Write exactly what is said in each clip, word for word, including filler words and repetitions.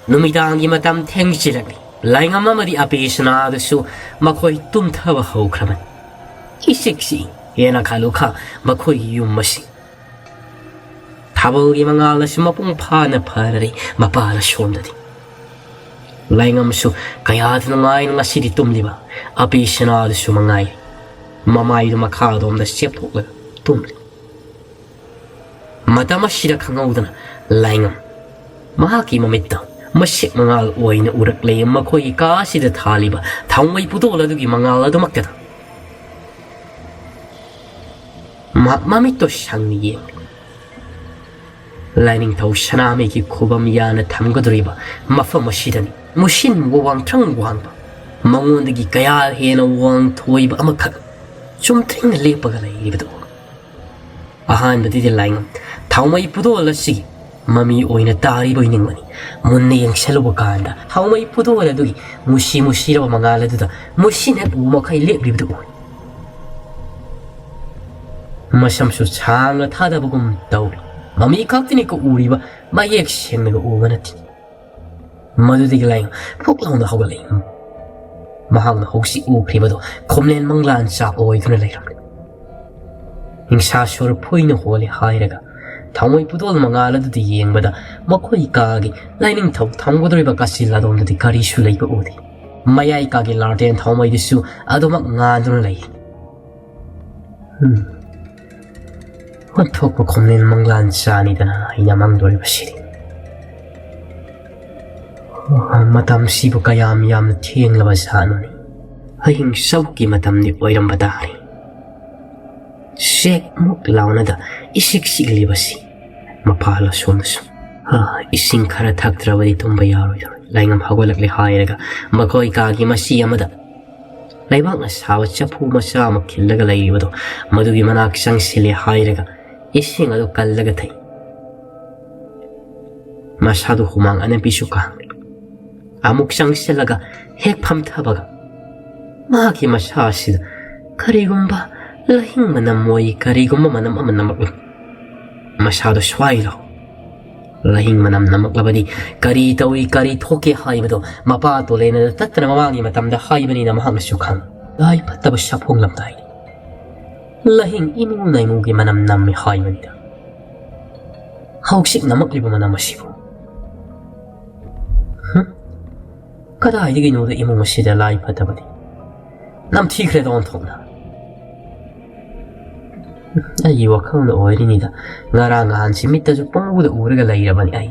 ꯅꯨꯃꯤꯗꯥꯡꯒꯤ ꯃꯇꯝ ꯊꯦꯡꯖꯤꯜꯂꯛꯂꯤ꯫ ꯂꯥꯏꯉꯝ ꯑꯃꯗꯤ ꯑꯕꯦꯁꯅꯥꯗꯨꯁꯨ ꯃꯈꯣꯏ ꯇꯨꯝꯊꯕ ꯍꯧꯈ꯭ꯔꯕꯅꯤ꯫ ꯏꯆꯤꯛ ꯆꯤꯛꯏ꯫ ꯍꯦꯟꯅ ꯈꯜꯂꯨꯈ, ꯃꯈꯣꯏꯒꯤ ꯌꯨꯝ ꯑꯁꯤ ꯊꯥꯕꯜꯒꯤ ꯃꯉꯥꯜ ꯑꯁꯤ ꯃꯄꯨꯡ ꯐꯥꯅ ꯐꯔꯔꯦ ꯃꯄꯥꯜ ꯑꯁꯣꯝꯗꯗꯤ꯫ ꯂꯥꯏꯉꯝꯁꯨ ꯀꯌꯥꯗ ꯅꯨꯡꯉꯥꯏꯅ ꯉꯁꯤꯗꯤ ꯇꯨꯝꯂꯤꯕ꯫ ꯑꯕꯦꯁꯅꯥꯗꯨꯁꯨ ꯃꯉꯥꯏ, ꯃꯃꯥꯏꯗꯨ ꯃꯈꯥꯔꯣꯝꯗ ꯆꯦꯞꯊꯣꯛꯂꯒ ꯇꯨꯝꯂꯤ꯫ ꯃꯇꯝ ꯑꯁꯤꯗ ꯈꯪꯍꯧꯗꯅ ꯂꯥꯏꯉꯝ ꯃꯍꯥꯛꯀꯤ ꯃꯃꯤꯠꯇ ꯃꯁꯦꯛ ꯃꯉꯥꯜ ꯑꯣꯏꯅ ꯎꯔꯛꯂꯦ꯫ ꯃꯈꯣꯏꯒꯤ ꯀꯥ ꯑꯁꯤꯗ ꯊꯥꯜꯂꯤꯕ ꯊꯥꯎꯃꯩ ꯄꯨꯗꯣꯜ ꯑꯗꯨꯒꯤ ꯃꯉꯥꯜ ꯑꯗꯨꯃꯛꯇꯗ ꯃꯍꯥꯛ ꯃꯃꯤꯠꯇꯣ ꯁꯪꯅ ꯌꯦꯡꯂꯦ꯫ ꯂꯥꯏꯅꯤꯡꯊꯧ ꯁꯅꯥꯃꯍꯤꯒꯤ ꯈꯨꯕꯝ ꯌꯥꯅ ꯊꯝꯒꯗꯧꯔꯤꯕ ꯃꯐꯝ ꯑꯁꯤꯗꯅꯤ ꯃꯨꯁꯤꯟ ꯃꯨꯕ ꯋꯥꯡꯊ꯭ꯔꯪ ꯋꯥꯡꯕ, ꯃꯉꯣꯟꯗꯒꯤ ꯀꯌꯥ ꯍꯦꯟꯅ ꯋꯥꯡ ꯊꯣꯏꯕ ꯑꯃꯈꯛ ꯆꯨꯝꯗ꯭ꯔꯤꯡꯅ ꯂꯦꯞꯄꯒ ꯂꯩꯔꯤꯕꯗꯨ꯫ ꯑꯍꯥꯟꯕꯗꯗꯤ ꯂꯥꯏꯉꯝ ꯊꯥꯎꯃꯩ ꯄꯨꯗꯣꯜ ꯑꯁꯤꯒꯤ ꯃꯃꯤ ꯑꯣꯏꯅ ꯇꯥꯔꯤꯕꯣꯏ ꯅꯤꯡꯕꯅꯤ꯫ ꯃꯨꯟꯅ ꯌꯦꯡꯁꯤꯜꯂꯨꯕ ꯀꯥꯟꯗ ꯊꯥꯎꯃꯩ ꯄꯨꯗꯣꯜ ꯑꯗꯨꯒꯤ ꯃꯨꯁꯤ ꯃꯨꯁꯤꯔꯕ ꯃꯉꯥꯜ ꯑꯗꯨꯗ ꯃꯨꯁꯤꯟ ꯍꯦꯛ ꯎ ꯃꯈꯩ ꯂꯦꯞꯂꯤꯕꯗꯨ ꯎꯏ꯫ ꯃꯁꯝꯁꯨ ꯁꯥꯡꯅ ꯊꯥꯗꯕꯒꯨꯝ ꯇꯧꯔꯤ꯫ ꯃꯃꯤ ꯈꯛꯇꯅꯤꯀꯣ ꯎꯔꯤꯕ, ꯃꯌꯦꯛ ꯁꯦꯡꯅꯒ ꯎꯕ ꯅꯠꯇꯦ꯫ ꯃꯗꯨꯗꯒꯤ ꯂꯥꯏꯉꯝ ꯐꯨꯛ ꯂꯥꯎꯅ ꯍꯧꯒꯠꯂꯛꯏ꯫ ꯃꯍꯥꯛꯅ ꯍꯧꯖꯤꯛ ꯎꯈ꯭ꯔꯤꯕꯗꯨ ꯈꯣꯝꯂꯦꯟ ꯃꯪꯂꯥꯟ ꯆꯥꯛ ꯑꯣꯏꯗꯨꯅ ꯂꯩꯔꯝꯂꯦ꯫ ꯍꯤꯡꯁꯥ ꯁꯣꯔ ꯐꯨꯏꯅ ꯍꯣꯜꯂꯤ ꯍꯥꯏꯔꯒ ꯊꯥꯎꯃꯩ ꯄꯨꯗꯣꯜ ꯃꯉꯥꯜ ꯑꯗꯨꯗ ꯌꯦꯡꯕꯗ ꯃꯈꯣꯏ ꯀꯥꯒꯤ ꯂꯥꯏꯅꯤꯡꯊꯧ ꯊꯝꯒꯗꯧꯔꯤꯕ ꯀꯥꯆꯤꯜ ꯑꯗꯣꯝꯗꯗꯤ ꯀꯔꯤꯁꯨ ꯂꯩꯕ ꯎꯗꯦ꯫ ꯃꯌꯥꯏ ꯀꯥꯒꯤ ꯂꯥꯔꯇꯦꯟ ꯊꯥꯎꯃꯩꯗꯨꯁꯨ ꯑꯗꯨꯃꯛ ꯉꯥꯟꯗꯨꯅ ꯂꯩ꯫ ꯎꯝ꯫ ꯑꯣꯟꯊꯣꯛꯄ ꯈꯣꯝꯂꯦꯟ ꯃꯪꯂꯥꯟ ꯆꯥꯅꯤꯗꯅ ꯑꯩꯅ ꯃꯪꯗꯣꯔꯤꯕꯁꯤꯗꯤ꯫ ꯃꯇꯝꯁꯤꯕꯨ ꯀꯌꯥꯝ ꯌꯥꯝꯅ ꯊꯦꯡꯂꯕ ꯖꯥꯠꯅꯣꯅꯦ? ꯑꯍꯤꯡ ꯆꯕꯨꯛꯀꯤ ꯃꯇꯝꯗꯤ ꯑꯣꯏꯔꯝꯕ ꯇꯥꯔꯦ꯫ ꯆꯦꯛ ꯃꯨꯛ ꯂꯥꯎꯅꯗ ꯏꯁꯤꯛ ꯁꯤꯛꯂꯤꯕꯁꯤ꯫ ꯃꯄꯥꯜ ꯑꯁꯣꯝꯗꯁꯨ꯫ "ꯑꯥ, ꯏꯁꯤꯡ ꯈꯔ ꯊꯛꯇ꯭ꯔꯕꯗꯤ ꯇꯨꯝꯕ ꯌꯥꯔꯣꯏꯗꯧꯔꯦ꯫" ꯂꯥꯏꯉꯝ ꯍꯧꯒꯠꯂꯛꯂꯦ ꯍꯥꯏꯔꯒ ꯃꯈꯣꯏ ꯀꯥꯒꯤ ꯃꯆꯤ ꯑꯃꯗ ꯂꯩꯕꯥꯛꯅ ꯁꯥꯕ ꯆꯐꯨ ꯃꯆꯥ ꯑꯃ ꯈꯤꯜꯂꯒ ꯂꯩꯔꯤꯕꯗꯣ, ꯃꯗꯨꯒꯤ ꯃꯅꯥꯛ ꯆꯪꯁꯤꯜꯂꯦ ꯍꯥꯏꯔꯒ ꯏꯁꯤꯡ ꯑꯗꯨ ꯀꯜꯂꯒ ꯊꯛꯏ꯫ ꯃꯁꯥꯗꯨ ꯍꯨꯃꯥꯡ ꯑꯅꯞꯄꯤꯁꯨ ꯀꯥꯡꯂꯦ꯫ ꯑꯃꯨꯛ ꯆꯪꯁꯤꯜꯂꯒ ꯍꯦꯛ ꯐꯝꯊꯕꯒ ꯃꯍꯥꯛꯀꯤ ꯃꯁꯥ ꯑꯁꯤꯗ ꯀꯔꯤꯒꯨꯝꯕ ꯂꯍꯤꯡ ꯃꯅꯝ ꯑꯣꯏ, ꯀꯔꯤꯒꯨꯝꯕ ꯃꯅꯝ ꯑꯃ ꯅꯝꯂꯛꯂꯤ꯫ ꯃꯁꯥꯗꯨ ꯁ꯭ꯋꯥꯏ ꯂꯥꯎ ꯂꯍꯤꯡ ꯃꯅꯝ ꯅꯝꯃꯛꯂꯕꯗꯤ ꯀꯔꯤ ꯇꯧꯏ, ꯀꯔꯤ ꯊꯣꯛꯀꯦ ꯍꯥꯏꯕꯗꯣ ꯃꯄꯥ ꯇꯣꯂꯦꯅꯗ ꯇꯠꯇꯅ ꯃꯃꯥꯡꯒꯤ ꯃꯇꯝꯗ ꯍꯥꯏꯕꯅꯤꯅ ꯃꯍꯥꯛꯅꯁꯨ ꯈꯪꯏ꯫ ꯂꯥꯏ ꯐꯠꯇꯕ ꯁꯥꯐꯣꯡꯂꯝꯗꯥꯏꯅꯤ꯫ ꯂꯍꯤꯡ ꯏꯃꯨ ꯅꯥꯏꯃꯨꯒꯤ ꯃꯅꯝ ꯅꯝꯃꯤ ꯍꯥꯏꯕꯅꯤꯗ꯫ ꯍꯧꯖꯤꯛ ꯅꯝꯃꯛꯂꯤꯕ ꯃꯅꯝ ꯑꯁꯤꯕꯨ? ꯍꯨꯝ? ꯀꯗꯥꯏꯗꯒꯤꯅꯣꯗ ꯏꯃꯨꯡ ꯑꯁꯤꯗ ꯂꯥꯏ ꯐꯠꯇꯕꯗꯤ? ꯅꯝꯊꯤꯈ꯭ꯔꯦꯗ ꯑꯣꯟꯊꯣꯛꯅ꯫ ꯑꯩꯒꯤ ꯋꯥꯈꯜꯅ ꯑꯣꯏꯔꯤꯅꯤꯗ꯫ ꯉꯔꯥꯡ ꯅꯍꯥꯟꯁꯤ ꯃꯤꯠꯇꯁꯨ ꯄꯪꯎꯗ ꯎꯔꯒ ꯂꯩꯔꯕꯅꯤ ꯑꯩ꯫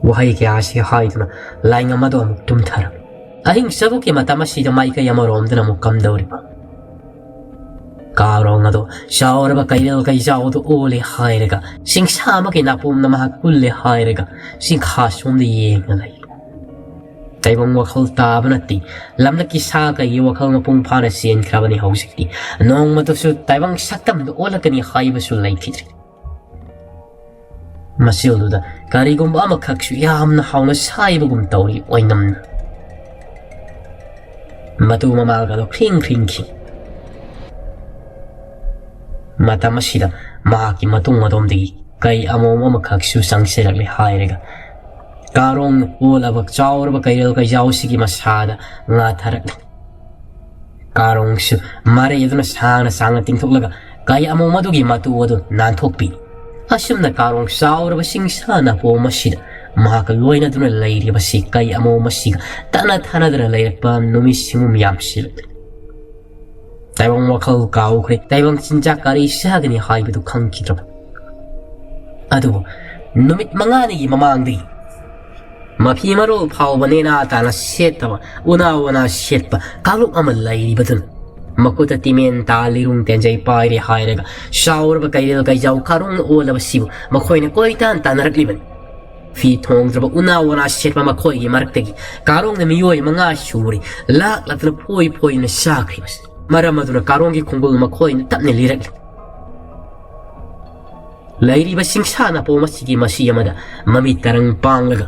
ꯋꯥꯍꯩ ꯀꯌꯥꯁꯤ ꯍꯥꯏꯗꯨꯅ ꯂꯥꯏꯉꯝ ꯑꯗꯨ ꯑꯃꯨꯛ ꯇꯨꯝꯊꯔꯝꯃꯤ꯫ ꯑꯍꯤꯡ ꯆꯕꯨꯛꯀꯤ ꯃꯇꯝ ꯑꯁꯤꯗ ꯃꯥꯏꯀꯩ ꯑꯃꯔꯣꯝꯗꯅ ꯑꯃꯨꯛ ꯀꯝꯗꯧꯔꯤꯕ? ꯀꯥꯔꯣꯡ ꯑꯗꯨ ꯆꯥꯎꯔꯕ ꯀꯩꯔꯦꯜ ꯀꯩꯖꯥꯎꯗꯨ ꯑꯣꯜꯂꯦ ꯍꯥꯏꯔꯒ, ꯆꯤꯡꯁꯥ ꯑꯃꯒꯤ ꯅꯥꯄꯣꯝꯅ ꯃꯍꯥꯛ ꯀꯨꯜꯂꯦ ꯍꯥꯏꯔꯒ, ꯆꯤꯡꯈꯥ ꯁꯣꯝꯗ ꯌꯦꯡꯅ ꯂꯩ꯫ ꯇꯥꯏꯕꯪ ꯋꯥꯈꯜ ꯇꯥꯕ ꯅꯠꯇꯦ꯫ ꯂꯝꯂꯛꯀꯤ ꯁꯥ ꯀꯩꯒꯤ ꯋꯥꯈꯜ ꯃꯄꯨꯡ ꯐꯥꯅ ꯆꯦꯟꯈ꯭ꯔꯕꯅꯤ ꯍꯧꯖꯤꯛꯇꯤ꯫ ꯅꯣꯡꯃꯇꯁꯨ ꯇꯥꯏꯕꯪ ꯁꯛꯇꯝꯗ ꯑꯣꯜꯂꯛꯀꯅꯤ ꯍꯥꯏꯕꯁꯨ ꯂꯩꯈꯤꯗ꯭ꯔꯦ꯫ ꯃꯆꯤꯜꯗꯨꯗ ꯀꯔꯤꯒꯨꯝꯕ ꯑꯃꯈꯛꯁꯨ ꯌꯥꯝꯅ ꯍꯥꯎꯅ ꯁꯥꯏꯕꯒꯨꯝ ꯇꯧꯔꯤ ꯑꯣꯏꯅꯝꯅ꯫ ꯃꯇꯨ ꯃꯃꯥꯜꯒꯗꯣ ꯈ꯭ꯔꯤꯡ ꯈ꯭ꯔꯤꯡ ꯈꯤꯡ꯫ ꯃꯇꯝ ꯑꯁꯤꯗ ꯃꯍꯥꯛꯀꯤ ꯃꯇꯨꯡ ꯑꯗꯣꯝꯗꯒꯤ ꯀꯩ ꯑꯃꯣꯝ ꯑꯃꯈꯛꯁꯨ ꯆꯪꯁꯤꯜꯂꯛꯂꯦ ꯍꯥꯏꯔꯒ, ꯀꯥꯔꯣꯡꯅ ꯑꯣꯜꯂꯕ ꯆꯥꯎꯔꯕ ꯀꯩꯔꯦꯜ ꯀꯩꯖꯥꯎꯁꯤꯒꯤ ꯃꯁꯥꯗ ꯉꯥꯊꯔꯛꯂꯤ꯫ ꯀꯥꯔꯣꯡꯁꯨ ꯃꯔꯩ ꯑꯗꯨꯅ ꯁꯥꯡꯅ ꯁꯥꯡꯅ ꯇꯤꯡꯊꯣꯛꯂꯒ ꯀꯩ ꯑꯃꯣꯝ ꯑꯗꯨꯒꯤ ꯃꯇꯨ ꯑꯗꯨ ꯅꯥꯟꯊꯣꯛꯄꯤ꯫ ꯑꯁꯨꯝꯅ ꯀꯥꯔꯣꯡ ꯆꯥꯎꯔꯕ ꯆꯤꯡꯁꯥ ꯅꯥꯄꯣꯝ ꯑꯁꯤꯗ ꯃꯍꯥꯛꯀ ꯂꯣꯏꯅꯗꯨꯅ ꯂꯩꯔꯤꯕꯁꯤ ꯀꯩ ꯑꯃꯣꯝ ꯑꯁꯤꯒ ꯇꯠꯅ ꯊꯥꯅꯗꯅ ꯂꯩꯔꯛꯄ ꯅꯨꯃꯤꯠ ꯁꯤꯡꯒꯨꯝ ꯌꯥꯝꯁꯤꯜꯂꯛꯂꯤ꯫ ꯇꯥꯏꯕꯪ ꯋꯥꯈꯜ ꯀꯥꯎꯈ꯭ꯔꯦ, ꯇꯥꯏꯕꯪ ꯆꯤꯟꯖꯥꯛ ꯀꯔꯤ ꯆꯥꯒꯅꯤ ꯍꯥꯏꯕꯗꯨ ꯈꯪꯈꯤꯗ꯭ꯔꯕ꯫ ꯑꯗꯨꯕꯨ ꯅꯨꯃꯤꯠ ꯃꯉꯥꯅꯤꯒꯤ ꯃꯃꯥꯡꯗꯒꯤ ꯃꯐꯤ ꯃꯔꯣꯜ ꯐꯥꯎꯕ ꯅꯦꯅꯥ ꯇꯥꯅ ꯁꯦꯠꯇꯕ, ꯎꯅꯥ ꯋꯥꯅꯥ ꯁꯦꯠꯄ ꯀꯥꯡꯂꯨꯞ ꯑꯃ ꯂꯩꯔꯤꯕꯗꯨꯅ ꯃꯈꯨꯠꯇ ꯇꯤꯃꯦꯟ ꯇꯥ ꯂꯤꯔꯨꯡ ꯇꯦꯟꯖꯩ ꯄꯥꯏꯔꯦ ꯍꯥꯏꯔꯒ ꯁꯥꯎꯔꯕ ꯀꯩꯔꯦꯜ ꯀꯩꯖꯥꯎ ꯀꯥꯔꯣꯡꯅ ꯑꯣꯜꯂꯕꯁꯤꯕꯨ ꯃꯈꯣꯏꯅ ꯀꯣꯏꯇꯥꯟ ꯇꯥꯟꯅꯔꯛꯂꯤꯕꯅꯤ꯫ ꯐꯤ ꯊꯣꯡꯗ꯭ꯔꯕ ꯎꯅꯥ ꯋꯥꯅꯥ ꯁꯦꯠꯄ ꯃꯈꯣꯏꯒꯤ ꯃꯔꯛꯇꯒꯤ ꯀꯥꯔꯣꯡꯅ ꯃꯤꯑꯣꯏ ꯃꯉꯥ ꯁꯨꯔꯦ ꯂꯥꯛꯂꯛꯇꯨꯅ ꯐꯣꯏ ꯐꯣꯏꯗꯨꯅ ꯆꯥꯈ꯭ꯔꯤꯕꯁꯤ꯫ ꯃꯔꯝ ꯑꯗꯨꯅ ꯀꯥꯔꯣꯡꯒꯤ ꯈꯣꯡꯒꯨꯜ ꯃꯈꯣꯏꯅ ꯇꯞꯅ ꯂꯤꯔꯛꯂꯤ꯫ ꯂꯩꯔꯤꯕ ꯆꯤꯡꯁꯥ ꯅꯥꯄꯣꯝ ꯑꯁꯤꯒꯤ ꯃꯁꯤ ꯑꯃꯗ ꯃꯃꯤꯠ ꯇꯔꯪ ꯄꯥꯡꯂꯒ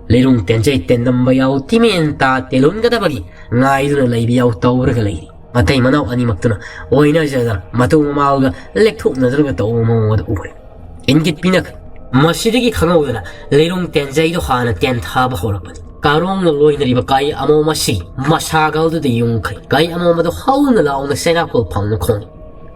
ꯂꯤꯔꯨꯡ ꯇꯦꯟꯖꯩ ꯇꯦꯟꯗꯝꯕ ꯌꯥꯎ ꯇꯤꯃꯦꯟ ꯇꯥ ꯇꯦꯜꯍꯨꯟꯒꯗꯕꯒꯤ ꯉꯥꯏꯗꯨꯅ ꯂꯩꯕ ꯌꯥꯎ ꯇꯧꯔꯒ ꯂꯩꯔꯤ꯫ ꯃꯇꯩ ꯃꯅꯥꯎ ꯑꯅꯤꯃꯛꯇꯨꯅ ꯑꯣꯏꯅꯖꯗꯅ ꯃꯇꯨ ꯃꯃꯥꯜꯒ ꯂꯦꯛꯊꯣꯛꯅꯗꯨꯅꯒ ꯇꯧꯕ ꯃꯑꯣꯡ ꯑꯗꯨ ꯎꯔꯦ꯫ ꯏꯪꯒꯤꯠ ꯄꯤꯅꯈ꯭ꯔꯦ꯫ ꯃꯁꯤꯗꯒꯤ ꯈꯪꯍꯧꯗꯅ ꯂꯤꯔꯨꯡ ꯇꯦꯟꯖꯩꯗꯣ ꯍꯥꯟꯅ ꯇꯦꯟꯊꯥꯕ ꯍꯧꯔꯛꯄꯅꯤ꯫ ꯀꯥꯔꯣꯡꯅ ꯂꯣꯏꯅꯔꯤꯕ ꯀꯥꯏ ꯑꯃꯣꯝ ꯑꯁꯤ ꯃꯁꯥꯒꯜꯗꯨꯗ ꯌꯨꯡꯈ꯭ꯔꯦ꯫ ꯀꯥꯏ ꯑꯃꯣꯝ ꯑꯗꯨ ꯍꯧꯅ ꯂꯥꯎꯅ ꯆꯩꯅꯥꯀꯣꯜ ꯐꯥꯎꯅ ꯈꯣꯡꯏ꯫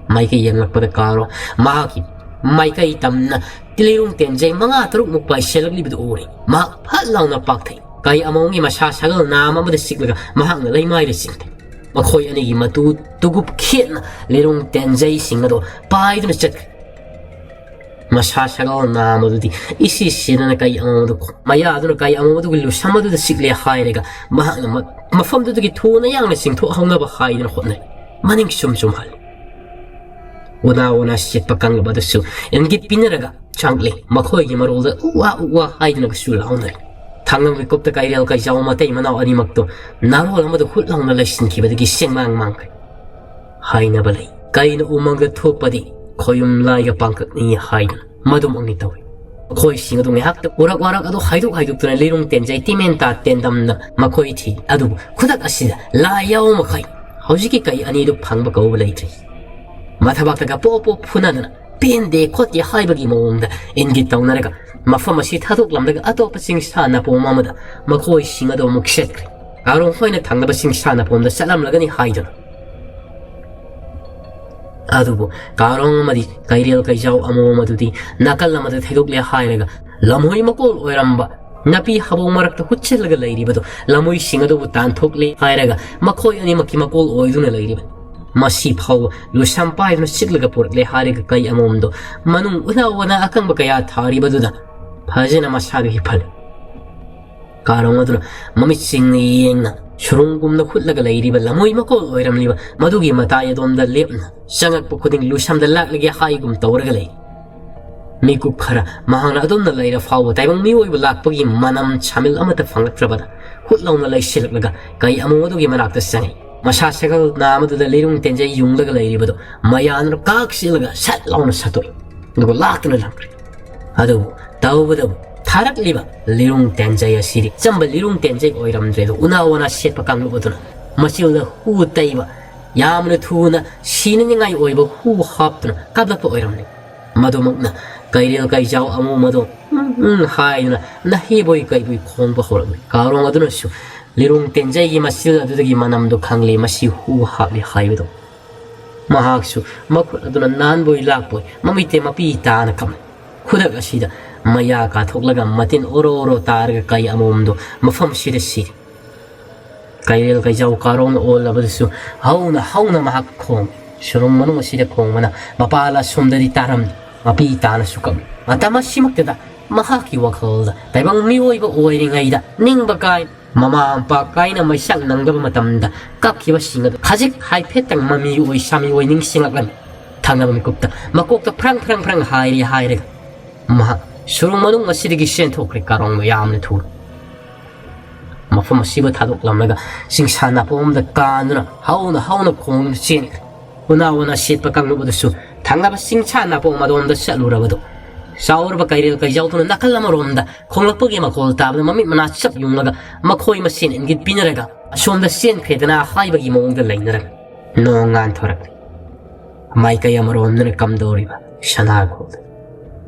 ꯃꯥꯏꯀꯩ ꯌꯦꯡꯂꯛꯄꯗ ꯀꯥꯔꯣꯡ ꯃꯍꯥꯛꯀꯤ ꯃꯥꯏꯀꯩ ꯇꯝꯅ ꯂꯤꯔꯨꯡ ꯇꯦꯟꯖꯩ ꯃꯉꯥ ꯇꯔꯨꯛꯃꯨꯛ ꯄꯥꯏꯁꯤꯜꯂꯛꯂꯤꯕꯗꯨ ꯎꯔꯦ꯫ ꯃꯍꯥꯛ ꯐꯠ ꯂꯥꯎꯅ ꯄꯥꯛꯊꯩ꯫ ꯀꯥꯏ ꯑꯃꯣꯝꯒꯤ ꯃꯁꯥ ꯁꯥꯒꯜ ꯅꯥꯝ ꯑꯃꯗ ꯆꯤꯛꯂꯒ ꯃꯍꯥꯛꯅ ꯂꯩꯃꯥꯏꯗ ꯆꯤꯡꯊꯩ꯫ ꯃꯈꯣꯏ ꯑꯅꯤꯒꯤ ꯃꯇꯨ ꯇꯨꯒꯨꯞ ꯈꯦꯠꯅ ꯂꯤꯔꯨꯡ ꯇꯦꯟꯖꯩꯁꯤꯡ ꯑꯗꯣ ꯄꯥꯏꯗꯨꯅ ꯆꯠꯈ꯭ꯔꯦ꯫ ꯃꯁꯥ ꯁꯥꯒꯜ ꯅꯥꯝ ꯑꯗꯨꯗꯤ ꯏꯁꯤ ꯁꯤꯗꯅ ꯀꯥꯏ ꯑꯃꯣꯝ ꯑꯗꯨ ꯃꯌꯥꯗꯨꯅ ꯀꯥꯏ ꯑꯃꯣꯝ ꯑꯗꯨꯒꯤ ꯂꯨꯁꯝ ꯑꯗꯨꯗ ꯆꯤꯛꯂꯦ ꯍꯥꯏꯔꯒ ꯃꯍꯥꯛꯅ ꯃ-, ꯃꯐꯝꯗꯨꯗꯒꯤ ꯊꯨꯅ ꯌꯥꯡꯅ ꯆꯤꯡꯊꯣꯛꯍꯧꯅꯕ ꯍꯥꯏꯗꯨꯅ ꯍꯣꯠꯅꯔꯤ꯫ ꯃꯅꯤꯡ ꯁꯨꯝ ꯁꯨꯝ ꯍꯜꯂꯤ꯫ ꯎꯅꯥ ꯎꯅꯥ ꯁꯤꯠꯄ ꯀꯥꯡꯂꯨꯞ ꯑꯗꯨꯁꯨ ꯏꯪꯒꯤꯠ ꯄꯤꯅꯔꯒ ꯆꯪꯂꯛꯂꯤ꯫ ꯃꯈꯣꯏꯒꯤ ꯃꯔꯣꯜꯗ ꯎ ꯋꯥ ꯎ ꯋꯥ ꯍꯥꯏꯗꯨꯅꯒꯁꯨ ꯂꯥꯎꯅꯔꯤ꯫ ꯊꯥꯡꯂꯝ ꯃꯤꯀꯨꯞꯇ ꯀꯩꯔꯦꯜ ꯀꯩꯖꯥꯎ ꯃꯇꯩ ꯃꯅꯥꯎ ꯑꯅꯤꯃꯛꯇꯣ ꯅꯥꯔꯣꯜ ꯑꯃꯗ ꯍꯨꯠ ꯂꯥꯎꯅ ꯂꯩꯁꯤꯟꯈꯤꯕꯗꯒꯤ ꯁꯦꯡꯃꯥꯡ ꯃꯥꯡꯈ꯭ꯔꯦ꯫ ꯍꯥꯏꯅꯕ ꯂꯩ, ꯀꯩꯅ ꯎꯃꯪꯗ ꯊꯣꯛꯄꯗꯤ ꯈꯣꯌꯨꯝ ꯂꯥꯏꯒ ꯄꯥꯡꯀꯛꯅꯤ ꯍꯥꯏꯗꯨꯅ ꯃꯗꯨꯃꯛꯅꯤ ꯇꯧꯔꯤ꯫ ꯃꯈꯣꯏꯁꯤꯡ ꯑꯗꯨ ꯉꯥꯏꯍꯥꯛꯇ ꯎꯔꯛ ꯋꯥꯔꯛ ꯑꯗꯨ ꯍꯥꯏꯗꯣꯛ ꯍꯥꯏꯗꯣꯛꯇꯨꯅ ꯂꯤꯔꯨꯡ ꯇꯦꯟꯖꯩ ꯇꯤꯃꯦꯟ ꯇꯥ ꯇꯦꯟꯗꯝꯅ ꯃꯈꯣꯏ ꯊꯤ꯫ ꯑꯗꯨꯕꯨ ꯈꯨꯗꯛ ꯑꯁꯤꯗ ꯂꯥꯏ ꯌꯥꯎ ꯃꯈꯩ ꯍꯧꯖꯤꯛꯀꯤ ꯀꯩ ꯑꯅꯤꯗꯨ ꯐꯪꯕ ꯀꯧꯕ ꯂꯩꯇ꯭ꯔꯦ꯫ ꯃꯊꯕꯥꯛꯇꯒ ꯄꯣꯞ ꯄꯣꯞ ꯐꯨꯅꯗꯅ ꯄꯦꯟꯗꯦ ꯈꯣꯠꯇꯦ ꯍꯥꯏꯕꯒꯤ ꯃꯑꯣꯡꯗ ꯏꯪꯒꯤꯠ ꯇꯧꯅꯔꯒ ꯃꯐꯝ ꯑꯁꯤ ꯊꯥꯗꯣꯛꯂꯝꯂꯒ ꯑꯇꯣꯞꯄ ꯆꯤꯡꯁꯥ ꯅꯥꯄꯣꯝ ꯑꯃꯗ ꯃꯈꯣꯏꯁꯤꯡ ꯑꯗꯨ ꯑꯃꯨꯛ ꯆꯠꯈ꯭ꯔꯦ꯫ ꯀꯥꯔꯣꯡ ꯈꯣꯏꯅ ꯊꯪꯅꯕ ꯆꯤꯡꯁꯥ ꯅꯥꯄꯣꯝꯗ ꯆꯠꯂꯝꯂꯒꯅꯤ ꯍꯥꯏꯗꯨꯅ꯫ ꯑꯗꯨꯕꯨ ꯀꯥꯔꯣꯡ ꯑꯃꯗꯤ ꯀꯩꯔꯦꯜ ꯀꯩꯖꯥꯎ ꯑꯃꯣꯝ ꯑꯗꯨꯗꯤ ꯅꯥꯀꯜ ꯑꯃꯗ ꯊꯩꯗꯣꯛꯂꯦ ꯍꯥꯏꯔꯒ ꯂꯝꯍꯣꯏ ꯃꯀꯣꯜ ꯑꯣꯏꯔꯝꯕ ꯅꯥꯄꯤ ꯍꯥꯕꯧ ꯃꯔꯛꯇ ꯍꯨꯠꯆꯤꯜꯂꯒ ꯂꯩꯔꯤꯕꯗꯨ ꯂꯝꯍꯣꯏꯁꯤꯡ ꯑꯗꯨꯕꯨ ꯇꯥꯟꯊꯣꯛꯂꯦ ꯍꯥꯏꯔꯒ ꯃꯈꯣꯏ ꯑꯅꯤꯃꯛꯀꯤ ꯃꯀꯣꯜ ꯑꯣꯏꯗꯨꯅ ꯂꯩꯔꯤꯕꯅꯤ꯫ ꯃꯁꯤ ꯐꯥꯎꯕ ꯂꯨꯁꯝ ꯄꯥꯏꯗꯨꯅ ꯆꯤꯛꯂꯒ ꯄꯨꯔꯛꯂꯦ ꯍꯥꯏꯔꯒ ꯀꯩ ꯑꯃꯣꯝꯗꯣ ꯃꯅꯨꯡ ꯎꯅꯥ ꯋꯥꯅꯥ ꯑꯀꯪꯕ ꯀꯌꯥ ꯊꯥꯔꯤꯕꯗꯨꯗ ꯐꯖꯅ ꯃꯁꯥꯗꯨ ꯍꯤꯞꯍꯜꯂꯤ꯫ ꯀꯥꯔꯣꯡ ꯑꯗꯨꯅ ꯃꯃꯤꯠꯁꯤꯡꯅ ꯌꯦꯡꯅ ꯁꯨꯔꯨꯡꯒꯨꯝꯅ ꯍꯨꯠꯂꯒ ꯂꯩꯔꯤꯕ ꯂꯝꯃꯣꯏ ꯃꯀꯣꯜ ꯑꯣꯏꯔꯝꯂꯤꯕ ꯃꯗꯨꯒꯤ ꯃꯇꯥꯏ ꯑꯗꯣꯝꯗ ꯂꯦꯞꯅ ꯆꯪꯉꯛꯄ ꯈꯨꯗꯤꯡ ꯂꯨꯁꯝꯗ ꯂꯥꯛꯂꯒꯦ ꯍꯥꯏꯒꯨꯝ ꯇꯧꯔꯒ ꯂꯩ꯫ ꯃꯤꯀꯨꯞ ꯈꯔ ꯃꯍꯥꯛꯅ ꯑꯗꯨꯝꯅ ꯂꯩꯔ ꯐꯥꯎꯕ ꯇꯥꯏꯕꯪ ꯃꯤꯑꯣꯏꯕ ꯂꯥꯛꯄꯒꯤ ꯃꯅꯝ ꯁꯥꯃꯤꯜ ꯑꯃꯠꯇ ꯐꯪꯂꯛꯇ꯭ꯔꯕꯗ ꯍꯨꯠ ꯂꯥꯎꯅ ꯂꯩꯁꯤꯜꯂꯛꯂꯒ ꯀꯩ ꯑꯃꯣꯝ ꯑꯗꯨꯒꯤ ꯃꯅꯥꯛꯇ ꯆꯪꯉꯤ꯫ ꯃꯁꯥ ꯁꯒꯜ ꯅꯥꯝ ꯑꯗꯨꯗ ꯂꯤꯔꯨꯡ ꯇꯦꯟꯖꯩ ꯌꯨꯡꯂꯒ ꯂꯩꯔꯤꯕꯗꯨ ꯃꯌꯥꯅ ꯀꯥꯛ ꯆꯦꯜꯂꯒ ꯁꯠ ꯂꯥꯎꯅ ꯁꯠꯇꯣꯛꯏ꯫ ꯑꯗꯨꯒ ꯂꯥꯛꯇꯨꯅ ꯂꯪꯈ꯭ꯔꯦ꯫ ꯑꯗꯨꯕꯨ ꯇꯧꯕꯗꯕꯨ ꯊꯥꯔꯛꯂꯤꯕ ꯂꯤꯔꯨꯡ ꯇꯦꯟꯖꯩ ꯑꯁꯤꯗꯤ ꯑꯆꯝꯕ ꯂꯤꯔꯨꯡ ꯇꯦꯟꯖꯩ ꯑꯣꯏꯔꯝꯗ꯭ꯔꯦ꯫ ꯑꯗꯨ ꯎꯅꯥ ꯋꯥꯅꯥ ꯁꯦꯠꯄ ꯀꯥꯡꯂꯨꯞ ꯑꯗꯨꯅ ꯃꯆꯤꯜꯗ ꯍꯨ ꯇꯩꯕ, ꯌꯥꯝꯅ ꯊꯨꯅ ꯁꯤꯅꯅꯤꯡꯉꯥꯏ ꯑꯣꯏꯕ ꯍꯨ ꯍꯥꯞꯇꯨꯅ ꯀꯥꯞꯂꯛꯄ ꯑꯣꯏꯔꯝꯂꯦ꯫ ꯃꯗꯨꯃꯛꯅ ꯀꯩꯔꯦꯜ ꯀꯩꯖꯥꯎ ꯑꯃꯣꯝ ꯑꯗꯣ "ꯎꯝ, ꯎꯝ" ꯍꯥꯏꯗꯨꯅ ꯅꯍꯦꯕꯣꯏ ꯀꯩꯕꯣꯏ ꯈꯣꯡꯕ ꯍꯧꯔꯛꯂꯦ꯫ ꯀꯥꯔꯣꯡ ꯑꯗꯨꯅꯁꯨ ꯂꯤꯔꯣꯡ ꯇꯦꯟꯖꯩꯒꯤ ꯃꯆꯤꯜ ꯑꯗꯨꯗꯒꯤ ꯃꯅꯝꯗꯨ ꯈꯪꯂꯦ, ꯃꯁꯤ ꯍꯨ ꯍꯥꯞꯂꯦ ꯍꯥꯏꯕꯗꯣ꯫ ꯃꯍꯥꯛꯁꯨ ꯃꯈꯨꯠ ꯑꯗꯨꯅ ꯅꯥꯟꯕꯣꯏ ꯂꯥꯛꯄꯣꯏ ꯃꯃꯤꯠꯇ ꯃꯄꯤ ꯇꯥꯅ ꯀꯞꯂꯦ꯫ ꯈꯨꯗꯛ ꯑꯁꯤꯗ ꯃꯌꯥ ꯀꯥꯊꯣꯛꯂꯒ ꯃꯇꯤꯟ ꯑꯣꯔꯣ ꯑꯣꯔꯣ ꯇꯥꯔꯒ ꯀꯩ ꯑꯃꯣꯝꯗꯣ ꯃꯐꯝꯁꯤꯗ ꯁꯤꯔꯦ꯫ ꯀꯩꯔꯦꯜ ꯀꯩꯖꯥꯎ ꯀꯥꯔꯣꯡꯅ ꯑꯣꯜꯂꯕꯗꯨꯁꯨ ꯍꯧꯅ ꯍꯧꯅ ꯃꯍꯥꯛ ꯈꯣꯡꯏ꯫ ꯁꯨꯔꯨꯡ ꯃꯅꯨꯡ ꯑꯁꯤꯗ ꯈꯣꯡꯕꯅ ꯃꯄꯥꯜ ꯑꯁꯣꯝꯗꯗꯤ ꯇꯥꯔꯝꯗꯦ꯫ ꯃꯄꯤ ꯇꯥꯅꯁꯨ ꯀꯞꯂꯤ꯫ ꯃꯇꯝ ꯑꯁꯤꯃꯛꯇꯗ ꯃꯍꯥꯛꯀꯤ ꯋꯥꯈꯜꯗ ꯇꯥꯏꯕꯪ ꯃꯤꯑꯣꯏꯕ ꯑꯣꯏꯔꯤꯉꯩꯗ ꯅꯤꯡꯕ ꯀꯥꯏ, ꯃꯃꯥ ꯃꯄꯥ ꯀꯥꯏꯅ ꯃꯩꯁꯥꯛ ꯅꯪꯗꯕ ꯃꯇꯝꯗ ꯀꯞꯈꯤꯕꯁꯤꯡ ꯑꯗꯨ ꯈꯖꯤꯛ ꯍꯥꯏꯐꯦꯠꯇꯪ ꯃꯃꯤ ꯑꯣꯏ ꯁꯥꯃꯤ ꯑꯣꯏ ꯅꯤꯡꯁꯤꯡꯂꯛꯂꯝꯃꯤ꯫ ꯊꯪꯅꯕ ꯃꯤꯀꯨꯞꯇ ꯃꯀꯣꯛꯇ ꯐ꯭ꯔꯪ ꯐ꯭ꯔꯪ ꯐ꯭ꯔꯪ ꯍꯥꯏꯔꯤ ꯍꯥꯏꯔꯒ ꯃꯍꯥꯛ ꯁꯨꯔꯨꯡ ꯃꯅꯨꯡ ꯑꯁꯤꯗꯒꯤ ꯆꯦꯟꯊꯣꯛꯈ꯭ꯔꯦ꯫ ꯀꯥꯔꯣꯡꯗꯣ ꯌꯥꯝꯅ ꯊꯨꯅ ꯃꯐꯝ ꯑꯁꯤꯕꯨ ꯊꯥꯗꯣꯛꯂꯝꯂꯒ ꯆꯤꯡꯁꯥ ꯅꯥꯄꯣꯝ ꯑꯃꯗ ꯀꯥꯟꯗꯨꯅ ꯍꯧꯅ ꯍꯧꯅ ꯈꯣꯡꯗꯨꯅ ꯆꯦꯟꯈ꯭ꯔꯦ꯫ ꯎꯅꯥ ꯋꯥꯅ ꯁꯦꯠꯄ ꯀꯥꯡꯂꯨꯞ ꯑꯗꯨꯁꯨ ꯊꯪꯅꯕ ꯆꯤꯡꯁꯥ ꯅꯥꯄꯣꯝ ꯑꯗꯣꯝꯗ ꯆꯠꯂꯨꯔꯕꯗꯣ ꯆꯥꯎꯔꯕ ꯀꯩꯔꯦꯜ ꯀꯩꯖꯥꯎꯗꯨꯅ ꯅꯥꯀꯜ ꯑꯃꯔꯣꯝꯗ ꯈꯣꯡꯂꯛꯄꯒꯤ ꯃꯈꯣꯜ ꯇꯥꯕꯗ ꯃꯃꯤꯠ ꯃꯅꯥ ꯆꯞ ꯌꯨꯡꯂꯒ ꯃꯈꯣꯏ ꯃꯁꯦꯟ ꯏꯪꯒꯤꯠ ꯄꯤꯅꯔꯒ ꯑꯁꯣꯝꯗ ꯆꯦꯟꯈ꯭ꯔꯦꯗꯅ ꯍꯥꯏꯕꯒꯤ ꯃꯑꯣꯡꯗ ꯂꯩꯅꯔꯝꯃꯤ꯫ ꯅꯣꯡ ꯉꯥꯟꯊꯣꯔꯛꯂꯤ꯫ ꯃꯥꯏꯀꯩ ꯑꯃꯔꯣꯝꯗꯅ ꯀꯝꯗꯧꯔꯤꯕ ꯁꯅꯥ ꯈꯣꯜꯗ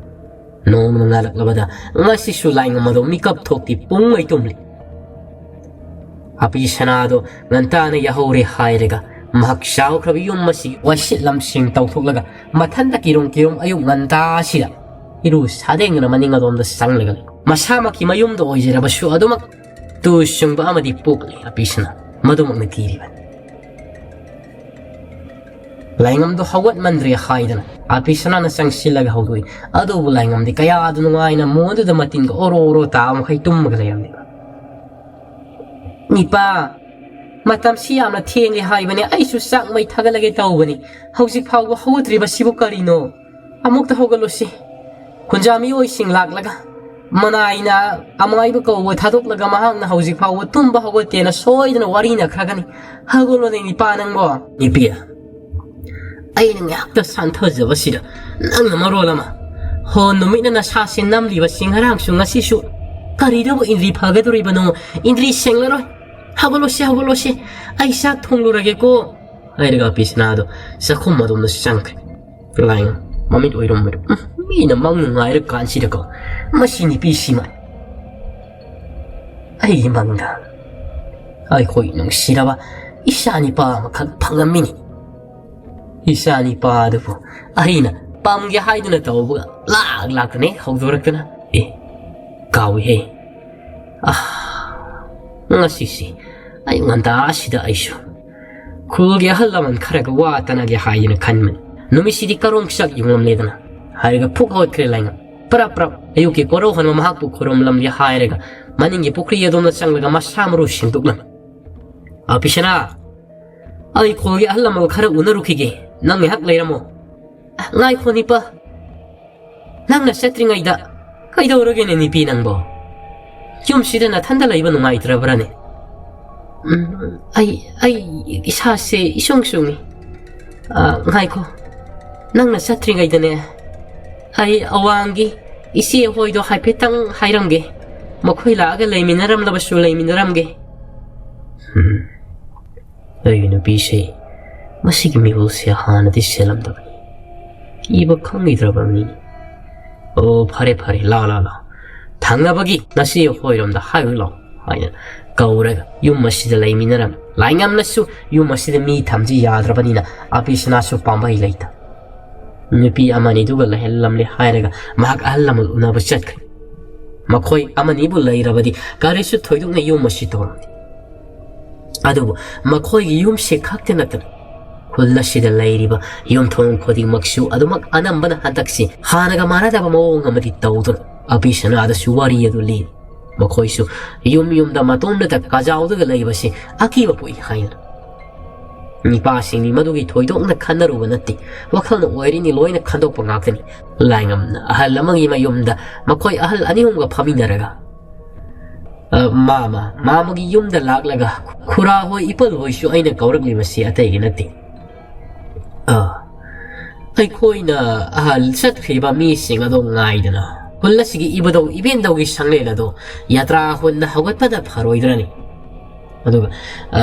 ꯅꯣꯡꯅ ꯉꯥꯜꯂꯛꯂꯕꯗ ꯉꯁꯤꯁꯨ ꯂꯥꯏꯉꯝ ꯑꯗꯣ ꯃꯤꯀꯞ ꯊꯣꯛꯇꯦ, ꯄꯨꯡꯉꯩ ꯇꯨꯝꯂꯤ꯫ ꯑꯄꯤ ꯁꯅꯥꯗꯣ ꯉꯟꯇꯥꯅ ꯌꯥꯍꯧꯔꯦ ꯍꯥꯏꯔꯒ ꯃꯍꯥꯛ ꯆꯥꯎꯈ꯭ꯔꯕ ꯌꯨꯝ ꯑꯁꯤꯒꯤ ꯋꯥꯏꯁꯤꯠ ꯂꯝꯁꯤꯡ ꯇꯧꯊꯣꯛꯂꯒ ꯃꯊꯟꯇ ꯀꯤꯔꯨꯝ ꯀꯤꯔꯨꯝ ꯑꯌꯨꯛ ꯉꯟꯇꯥ ꯑꯁꯤꯗ ꯏꯔꯨ ꯁꯥꯗꯦꯡꯗꯨꯅ ꯃꯅꯤꯡ ꯑꯗꯣꯝꯗ ꯆꯪꯂꯒ ꯂꯩ꯫ ꯃꯁꯥꯃꯛꯀꯤ ꯃꯌꯨꯝꯗ ꯑꯣꯏꯖꯔꯕꯁꯨ ꯑꯗꯨꯃꯛ ꯇꯨ ꯆꯨꯡꯕ ꯑꯃꯗꯤ ꯄꯣꯛꯂꯤ꯫ ꯑꯄꯤ ꯁꯅꯥ ꯃꯗꯨꯃꯛꯅ ꯊꯤꯔꯤꯕꯅꯤ꯫ ꯂꯥꯏꯉꯝꯗꯣ ꯍꯧꯒꯠꯃꯟꯗ꯭ꯔꯦ ꯍꯥꯏꯗꯅ ꯑꯄꯤ ꯁꯅꯥꯅ ꯆꯪꯁꯤꯜꯂꯒ ꯍꯧꯗꯣꯛꯏ꯫ ꯑꯗꯨꯕꯨ ꯂꯥꯏꯉꯝꯗꯤ ꯀꯌꯥꯗ ꯅꯨꯡꯉꯥꯏꯅ ꯃꯣꯟꯗꯨꯗ ꯃꯇꯤꯟꯒ ꯑꯣꯔꯣ ꯑꯣꯔꯣ ꯇꯥꯕ ꯃꯈꯩ ꯇꯨꯝꯃꯒ ꯂꯩꯔꯝꯂꯤꯕ꯫ "ꯏꯄꯥ, ꯃꯇꯝꯁꯤ ꯌꯥꯝꯅ ꯊꯦꯡꯂꯦ ꯍꯥꯏꯕꯅꯦ, ꯑꯩꯁꯨ ꯆꯥꯛ ꯃꯩ ꯊꯥꯒꯠꯂꯒꯦ ꯇꯧꯕꯅꯤ, ꯍꯧꯖꯤꯛ ꯐꯥꯎꯕ ꯍꯧꯒꯠꯇ꯭ꯔꯤꯕꯁꯤꯕꯨ ꯀꯔꯤꯅꯣ? ꯑꯃꯨꯛꯇ ꯍꯧꯒꯠꯂꯨꯁꯤ꯫ ꯈꯨꯟꯖꯥ ꯃꯤꯑꯣꯏꯁꯤꯡ ꯂꯥꯛꯂꯒ ꯃꯅꯥꯏꯅ ꯑꯃꯥꯏꯕ ꯀꯧꯕ ꯊꯥꯗꯣꯛꯂꯒ ꯃꯍꯥꯛꯅ ꯍꯧꯖꯤꯛ ꯐꯥꯎꯕ ꯇꯨꯝꯕ ꯍꯧꯒꯠꯇꯦꯅ ꯁꯣꯏꯗꯅ ꯋꯥꯔꯤꯅꯈ꯭ꯔꯒꯅꯤ꯫ ꯍꯧꯒꯠꯂꯣꯅꯦ ꯏꯄꯥ ꯅꯪꯕꯣ꯫" "ꯏꯄꯤ, ꯑꯩꯅ ꯉꯥꯏꯍꯥꯛꯇ ꯁꯥꯟꯊꯖꯕꯁꯤꯗ ꯅꯪꯅ ꯃꯔꯣꯜ ꯑꯃ꯫ ꯍꯣ, ꯅꯨꯃꯤꯠꯅ ꯅꯁꯥꯁꯦ ꯅꯝꯂꯤꯕꯁꯤ ꯉꯔꯥꯡꯁꯨ ꯉꯁꯤꯁꯨ꯫ ꯀꯔꯤꯗꯕꯨ ꯏꯟꯗ꯭ꯔꯤ ꯐꯒꯗꯧꯔꯤꯕꯅꯣ? ꯏꯟꯗ꯭ꯔꯤ ꯁꯦꯡꯂꯔꯣꯏ꯫ ꯍꯧꯒꯠꯂꯣꯁꯦ, ꯍꯧꯒꯠꯂꯣꯁꯦ꯫ ꯑꯩ ꯆꯥꯛ ꯊꯣꯡꯂꯨꯔꯒꯦꯀꯣ꯫" ꯍꯥꯏꯔꯒ ꯑꯄꯤ ꯁꯅꯥꯗꯣ ꯆꯥꯛꯈꯨꯝ ꯑꯗꯣꯝꯗ ꯆꯪꯈ꯭ꯔꯦ꯫ ꯂꯥꯏꯉꯝ ꯃꯃꯤꯠ ꯑꯣꯏꯔꯨꯝꯕꯗꯨ "ꯎꯝ, ꯃꯤꯅ ꯃꯪ ꯅꯨꯡꯉꯥꯏꯔ ꯀꯥꯟꯁꯤꯗꯀꯣ, ꯃꯁꯤ ꯅꯨꯄꯤꯁꯤꯃ ꯑꯩꯒꯤ ꯃꯪꯗ ꯑꯩꯈꯣꯏ ꯅꯨꯡꯁꯤꯔꯕ ꯏꯆꯥ ꯅꯨꯄꯥ ꯑꯃꯈꯛ ꯐꯪꯉꯝꯃꯤꯅꯤ꯫ ꯏꯆꯥ ꯅꯨꯄꯥ ꯑꯗꯨꯕꯨ ꯑꯩꯅ ꯄꯥꯝꯒꯦ ꯍꯥꯏꯗꯨꯅ ꯇꯧꯕꯒ ꯂꯥꯛ ꯂꯥꯛꯇꯅ ꯍꯦꯛ ꯍꯧꯗꯣꯔꯛꯇꯅ, ꯑꯦ, ꯀꯥꯎꯏꯍꯦ꯫ ꯑꯥ, ꯉꯁꯤꯁꯤ ꯑꯌꯨꯛ ꯉꯟꯇꯥ ꯑꯁꯤꯗ ꯑꯩꯁꯨ ꯈꯨꯜꯒꯤ ꯑꯍꯜ ꯂꯃꯟ ꯈꯔꯒ ꯋꯥ ꯇꯥꯅꯒꯦ ꯍꯥꯏꯗꯅ ꯈꯟꯕꯅꯤ꯫ ꯅꯨꯃꯤꯠꯁꯤꯗꯤ ꯀꯔꯣꯡ ꯆꯥꯛ ꯌꯨꯡꯂꯝꯂꯦꯗꯅ ꯍꯥꯏꯔꯒ ꯐꯨꯛ ꯍꯧꯒꯠꯈ꯭ꯔꯦ ꯂꯥꯏꯉꯝ꯫ ꯄ꯭ꯔꯞ ꯄ꯭ꯔꯞ ꯑꯌꯨꯛꯀꯤ ꯀꯣꯔꯧꯍꯟꯕ ꯃꯍꯥꯛꯄꯨ ꯈꯨꯔꯨꯝꯂꯝꯂꯦ ꯍꯥꯏꯔꯒ ꯃꯅꯤꯡꯒꯤ ꯄꯨꯈ꯭ꯔꯤ ꯑꯗꯣꯝꯗ ꯆꯪꯂꯒ ꯃꯁꯥ ꯃꯔꯨ ꯁꯦꯡꯗꯣꯛꯂꯝꯃꯤ꯫ "ꯑ, ꯄꯤꯁꯅꯥ, ꯑꯩ ꯈꯨꯜꯒꯤ ꯑꯍꯜ ꯂꯃꯟ ꯈꯔ ꯎꯅꯔꯨꯈꯤꯒꯦ꯫ ꯅꯪ ꯉꯥꯏꯍꯥꯛ ꯂꯩꯔꯝꯃꯣ꯫" "ꯑ, ꯉꯥꯏꯈꯣ ꯅꯤꯄꯥ꯫ ꯅꯪꯅ ꯆꯠꯇ꯭ꯔꯤꯉꯩꯗ ꯀꯩꯗꯧꯔꯒꯦꯅꯦ ꯅꯨꯄꯤ ꯅꯪꯕꯣ? ꯌꯨꯝꯁꯤꯗ ꯅꯊꯟꯗ ꯂꯩꯕ ꯅꯨꯡꯉꯥꯏꯇ꯭ꯔꯕ꯭ꯔꯅꯦ?" "ꯎꯝ, ꯑꯩ, ꯑꯩ ꯏꯁꯥꯁꯦ ꯏꯁꯨꯡ ꯁꯨꯡꯉꯤ꯫ ꯑ, ꯉꯥꯏꯈꯣ, ꯅꯪꯅ ꯆꯠꯇ꯭ꯔꯤꯉꯩꯗꯅꯦ, ꯑꯩ ꯑꯋꯥꯡꯒꯤ ꯏꯆꯦ ꯍꯣꯏꯗꯣ ꯍꯥꯏꯐꯦꯠꯇꯪ ꯍꯥꯏꯔꯝꯒꯦ꯫ ꯃꯈꯣꯏ ꯂꯥꯛꯑꯒ ꯂꯩꯃꯤꯟꯅꯔꯝꯂꯕꯁꯨ ꯂꯩꯃꯤꯟꯅꯔꯝꯒꯦ꯫" ꯎꯝ꯫ ꯑꯩꯒꯤ ꯅꯨꯄꯤꯁꯦ ꯃꯁꯤꯒꯤ ꯃꯤꯍꯨꯜꯁꯦ ꯍꯥꯟꯅꯗꯤ ꯁꯦꯜꯂꯝꯗꯕꯅꯤ꯫ ꯀꯤꯕ ꯈꯪꯈꯤꯗ꯭ꯔꯕꯅꯤ꯫ "ꯑꯣ, ꯐꯔꯦ, ꯐꯔꯦ, ꯂꯥꯛꯑꯣ, ꯂꯥꯛꯑꯣ, ꯂꯥꯛꯑꯣ꯫ ꯊꯪꯅꯕꯒꯤ ꯅꯆꯦ ꯍꯣꯏꯔꯣꯝꯗ ꯍꯥꯏꯔꯨ ꯂꯥꯛꯑꯣ," ꯍꯥꯏꯅ ꯀꯧꯔꯒ ꯌꯨꯝ ꯑꯁꯤꯗ ꯂꯩꯃꯤꯟꯅꯔꯝꯃꯤ꯫ ꯂꯥꯏꯉꯝꯅꯁꯨ ꯌꯨꯝ ꯑꯁꯤꯗ ꯃꯤ ꯊꯝꯖꯤ ꯌꯥꯗ꯭ꯔꯕꯅꯤꯅ ꯑꯄꯤꯁꯅꯥꯁꯨ ꯄꯥꯝꯕꯩ ꯂꯩꯇ꯫ ꯅꯨꯄꯤ ꯑꯃꯅꯤꯗꯨꯒ ꯂꯩꯍꯜꯂꯝꯂꯦ ꯍꯥꯏꯔꯒ ꯃꯍꯥꯛ ꯑꯍꯜ ꯂꯃꯟ ꯎꯅꯕ ꯆꯠꯈ꯭ꯔꯦ꯫ ꯃꯈꯣꯏ ꯑꯃꯅꯤꯕꯨ ꯂꯩꯔꯕꯗꯤ ꯀꯔꯤꯁꯨ ꯊꯣꯏꯗꯣꯛꯅ ꯌꯨꯝ ꯑꯁꯤ ꯇꯧꯔꯝꯗꯦ꯫ ꯑꯗꯨꯕꯨ ꯃꯈꯣꯏꯒꯤ ꯌꯨꯝꯁꯤ ꯈꯛꯇ ꯅꯠꯇꯅ ꯈꯨꯜ ꯑꯁꯤꯗ ꯂꯩꯔꯤꯕ ꯌꯨꯝꯊꯣꯡ ꯈꯨꯗꯤꯡꯃꯛꯁꯨ ꯑꯗꯨꯃꯛ ꯑꯅꯝꯕꯅ ꯍꯟꯗꯛꯁꯤ ꯍꯥꯟꯅꯒ ꯃꯥꯟꯅꯗꯕ ꯃꯑꯣꯡ ꯑꯃꯗꯤ ꯇꯧꯗꯨꯅ ꯑꯕꯤꯁꯅꯥꯗꯁꯨ ꯋꯥꯔꯤ ꯑꯗꯨ ꯂꯤꯔꯤ꯫ ꯃꯈꯣꯏꯁꯨ ꯌꯨꯝ ꯌꯨꯝꯗ ꯃꯇꯣꯝꯗꯇ ꯀꯥꯖꯥꯎꯗꯒ ꯂꯩꯕꯁꯤ ꯑꯀꯤꯕ ꯄꯣꯛꯏ ꯍꯥꯏꯅ꯫ ꯅꯤꯄꯥꯁꯤꯡꯅꯤ ꯃꯗꯨꯒꯤ ꯊꯣꯏꯗꯣꯛꯅ ꯈꯟꯅꯔꯨꯕ ꯅꯠꯇꯦ꯫ ꯋꯥꯈꯜꯅ ꯑꯣꯏꯔꯤꯅꯤ ꯂꯣꯏꯅ ꯈꯟꯗꯣꯛꯄ ꯉꯥꯛꯇꯅꯤ꯫ ꯂꯥꯏꯉꯝꯅ ꯑꯍꯜ ꯑꯃꯒꯤ ꯃꯌꯨꯝꯗ ꯃꯈꯣꯏ ꯑꯍꯜ ꯑꯅꯤ ꯑꯍꯨꯝꯒ ꯐꯝꯃꯤꯟꯅꯔꯒ, "ꯑ, ꯃꯥꯃ, ꯃꯥꯃꯒꯤ ꯌꯨꯝꯗ ꯂꯥꯛꯂꯒ ꯈꯨꯔꯥ ꯍꯣꯏ, ꯏꯄꯜ ꯍꯣꯏꯁꯨ ꯑꯩꯅ ꯀꯧꯔꯛꯂꯤꯕꯁꯤ ꯑꯇꯩꯒꯤ ꯅꯠꯇꯦ꯫ ꯑ, ꯑꯩꯈꯣꯏꯅ, ꯑ, ꯆꯠꯈ꯭ꯔꯤꯕ ꯃꯤꯁꯤꯡ ꯑꯗꯣ ꯉꯥꯏꯗꯅ ꯈꯨꯜ ꯑꯁꯤꯒꯤ ꯏꯕꯨꯙꯧ ꯏꯕꯦꯟꯗꯧꯒꯤ ꯁꯪꯂꯦꯟ ꯑꯗꯣ ꯌꯥꯇ꯭ꯔꯥ ꯍꯨꯟꯅ ꯍꯧꯒꯠꯄꯅ ꯐꯔꯣꯏꯗ꯭ꯔꯅꯤ? ꯑꯗꯨꯒ, ꯑ,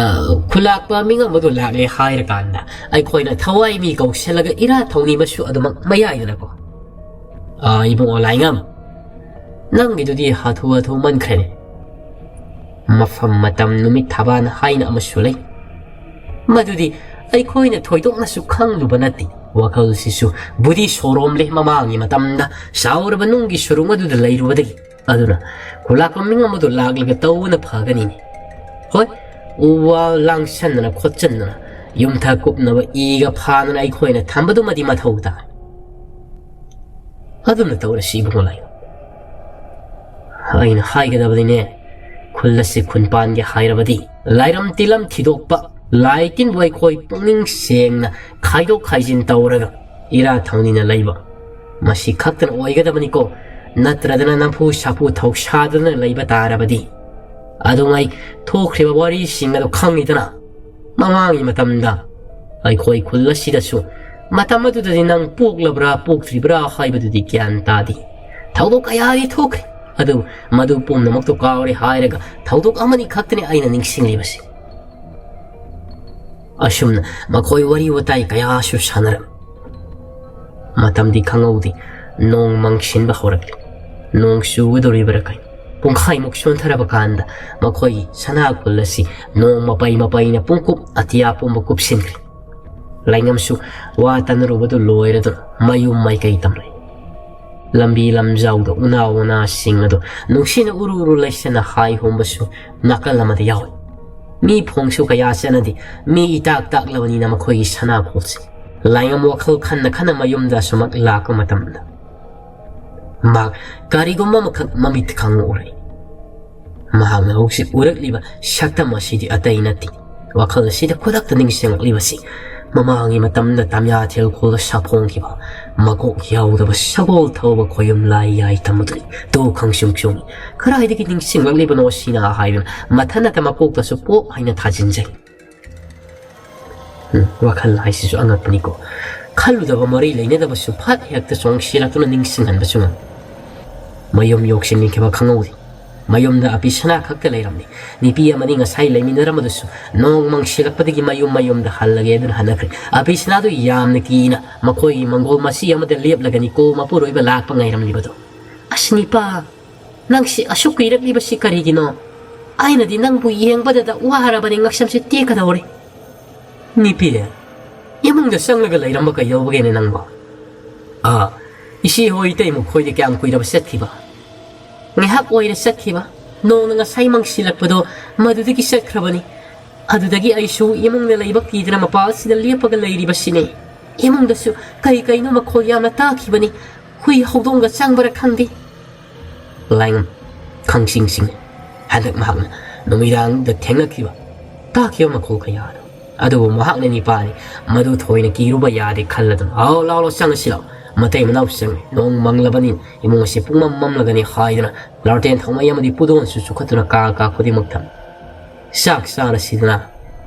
ꯈꯨꯂꯥꯛꯄ ꯃꯤꯉꯝ ꯑꯗꯨ ꯂꯥꯛꯂꯦ ꯍꯥꯏꯔꯀꯥꯟꯗ ꯑꯩꯈꯣꯏꯅ ꯊꯋꯥꯏ ꯃꯤ ꯀꯧꯁꯜꯂꯒ ꯏꯔꯥ ꯊꯧꯅꯤꯕꯁꯨ ꯑꯗꯨꯃꯛ ꯃꯌꯥꯏꯗꯅꯀꯣ꯫ "ꯑꯥ, ꯏꯕꯨꯡꯉꯣ ꯂꯥꯏꯉꯝ, ꯅꯪꯒꯤꯗꯨꯗꯤ ꯍꯥꯊꯨ ꯍꯥꯊꯨ ꯃꯟꯈ꯭ꯔꯦꯅꯦ꯫ ꯃꯐꯝ, ꯃꯇꯝ, ꯅꯨꯃꯤꯠ ꯊꯥꯕꯥꯟ ꯍꯥꯏꯅ ꯑꯃꯁꯨ ꯂꯩ꯫ ꯃꯗꯨꯗꯤ ꯑꯩꯈꯣꯏꯅ ꯊꯣꯏꯗꯣꯛꯅꯁꯨ ꯈꯪꯂꯨꯕ ꯅꯠꯇꯦ꯫ ꯋꯥꯈꯜꯁꯤꯁꯨ ꯕꯨꯙꯤ ꯁꯣꯔꯣꯝꯂꯦ ꯃꯃꯥꯡꯒꯤ ꯃꯇꯝꯗ ꯆꯥꯎꯔꯕ ꯅꯨꯡꯒꯤ ꯁꯨꯔꯨꯡ ꯑꯗꯨꯗ ꯂꯩꯔꯨꯕꯗꯒꯤ꯫ ꯑꯗꯨꯅ ꯈꯨꯂꯥꯛꯄ ꯃꯤꯡ ꯑꯃꯗꯨ ꯂꯥꯛꯂꯒ ꯇꯧꯕꯅ ꯐꯒꯅꯤꯅꯦ꯫ ꯍꯣꯏ, ꯎ ꯋꯥ ꯂꯥꯡꯁꯟꯗꯅ ꯈꯣꯠꯆꯟꯗꯅ ꯌꯨꯝꯊꯛ ꯀꯨꯞꯅꯕ ꯏꯒ ꯐꯥꯗꯅ ꯑꯩꯈꯣꯏꯅ ꯊꯝꯕꯗꯨꯃꯗꯤ ꯃꯊꯧ ꯇꯥꯏ꯫ ꯑꯗꯨꯝꯅ ꯇꯧꯔꯁꯤ ꯏꯕꯨꯡꯉꯣ ꯂꯥꯏꯉꯝ꯫ ꯑꯩꯅ ꯍꯥꯏꯒꯗꯕꯅꯤꯅꯦ, ꯈꯨꯜ ꯑꯁꯤ ꯈꯨꯟꯄꯥꯟꯒꯦ ꯍꯥꯏꯔꯕꯗꯤ ꯂꯥꯏꯔꯝ ꯇꯤꯂꯝ ꯊꯤꯗꯣꯛꯄ, ꯂꯥꯏ ꯇꯤꯟꯕꯨ ꯑꯩꯈꯣꯏ ꯄꯨꯛꯅꯤꯡ ꯁꯦꯡꯅ ꯈꯥꯏꯗꯣꯛ ꯈꯥꯏꯖꯤꯟ ꯇꯧꯔꯒ ꯏꯔꯥ ꯊꯧꯅꯤꯅ ꯂꯩꯕ, ꯃꯁꯤ ꯈꯛꯇꯅ ꯑꯣꯏꯒꯗꯕꯅꯤꯀꯣ꯫ ꯅꯠꯇ꯭ꯔꯗꯅ ꯅꯝꯐꯨ ꯁꯥꯐꯨ ꯊꯧꯁꯥꯗꯨꯅ ꯂꯩꯕ ꯇꯥꯔꯕꯗꯤ ꯑꯗꯨꯉꯩ ꯊꯣꯛꯈ꯭ꯔꯤꯕ ꯋꯥꯔꯤꯁꯤꯡ ꯑꯗꯨ ꯈꯪꯉꯤꯗꯅ꯫ ꯃꯃꯥꯡꯒꯤ ꯃꯇꯝꯗ ꯑꯩꯈꯣꯏ ꯈꯨꯜ ꯑꯁꯤꯗꯁꯨ ꯃꯇꯝ ꯑꯗꯨꯗꯗꯤ ꯅꯪ ꯄꯣꯛꯂꯕ꯭ꯔꯥ ꯄꯣꯛꯇ꯭ꯔꯤꯕ꯭ꯔꯥ ꯍꯥꯏꯕꯗꯨꯗꯤ ꯒ꯭ꯌꯥꯟ ꯇꯥꯗꯦ꯫ ꯊꯧꯗꯣꯛ ꯀꯌꯥꯗꯤ ꯊꯣꯛꯈ꯭ꯔꯦ꯫ ꯑꯗꯨ ꯃꯗꯨ ꯄꯨꯝꯅꯃꯛꯇꯨ ꯀꯥꯎꯔꯦ ꯍꯥꯏꯔꯒ ꯊꯧꯗꯣꯛ ꯑꯃꯅꯤ ꯈꯛꯇꯅꯤ ꯑꯩꯅ ꯅꯤꯡꯁꯤꯡꯂꯤꯕꯁꯤ꯫ ꯑꯁꯨꯝꯅ ꯃꯈꯣꯏ ꯋꯥꯔꯤ ꯋꯥꯇꯥꯏ ꯀꯌꯥꯁꯨ ꯁꯥꯟꯅꯔꯝꯃꯤ꯫ ꯃꯇꯝꯗꯤ ꯈꯪꯍꯧꯗꯦ꯫ ꯅꯣꯡ ꯃꯪꯁꯤꯟꯕ ꯍꯧꯔꯛꯂꯤ꯫ ꯅꯣꯡ ꯆꯨꯒꯗꯧꯔꯤꯕ꯭ꯔꯥ ꯀꯩꯅꯣ? ꯄꯨꯡꯈꯥꯏꯃꯨꯛ ꯆꯣꯟꯊꯔꯕ ꯀꯥꯟꯗ ꯃꯈꯣꯏꯒꯤ ꯁꯅꯥ ꯈꯨꯜ ꯑꯁꯤ ꯅꯣꯡ ꯃꯄꯩ ꯃꯄꯩꯅ ꯄꯨꯡꯀꯨꯞ ꯑꯇꯤꯌꯥ ꯄꯨꯝꯕ ꯀꯨꯞꯁꯤꯟꯈ꯭ꯔꯦ꯫ ꯂꯥꯏꯉꯝꯁꯨ ꯋꯥ ꯇꯥꯅꯔꯨꯕꯗꯨ ꯂꯣꯏꯔꯗꯨꯅ ꯃꯌꯨꯝ ꯃꯥꯏꯀꯩ ꯇꯝꯂꯛꯏ꯫ ꯂꯝꯕꯤ ꯂꯝꯖꯥꯎꯗ ꯎꯅꯥ ꯋꯥꯅꯥꯁꯤꯡ ꯑꯗꯨ ꯅꯨꯡꯁꯤꯅ ꯎꯔꯨ ꯎꯔꯨ ꯂꯩꯁꯤꯟꯅ ꯍꯥꯏ ꯍꯣꯝꯕꯁꯨ ꯅꯥꯀꯜ ꯑꯃꯗ ꯌꯥꯎꯏ꯫ ꯃꯤ ꯐꯣꯡꯁꯨ ꯀꯌꯥ ꯆꯠꯅꯗꯦ꯫ ꯃꯤ ꯏꯇꯥꯛ ꯇꯥꯛꯂꯕꯅꯤꯅ ꯃꯈꯣꯏꯒꯤ ꯁꯅꯥ ꯈꯨꯜꯁꯤ꯫ ꯂꯥꯏꯉꯝ ꯋꯥꯈꯜ ꯈꯟꯅ ꯈꯟꯅ ꯃꯌꯨꯝꯗ ꯑꯁꯨꯃꯛ ꯂꯥꯛꯄ ꯃꯇꯝꯗ ꯃꯍꯥꯛ ꯀꯔꯤꯒꯨꯝꯕ ꯑꯃꯈꯛ ꯃꯃꯤꯠ ꯈꯪꯅ ꯎꯔꯛꯏ꯫ ꯃꯍꯥꯛꯅ ꯍꯧꯖꯤꯛ ꯎꯔꯛꯂꯤꯕ ꯁꯛꯇꯝ ꯑꯁꯤꯗꯤ ꯑꯇꯩ ꯅꯠꯇꯦ꯫ ꯋꯥꯈꯜ ꯑꯁꯤꯗ ꯈꯨꯗꯛꯇ ꯅꯤꯡꯁꯤꯡꯂꯛꯂꯤꯕꯁꯤ ꯃꯃꯥꯡꯒꯤ ꯃꯇꯝꯗ ꯇꯥꯃꯤꯌꯥ ꯊꯦꯜꯈꯣꯜꯗ ꯁꯥꯐꯣꯡꯈꯤꯕ ꯃꯀꯣꯛ ꯌꯥꯎꯗꯕ ꯁꯒꯣꯜ ꯊꯧꯕ ꯈꯣꯌꯨꯝ ꯂꯥꯏ ꯌꯥꯏ ꯇꯝꯕꯗꯨꯅꯤ꯫ ꯇꯨ ꯈꯪꯆꯨꯝ ꯆꯨꯝꯃꯤ꯫ ꯀꯗꯥꯏꯗꯒꯤ ꯅꯤꯡꯁꯤꯡꯂꯛꯂꯤꯕꯅꯣ ꯁꯤꯅ ꯍꯥꯏꯗꯨꯅ ꯃꯊꯟꯇ ꯃꯀꯣꯛꯇꯁꯨ ꯄꯣꯞ ꯍꯥꯏꯅ ꯊꯥꯖꯤꯟꯖꯩ꯫ ꯎꯝ, ꯋꯥꯈꯜ ꯍꯥꯏꯁꯤꯁꯨ ꯑꯉꯛꯄꯅꯤꯀꯣ꯫ ꯈꯜꯂꯨꯗꯕ ꯃꯔꯤ ꯂꯩꯅꯗꯕꯁꯨ ꯐꯠ ꯍꯦꯛꯇ ꯆꯣꯡꯁꯤꯜꯂꯛꯇꯨꯅ ꯅꯤꯡꯁꯤꯡꯍꯟꯕꯁꯨ ꯉꯝꯃꯤ꯫ ꯃꯌꯨꯝ ꯌꯧꯁꯤꯟꯈꯤꯕ ꯈꯪꯍꯧꯗꯦ꯫ ꯃꯌꯨꯝꯗ ꯑꯄꯤꯁꯅꯥ ꯈꯛꯇ ꯂꯩꯔꯝꯂꯤ꯫ ꯅꯨꯄꯤ ꯑꯃꯅꯤ ꯉꯁꯥꯏ ꯂꯩꯃꯤꯟꯅꯔꯝꯕꯗꯨꯁꯨ ꯅꯣꯡ ꯃꯪꯁꯤꯜꯂꯛꯄꯗꯒꯤ ꯃꯌꯨꯝ ꯃꯌꯨꯝꯗ ꯍꯜꯂꯒꯦ ꯑꯗꯨꯅ ꯍꯟꯅꯈ꯭ꯔꯦ꯫ ꯑꯄꯤꯁꯅꯥꯗꯨ ꯌꯥꯝꯅ ꯀꯤꯅ ꯃꯈꯣꯏꯒꯤ ꯃꯪꯒꯣꯜ ꯃꯆꯤ ꯑꯃꯗ ꯂꯦꯞꯂꯒꯅꯤꯀꯣ ꯃꯄꯨꯔꯣꯏꯕ ꯂꯥꯛꯄ ꯉꯥꯏꯔꯝꯂꯤꯕꯗꯣ꯫ "ꯑꯁ ꯅꯤꯄꯥ, ꯅꯪꯁꯤ ꯑꯁꯨꯛ ꯀꯨꯏꯔꯛꯂꯤꯕꯁꯤ ꯀꯔꯤꯒꯤꯅꯣ? ꯑꯩꯅꯗꯤ ꯅꯪꯕꯨ ꯌꯦꯡꯕꯗꯗ ꯋꯥꯔꯕꯅꯤ, ꯉꯛꯁꯝꯁꯦ ꯇꯦꯛꯀꯗꯧꯔꯦ꯫" "ꯅꯤꯄꯤ, ꯏꯃꯨꯡꯗ ꯆꯪꯂꯒ ꯂꯩꯔꯝꯕ ꯀꯩꯗꯧꯕꯒꯦꯅꯦ ꯅꯪꯕꯣ?" "ꯑꯥ, ꯏꯆꯦ ꯍꯣꯏ ꯏꯇꯩꯃ ꯈꯣꯏꯗꯤ ꯀꯌꯥꯝ ꯀꯨꯏꯔꯕ ꯆꯠꯈꯤꯕ?" "ꯉꯥꯏꯍꯥꯛ ꯑꯣꯏꯔꯦ ꯆꯠꯈꯤꯕ꯫ ꯅꯣꯡꯅ ꯉꯁꯥꯏ ꯃꯪꯁꯤꯜꯂꯛꯄꯗꯣ ꯃꯗꯨꯗꯒꯤ ꯆꯠꯈ꯭ꯔꯕꯅꯤ꯫ ꯑꯗꯨꯗꯒꯤ ꯑꯩꯁꯨ ꯏꯃꯨꯡꯗ ꯂꯩꯕ ꯀꯤꯗꯅ ꯃꯄꯥꯜꯁꯤꯗ ꯂꯦꯞꯄꯒ ꯂꯩꯔꯤꯕꯁꯤꯅꯦ꯫ ꯏꯃꯨꯡꯗꯁꯨ ꯀꯩ ꯀꯩꯅꯣ ꯃꯈꯣꯜ ꯌꯥꯝꯅ ꯇꯥꯈꯤꯕꯅꯤ꯫ ꯍꯨꯏ ꯍꯧꯗꯣꯡꯒ ꯆꯪꯕꯔꯥ ꯈꯪꯗꯦ꯫" ꯂꯥꯏꯉꯝ ꯈꯪꯁꯤꯡ ꯁꯤꯡꯉꯤ꯫ ꯍꯟꯗꯛ ꯃꯍꯥꯛꯅ ꯅꯨꯃꯤꯗꯥꯡꯗ ꯊꯦꯡꯅꯈꯤꯕ, ꯇꯥꯈꯤꯕ ꯃꯈꯣꯜ ꯀꯌꯥꯗꯣ꯫ ꯑꯗꯨꯕꯨ ꯃꯍꯥꯛꯅ ꯅꯤꯄꯥꯅꯤ, ꯃꯗꯨ ꯊꯣꯏꯅ ꯀꯤꯔꯨꯕ ꯌꯥꯗꯦ ꯈꯜꯂꯗꯨꯅ, "ꯑꯥꯎ, ꯂꯥꯎ, ꯂꯥꯎ, ꯆꯪꯉꯁꯤ ꯂꯥꯎ꯫ ꯃꯇꯩ ꯃꯅꯥꯎ ꯆꯪꯉꯤ꯫ ꯅꯣꯡ ꯃꯪꯂꯕꯅꯤ, ꯏꯃꯨꯡ ꯑꯁꯤ ꯄꯨꯡꯃꯝ ꯃꯝꯂꯒꯅꯤ" ꯍꯥꯏꯗꯨꯅ ꯂꯥꯔꯇꯦꯟ ꯊꯥꯎꯃꯩ ꯑꯃꯗꯤ ꯄꯨꯗꯣꯟꯁꯨ ꯆꯨꯈꯠꯇꯨꯅ ꯀꯥ ꯀꯥ ꯈꯨꯗꯤꯡꯃꯛ ꯊꯝꯃꯤ꯫ ꯆꯥꯛ ꯆꯥꯔꯁꯤꯗꯅ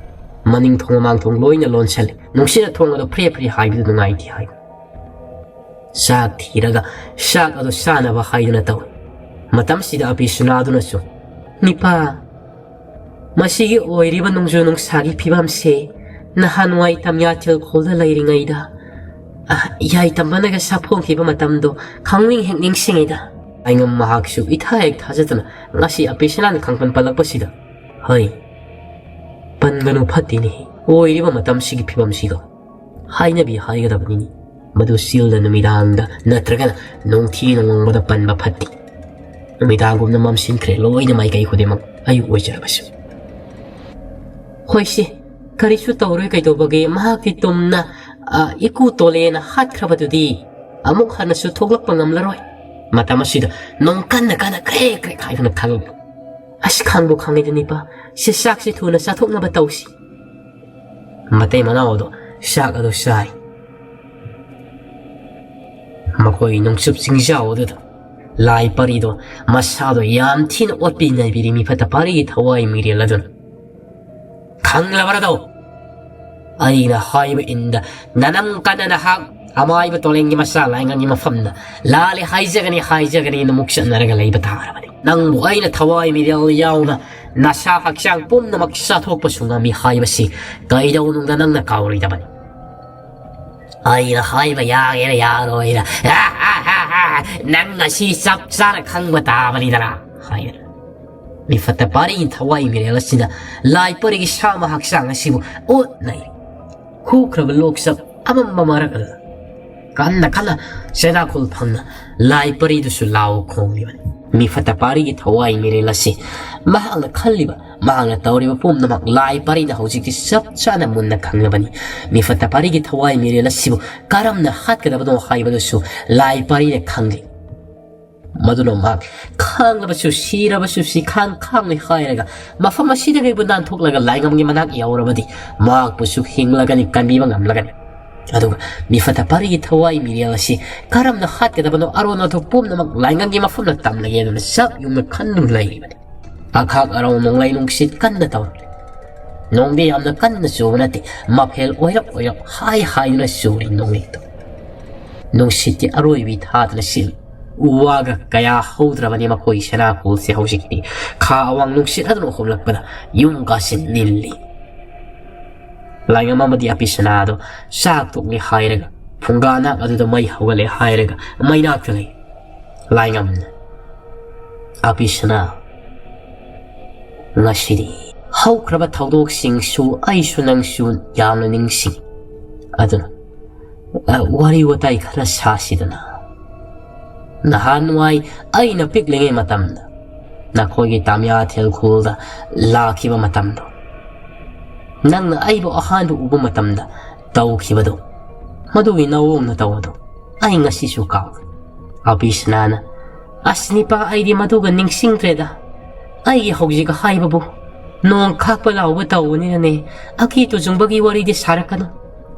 ꯃꯅꯤꯡ ꯊꯣꯡ ꯃꯃꯥꯡ ꯊꯣꯡ ꯂꯣꯏꯅ ꯂꯣꯟꯁꯤꯜꯂꯤ꯫ ꯅꯨꯡꯁꯤꯠꯅ ꯊꯣꯡ ꯑꯗꯨ ꯐ꯭ꯔꯦ ꯐ꯭ꯔꯦ ꯍꯥꯏꯕꯗꯨ ꯅꯨꯡꯉꯥꯏꯇꯦ ꯍꯥꯏ꯫ ꯆꯥꯛ ꯊꯤꯔꯒ ꯆꯥꯛ ꯑꯗꯨ ꯆꯥꯅꯕ ꯍꯥꯏꯗꯨꯅ ꯇꯧꯏ꯫ ꯃꯇꯝꯁꯤꯗ ꯑꯄꯤ ꯁꯨꯅꯥꯗꯨꯅꯁꯨ, "ꯅꯤꯄꯥ, ꯃꯁꯤꯒꯤ ꯑꯣꯏꯔꯤꯕ ꯅꯣꯡꯖꯨ ꯅꯨꯡꯁꯥꯒꯤ ꯐꯤꯕꯝꯁꯦ ꯅꯍꯥꯟꯋꯥꯏ ꯇꯝꯌꯥꯊꯦꯜ ꯈꯣꯜꯗ ꯂꯩꯔꯤꯉꯩꯗ, ꯑ, ꯌꯥꯏꯇꯝꯕꯅꯒ ꯁꯥꯐꯣꯡꯈꯤꯕ ꯃꯇꯝꯗꯣ ꯈꯪꯅꯤꯡ ꯍꯦꯛ ꯅꯤꯡꯁꯤꯡꯉꯤꯗ꯫" ꯑꯩꯉꯝ ꯃꯍꯥꯛꯁꯨ ꯏꯊꯥ ꯍꯦꯛ ꯊꯥꯖꯗꯅ ꯉꯁꯤ ꯑꯄꯤ ꯁꯅꯥꯅ ꯈꯪꯄꯟ ꯄꯜꯂꯛꯄꯁꯤꯗ, "ꯍꯣꯏ, ꯄꯟꯒꯅꯨ, ꯐꯠꯇꯦꯅꯦ꯫ ꯑꯣꯏꯔꯤꯕ ꯃꯇꯝꯁꯤꯒꯤ ꯐꯤꯕꯝꯁꯤꯒ ꯍꯥꯏꯅꯕꯤ ꯍꯥꯏꯒꯗꯕꯅꯤꯅꯦ꯫ ꯃꯗꯨ ꯆꯤꯜꯗ ꯅꯨꯃꯤꯗꯥꯡꯗ ꯅꯠꯇ꯭ꯔꯒꯅ ꯅꯨꯡꯊꯤ ꯅꯣꯡꯃꯗ ꯄꯟꯕ ꯐꯠꯇꯦ꯫ ꯅꯨꯃꯤꯗꯥꯡꯒꯨꯝꯅ ꯃꯝꯁꯤꯟꯈ꯭ꯔꯦ ꯂꯣꯏꯅ ꯃꯥꯏꯀꯩ ꯈꯨꯗꯤꯡꯃꯛ, ꯑꯌꯨꯛ ꯑꯣꯏꯖꯔꯕꯁꯨ꯫" "ꯍꯣꯏꯁꯦ, ꯀꯔꯤꯁꯨ ꯇꯧꯔꯣꯏ, ꯀꯩꯗꯧꯕꯒꯦ? ꯃꯍꯥꯛꯇꯤ ꯇꯨꯝꯅ, ꯑ, ꯏꯀꯨ ꯇꯣꯂꯦꯅ ꯍꯥꯠꯈ꯭ꯔꯕꯗꯨꯗꯤ ꯑꯃꯨꯛ ꯍꯟꯅꯁꯨ ꯊꯣꯛꯂꯛꯄ ꯉꯝꯂꯔꯣꯏ꯫" ꯃꯇꯝ ꯑꯁꯤꯗ ꯅꯣꯡ ꯀꯟꯅ ꯀꯟꯅ ꯀ꯭ꯔꯦꯛ ꯀ꯭ꯔꯦꯛ ꯍꯥꯏꯗꯨꯅ ꯈꯜꯂꯛꯄ꯫ "ꯑꯁ, ꯈꯪꯕꯨ ꯈꯪꯉꯤꯗ ꯅꯤꯄꯥ, ꯁꯦ, ꯆꯥꯛꯁꯦ ꯊꯨꯅ ꯆꯥꯊꯣꯛꯅꯕ ꯇꯧꯁꯤ꯫" ꯃꯇꯩ ꯃꯅꯥꯎ ꯑꯗꯣ ꯆꯥꯛ ꯑꯗꯨ ꯆꯥꯏ꯫ ꯃꯈꯣꯏ ꯅꯣꯡꯆꯨꯞ ꯆꯤꯡꯖꯥꯎ ꯑꯗꯨꯗ ꯂꯥꯏ ꯄꯥꯔꯤꯗꯣ ꯃꯁꯥꯗꯣ ꯌꯥꯝ ꯊꯤꯅ ꯑꯣꯠꯄꯤ ꯅꯩꯕꯤꯔꯤ ꯃꯤꯐꯠꯇ ꯄꯥꯔꯤꯒꯤ ꯊꯋꯥꯏ ꯃꯤꯔꯦꯜ ꯑꯗꯨꯅ꯫ "ꯈꯪꯂꯕ꯭ꯔꯗꯣ? ꯑꯩꯅ ꯍꯥꯏꯕ ꯏꯟꯗ ꯅꯅꯝ ꯀꯟꯅ ꯅꯍꯥꯛ ꯑꯃꯥꯏꯕ ꯇꯣꯂꯦꯟꯒꯤ ꯃꯆꯥ ꯂꯥꯏꯉꯟꯒꯤ ꯃꯐꯝꯗ ꯂꯥꯜꯂꯦ ꯍꯥꯏꯖꯒꯅꯤ, ꯍꯥꯏꯖꯒꯅꯤꯅ ꯃꯨꯛ ꯆꯠꯅꯔꯒ ꯂꯩꯕ ꯇꯥꯔꯕꯅꯤ꯫" ꯅꯪꯕꯨ ꯑꯩꯅ ꯊꯋꯥꯏ ꯃꯤꯔꯦꯜ ꯌꯥꯎꯅ ꯅꯁꯥ ꯍꯛꯆꯥꯡ ꯄꯨꯝꯅꯃꯛ ꯆꯥꯊꯣꯛꯄꯁꯨ ꯉꯝꯃꯤ ꯍꯥꯏꯕꯁꯤ ꯀꯩꯗꯧꯅꯨꯡꯗ ꯅꯪꯅ ꯀꯥꯎꯔꯣꯏꯗꯕꯅꯤ꯫ ꯑꯩꯅ ꯍꯥꯏꯕ ꯌꯥꯒꯦꯔꯥ ꯌꯥꯔꯣꯏꯔ, ꯅꯪ ꯉꯁꯤ ꯆꯞ ꯆꯥꯅ ꯈꯪꯕ ꯇꯥꯕꯅꯤꯗꯅ ꯍꯥꯏꯔꯦ꯫ ꯃꯤꯐꯠꯇ ꯄꯥꯔꯤꯒꯤ ꯊꯋꯥꯏ ꯃꯤꯔꯦꯜ ꯑꯁꯤꯅ ꯂꯥꯏ ꯄꯔꯤꯒꯤ ꯁꯥꯃ ꯍꯛꯆꯥꯡ ꯑꯁꯤꯕꯨ ꯑꯣꯠꯅꯩ꯫ ꯍꯨꯈ꯭ꯔꯕ ꯂꯣꯛꯆꯞ ꯑꯃꯝꯕ ꯃꯔꯛ ꯑꯗꯨꯗ ꯀꯟꯅ ꯀꯟꯅ ꯆꯦꯅꯥꯈꯣꯜ ꯐꯪꯅ ꯂꯥꯏ ꯄꯔꯤꯗꯨꯁꯨ ꯂꯥꯎ ꯈꯣꯡꯂꯤꯕꯅꯤ꯫ ꯃꯤꯐꯠꯇ ꯄꯥꯔꯤꯒꯤ ꯊꯋꯥꯏ ꯃꯤꯔꯦꯜ ꯑꯁꯤ ꯃꯍꯥꯛꯅ ꯈꯜꯂꯤꯕ, ꯃꯍꯥꯛꯅ ꯇꯧꯔꯤꯕ ꯄꯨꯝꯅꯃꯛ ꯂꯥꯏ ꯄꯔꯤꯅ ꯍꯧꯖꯤꯛꯇꯤ ꯆꯞ ꯆꯥꯅ ꯃꯨꯟꯅ ꯈꯪꯂꯕꯅꯤ꯫ ꯃꯤꯐꯠꯇ ꯄꯥꯔꯤꯒꯤ ꯊꯋꯥꯏ ꯃꯤꯔꯦꯜ ꯑꯁꯤꯕꯨ ꯀꯔꯝꯅ ꯍꯥꯠꯀꯗꯕꯅꯣ ꯍꯥꯏꯕꯗꯨꯁꯨ ꯂꯥꯏ ꯄꯔꯤꯅ ꯈꯪꯂꯤ꯫ ꯃꯗꯨꯅ ꯃꯍꯥꯛ ꯈꯥꯡꯂꯕꯁꯨ ꯁꯤꯔꯕꯁꯨ ꯁꯤ ꯈꯥꯡ ꯈꯥꯡꯂꯣꯏ ꯍꯥꯏꯔꯒ ꯃꯐꯝ ꯑꯁꯤꯗꯒꯤꯕꯨ ꯅꯥꯟꯊꯣꯛꯂꯒ ꯂꯥꯏꯉꯝꯒꯤ ꯃꯅꯥꯛ ꯌꯧꯔꯕꯗꯤ ꯃꯍꯥꯛꯄꯨꯁꯨ ꯍꯤꯡꯂꯒꯅꯤ, ꯀꯟꯕꯤꯕ ꯉꯝꯂꯒꯅꯤ꯫ ꯑꯗꯨꯒ ꯃꯤꯐꯠꯇ ꯄꯥꯔꯤꯒꯤ ꯊꯋꯥꯏ ꯃꯤꯔꯦꯜ ꯑꯁꯤ ꯀꯔꯝꯅ ꯍꯥꯠꯀꯗꯕꯅꯣ ꯑꯔꯣꯟ ꯑꯊꯨꯞ ꯄꯨꯝꯅꯃꯛ ꯂꯥꯏꯉꯝꯒꯤ ꯃꯐꯝꯗ ꯇꯝꯂꯒꯦ ꯑꯗꯨꯅ ꯆꯞ ꯌꯨꯡꯅ ꯈꯟꯗꯨꯅ ꯂꯩꯔꯤꯕꯅꯤ꯫ ꯑꯈꯥꯛ ꯑꯔꯥꯎ ꯅꯣꯡꯂꯩ ꯅꯨꯡꯁꯤꯠ ꯀꯟꯅ ꯇꯧꯔꯤ꯫ ꯅꯣꯡꯗꯤ ꯌꯥꯝꯅ ꯀꯟꯅ ꯆꯨꯕ ꯅꯠꯇꯦ, ꯃꯐꯦꯜ ꯑꯣꯏꯔꯞ ꯑꯣꯏꯔꯞ ꯍꯥꯏ ꯍꯥꯏꯗꯨꯅ ꯆꯨꯔꯤ ꯅꯣꯡꯂꯩꯗꯣ꯫ ꯅꯨꯡꯁꯤꯠꯀꯤ ꯑꯔꯣꯏꯕꯤ ꯊꯥꯗꯨꯅ ꯁꯤꯜꯂꯤ꯫ ꯎ ꯋꯥꯒ ꯀꯌꯥ ꯍꯧꯗ꯭ꯔꯕꯅꯤ ꯃꯈꯣꯏ ꯁꯅꯥꯀꯣꯜꯁꯦ ꯍꯧꯖꯤꯛꯇꯤ꯫ ꯈꯥ ꯑꯋꯥꯡ ꯅꯨꯡꯁꯤꯠ ꯑꯗꯨꯅ ꯍꯨꯝꯂꯛꯄꯗ ꯌꯨꯝ ꯀꯥꯁꯤꯟ ꯅꯤꯜꯂꯤ꯫ ꯂꯥꯏꯉꯝ ꯑꯃꯗꯤ ꯑꯄꯤꯁꯅꯥꯗꯣ ꯆꯥꯛ ꯇꯣꯛꯂꯦ ꯍꯥꯏꯔꯒ ꯐꯨꯡꯒꯥ ꯅꯥꯛ ꯑꯗꯨꯗ ꯃꯩ ꯍꯧꯒꯠꯂꯦ ꯍꯥꯏꯔꯒ ꯃꯩꯅꯥꯛꯇ ꯂꯩ꯫ ꯂꯥꯏꯉꯝꯅ ꯑꯄꯤꯁꯅꯥ, ꯉꯁꯤꯗꯤ ꯍꯧꯈ꯭ꯔꯕ ꯊꯧꯗꯣꯛꯁꯤꯡꯁꯨ ꯑꯩꯁꯨ ꯅꯪꯁꯨ ꯌꯥꯝꯅ ꯅꯤꯡꯁꯤꯡ꯫ ꯑꯗꯨꯅ, ꯑ, ꯋꯥꯔꯤ ꯋꯥꯇꯥꯏ ꯈꯔ ꯁꯥꯁꯤꯗꯅ꯫ ꯅꯍꯥꯟꯋꯥꯏ ꯑꯩꯅ ꯄꯤꯛꯂꯤꯉꯩ ꯃꯇꯝꯗ ꯅꯈꯣꯏꯒꯤ ꯇꯥꯃꯤꯌꯥ ꯊꯦꯜꯈꯨꯜꯗ ꯂꯥꯛꯈꯤꯕ ꯃꯇꯝꯗꯣ, ꯅꯪꯅ ꯑꯩꯕꯨ ꯑꯍꯥꯟꯕ ꯎꯕ ꯃꯇꯝꯗ ꯇꯧꯈꯤꯕꯗꯣ, ꯃꯗꯨꯒꯤ ꯅꯑꯣꯡꯅ ꯇꯧꯕꯗꯣ ꯑꯩ ꯉꯁꯤꯁꯨ ꯀꯥꯎꯗꯦ꯫ ꯑꯕꯤꯁꯅꯥꯅ, "ꯑꯁ ꯅꯤꯄꯥ, ꯑꯩꯗꯤ ꯃꯗꯨꯒ ꯅꯤꯡꯁꯤꯡꯗ꯭ꯔꯦꯗ꯫ ꯑꯩꯒꯤ ꯍꯧꯖꯤꯛ ꯍꯥꯏꯕꯕꯨ ꯅꯣꯡ ꯈꯥꯛꯄ ꯂꯥꯎꯕ ꯇꯧꯕꯅꯤꯅꯅꯦ, ꯑꯀꯤ ꯇꯨꯖꯨꯡꯕꯒꯤ ꯋꯥꯔꯤꯗꯤ ꯁꯥꯔꯛꯀꯅꯨ꯫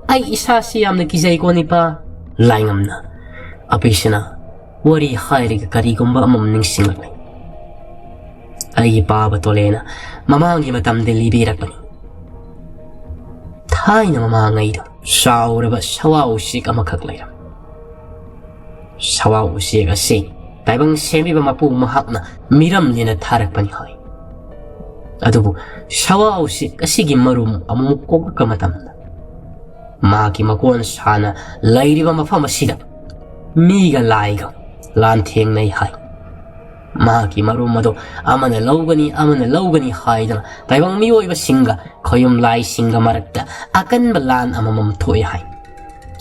ꯑꯩ ꯏꯁꯥꯁꯤ ꯌꯥꯝꯅ ꯀꯤꯖꯩꯀꯣ ꯅꯤꯄꯥ꯫" ꯂꯥꯏꯉꯝꯅ, "ꯑꯕꯤꯁꯅꯥ, ꯋꯥꯔꯤ ꯍꯥꯏꯔꯒ ꯀꯔꯤꯒꯨꯝꯕ ꯑꯃꯃꯝ ꯅꯤꯡꯁꯤꯡꯂꯛꯂꯦ꯫ ꯑꯩꯒꯤ ꯄꯥꯕ ꯇꯣꯂꯦꯅ ꯃꯃꯥꯡꯒꯤ ꯃꯇꯝꯗ ꯂꯤꯕꯤꯔꯛꯄꯅꯤ꯫ ꯊꯥꯏꯅ ꯃꯃꯥꯡꯉꯩꯗ ꯆꯥꯎꯔꯕ ꯁꯋꯥ ꯎꯆꯦꯛ ꯑꯃꯈꯛ ꯂꯩꯔꯝ꯫ ꯁꯋꯥ ꯎꯆꯦꯛ ꯑꯁꯤ ꯇꯥꯏꯕꯪ ꯁꯦꯝꯕꯤꯕ ꯃꯄꯨ ꯃꯍꯥꯛꯅ ꯃꯤꯔꯝꯂꯦꯟꯅ ꯊꯥꯔꯛꯄꯅꯤ ꯍꯥꯏ꯫ ꯑꯗꯨꯕꯨ ꯁꯋꯥ ꯎꯆꯦꯛ ꯑꯁꯤꯒꯤ ꯃꯔꯨꯝ ꯑꯃꯨꯛ ꯀꯣꯛꯂꯛꯄ ꯃꯇꯝꯗ ꯃꯍꯥꯛꯀꯤ ꯃꯀꯣꯟ ꯁꯥꯅ ꯂꯩꯔꯤꯕ ꯃꯐꯝ ꯑꯁꯤꯗ ꯃꯤꯒ ꯂꯥꯏꯒ ꯂꯥꯟꯊꯦꯡꯅꯩ ꯍꯥꯏ꯫ ꯃꯍꯥꯛꯀꯤ ꯃꯔꯨꯝ ꯑꯗꯣ ꯑꯃꯅ ꯂꯧꯒꯅꯤ, ꯑꯃꯅ ꯂꯧꯒꯅꯤ ꯍꯥꯏꯗꯨꯅ ꯇꯥꯏꯕꯪ ꯃꯤꯑꯣꯏꯕꯁꯤꯡꯒ ꯈꯣꯌꯨꯝ ꯂꯥꯏꯁꯤꯡꯒ ꯃꯔꯛꯇ ꯑꯀꯟꯕ ꯂꯥꯟ ꯑꯃꯃꯝ ꯊꯣꯛꯑꯦ ꯍꯥꯏ꯫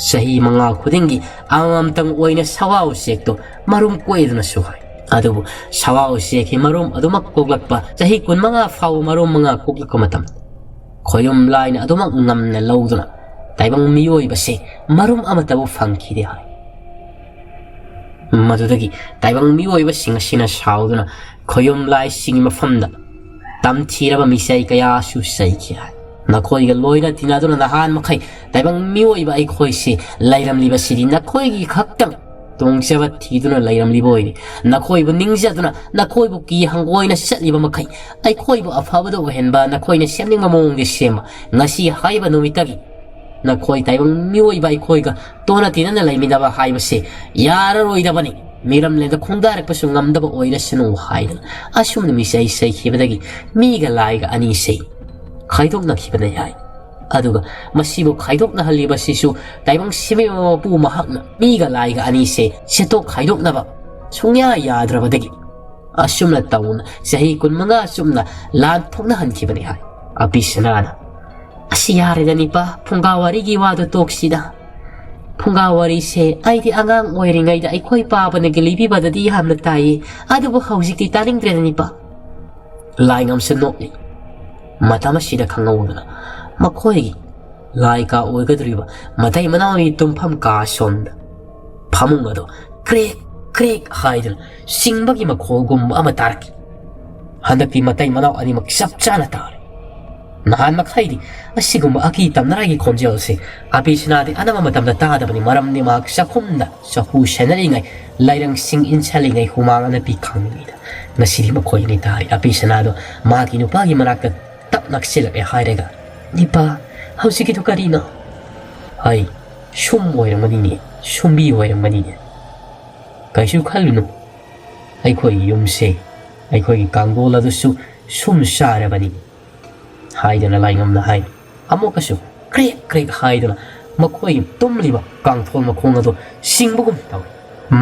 ꯆꯍꯤ ꯃꯉꯥ ꯈꯨꯗꯤꯡꯒꯤ ꯑꯃꯃꯝꯇꯪ ꯑꯣꯏꯅ ꯁꯋꯥ ꯎꯆꯦꯛꯇꯣ ꯃꯔꯨꯝ ꯀꯣꯛꯑꯦꯗꯨꯅꯁꯨ ꯍꯥꯏ꯫ ꯑꯗꯨꯕꯨ ꯁꯋꯥ ꯎꯆꯦꯛꯀꯤ ꯃꯔꯨꯝ ꯑꯗꯨꯃꯛ ꯀꯣꯛꯂꯛꯄ, ꯆꯍꯤ ꯀꯨꯟꯃꯉꯥ ꯐꯥꯎꯕ ꯃꯔꯨꯝ ꯃꯉꯥ ꯀꯣꯛꯂꯛꯄ ꯃꯇꯝꯗ ꯈꯣꯌꯨꯝ ꯂꯥꯏꯅ ꯑꯗꯨꯃꯛ ꯉꯝꯅ ꯂꯧꯗꯨꯅ ꯇꯥꯏꯕꯪ ꯃꯤꯑꯣꯏꯕꯁꯦ ꯃꯔꯨꯝ ꯑꯃꯠꯇꯕꯨ ꯐꯪꯈꯤꯗꯦ ꯍꯥꯏ꯫ ꯃꯗꯨꯗꯒꯤ ꯇꯥꯏꯕꯪ ꯃꯤꯑꯣꯏꯕꯁꯤꯡ ꯑꯁꯤꯅ ꯁꯥꯎꯗꯨꯅ ꯈꯣꯌꯨꯝ ꯂꯥꯏꯁꯤꯡꯒꯤ ꯃꯐꯝꯗ ꯇꯝꯊꯤꯔꯕ ꯃꯤꯆꯩ ꯀꯌꯥꯁꯨ ꯆꯩꯈꯤ ꯍꯥꯏ꯫ ꯅꯈꯣꯏꯒ ꯂꯣꯏꯅ ꯇꯤꯟꯅꯗꯨꯅ ꯅꯍꯥꯟ ꯃꯈꯩ ꯇꯥꯏꯕꯪ ꯃꯤꯑꯣꯏꯕ ꯑꯩꯈꯣꯏꯁꯤ ꯂꯩꯔꯝꯂꯤꯕꯁꯤꯗꯤ ꯅꯈꯣꯏꯒꯤ ꯈꯛꯇꯪ ꯇꯣꯡꯖꯕ ꯊꯤꯗꯨꯅ ꯂꯩꯔꯝꯂꯤꯕ ꯑꯣꯏꯔꯦ꯫ ꯅꯈꯣꯏꯕꯨ ꯅꯤꯡꯖꯗꯨꯅ ꯅꯈꯣꯏꯕꯨ ꯀꯤ ꯍꯪꯒꯣꯏꯅ ꯆꯠꯂꯤꯕ ꯃꯈꯩ ꯑꯩꯈꯣꯏꯕꯨ ꯑꯐꯕꯗ ꯑꯣꯏꯍꯟꯕ, ꯅꯈꯣꯏꯅ ꯁꯦꯝꯅꯤꯡꯕ ꯃꯑꯣꯡꯗ ꯁꯦꯝꯕ, ꯉꯁꯤ ꯍꯥꯏꯕ ꯅꯨꯃꯤꯠꯇꯒꯤ ꯅꯈꯣꯏ ꯇꯥꯏꯕꯪ ꯃꯤꯑꯣꯏꯕ ꯑꯩꯈꯣꯏꯒ ꯇꯣꯟꯅ ꯇꯤꯟꯅꯅ ꯂꯩꯃꯤꯟꯅꯕ ꯍꯥꯏꯕꯁꯦ ꯌꯥꯔꯔꯣꯏꯗꯕꯅꯤ꯫ ꯃꯤꯔꯝꯂꯦꯟꯗ ꯈꯣꯡꯗꯥꯔꯛꯄꯁꯨ ꯉꯝꯗꯕ ꯑꯣꯏꯔꯁꯅꯨ ꯍꯥꯏꯗꯅ ꯑꯁꯨꯝꯅ ꯃꯤꯆꯩ ꯆꯩꯈꯤꯕꯗꯒꯤ ꯃꯤꯒ ꯂꯥꯏꯒ ꯑꯅꯤꯁꯦ ꯈꯥꯏꯗꯣꯛꯅꯈꯤꯕꯅꯤ ꯍꯥꯏ꯫ ꯑꯗꯨꯒ ꯃꯁꯤꯕꯨ ꯈꯥꯏꯗꯣꯛꯅꯍꯜꯂꯤꯕꯁꯤꯁꯨ ꯇꯥꯏꯕꯪ ꯁꯦꯝꯕꯤꯕ ꯃꯄꯨ ꯃꯍꯥꯛꯅ ꯃꯤꯒ ꯂꯥꯏꯒ ꯑꯅꯤꯁꯦ ꯁꯦꯠꯇꯣꯛ ꯈꯥꯏꯗꯣꯛꯅꯕ ꯁꯨꯡꯌꯥ ꯌꯥꯗ꯭ꯔꯕꯗꯒꯤ ꯑꯁꯨꯝꯅ ꯇꯧꯅ ꯆꯍꯤ ꯀꯨꯟꯃꯉꯥ ꯆꯨꯞꯅ ꯂꯥꯟ ꯊꯣꯛꯅꯍꯟꯈꯤꯕꯅꯤ ꯍꯥꯏ꯫ ꯑꯄꯤ ꯁꯅꯥꯅ, "ꯑꯁꯤ ꯌꯥꯔꯦꯗ ꯅꯤꯄꯥ, ꯐꯨꯡꯒꯥ ꯋꯥꯔꯤꯒꯤ ꯋꯥꯗꯣ ꯇꯣꯛꯁꯤꯗ꯫ ꯐꯨꯡꯒꯥ ꯋꯥꯔꯤꯁꯦ ꯑꯩꯗꯤ ꯑꯉꯥꯡ ꯑꯣꯏꯔꯤꯉꯩꯗ ꯑꯩꯈꯣꯏ ꯄꯥꯕꯅꯒ ꯂꯤꯕꯤꯕꯗꯗꯤ ꯌꯥꯝꯅ ꯇꯥꯏꯌꯦ, ꯑꯗꯨꯕꯨ ꯍꯧꯖꯤꯛꯇꯤ ꯇꯥꯅꯤꯡꯗ꯭ꯔꯦꯗ ꯅꯤꯄꯥ꯫" ꯂꯥꯏꯉꯝꯁꯨ ꯅꯣꯛꯂꯤ꯫ ꯃꯇꯝ ꯑꯁꯤꯗ ꯈꯪꯍꯧꯗꯅ ꯃꯈꯣꯏꯒꯤ ꯂꯥꯏ ꯀꯥ ꯑꯣꯏꯒꯗꯧꯔꯤꯕ ꯃꯇꯩ ꯃꯅꯥꯎꯒꯤ ꯇꯨꯝꯐꯝ ꯀꯥ ꯑꯁꯣꯝꯗ ꯐꯃꯨꯡ ꯑꯗꯨ ꯀ꯭ꯔꯦꯛ ꯀ꯭ꯔꯦꯛ ꯍꯥꯏꯗꯨꯅ ꯆꯤꯡꯕꯒꯤ ꯃꯈꯣꯜꯒꯨꯝꯕ ꯑꯃ ꯇꯥꯔꯛꯈꯤ꯫ ꯍꯟꯗꯛꯇꯤ ꯃꯇꯩ ꯃꯅꯥꯎ ꯑꯅꯤꯃꯛ ꯆꯞ ꯆꯥꯅ ꯇꯥꯔꯦ꯫ ꯅꯍꯥꯟ ꯃꯈꯩꯗꯤ ꯑꯁꯤꯒꯨꯝꯕ ꯑꯀꯤ ꯇꯝꯅꯔꯥꯏꯒꯤ ꯈꯣꯟꯖꯦꯜꯁꯦ ꯑꯄꯤ ꯁꯅꯥꯗꯤ ꯑꯅꯝꯕ ꯃꯇꯝꯗ ꯇꯥꯗꯕꯅꯤ, ꯃꯔꯝꯗꯤ ꯃꯍꯥꯛ ꯆꯥꯛꯈꯨꯝꯗ ꯆꯐꯨ ꯁꯦꯟꯅꯔꯤꯉꯩ, ꯂꯩꯔꯪꯁꯤꯡ ꯏꯟꯁꯤꯜꯂꯤꯉꯩ ꯍꯨꯃꯥꯡ ꯑꯅꯞꯄꯤ ꯈꯪꯂꯤꯉꯩꯗ꯫ ꯉꯁꯤꯗꯤ ꯃꯈꯣꯏ ꯑꯅꯤ ꯇꯥꯔꯦ꯫ ꯑꯄꯤ ꯁꯅꯥꯗꯣ ꯃꯍꯥꯛꯀꯤ ꯅꯨꯄꯥꯒꯤ ꯃꯅꯥꯛꯇ ꯇꯞ ꯅꯛꯁꯤꯜꯂꯛꯑꯦ ꯍꯥꯏꯔꯒ, "ꯅꯤꯄꯥ, ꯍꯧꯖꯤꯛꯀꯤꯗꯣ ꯀꯔꯤꯅꯣ?" "ꯍꯩ, ꯁꯨꯝ ꯑꯣꯏꯔꯝꯒꯅꯤꯅꯦ, ꯁꯨꯝꯕꯤ ꯑꯣꯏꯔꯝꯒꯅꯤꯅꯦ꯫ ꯀꯩꯁꯨ ꯈꯜꯂꯨꯅꯨ, "ꯑꯩꯈꯣꯏꯒꯤ ꯌꯨꯝꯁꯦ, ꯑꯩꯈꯣꯏꯒꯤ ꯀꯥꯡꯗꯣꯜ ꯑꯗꯨꯁꯨ ꯁꯨꯝ ꯆꯥꯔꯕꯅꯤ" ꯍꯥꯏꯗꯨꯅ ꯂꯥꯏꯉꯝꯅ ꯍꯥꯏ꯫ ꯑꯃꯨꯛꯀꯁꯨ ꯀ꯭ꯔꯦꯛ ꯀ꯭ꯔꯦꯛ ꯍꯥꯏꯗꯨꯅ ꯃꯈꯣꯏ ꯇꯨꯝꯂꯤꯕ ꯀꯥꯡꯊꯣꯜ ꯃꯈꯣꯡ ꯑꯗꯨ ꯆꯤꯡꯕꯒꯨꯝ ꯇꯧꯏ꯫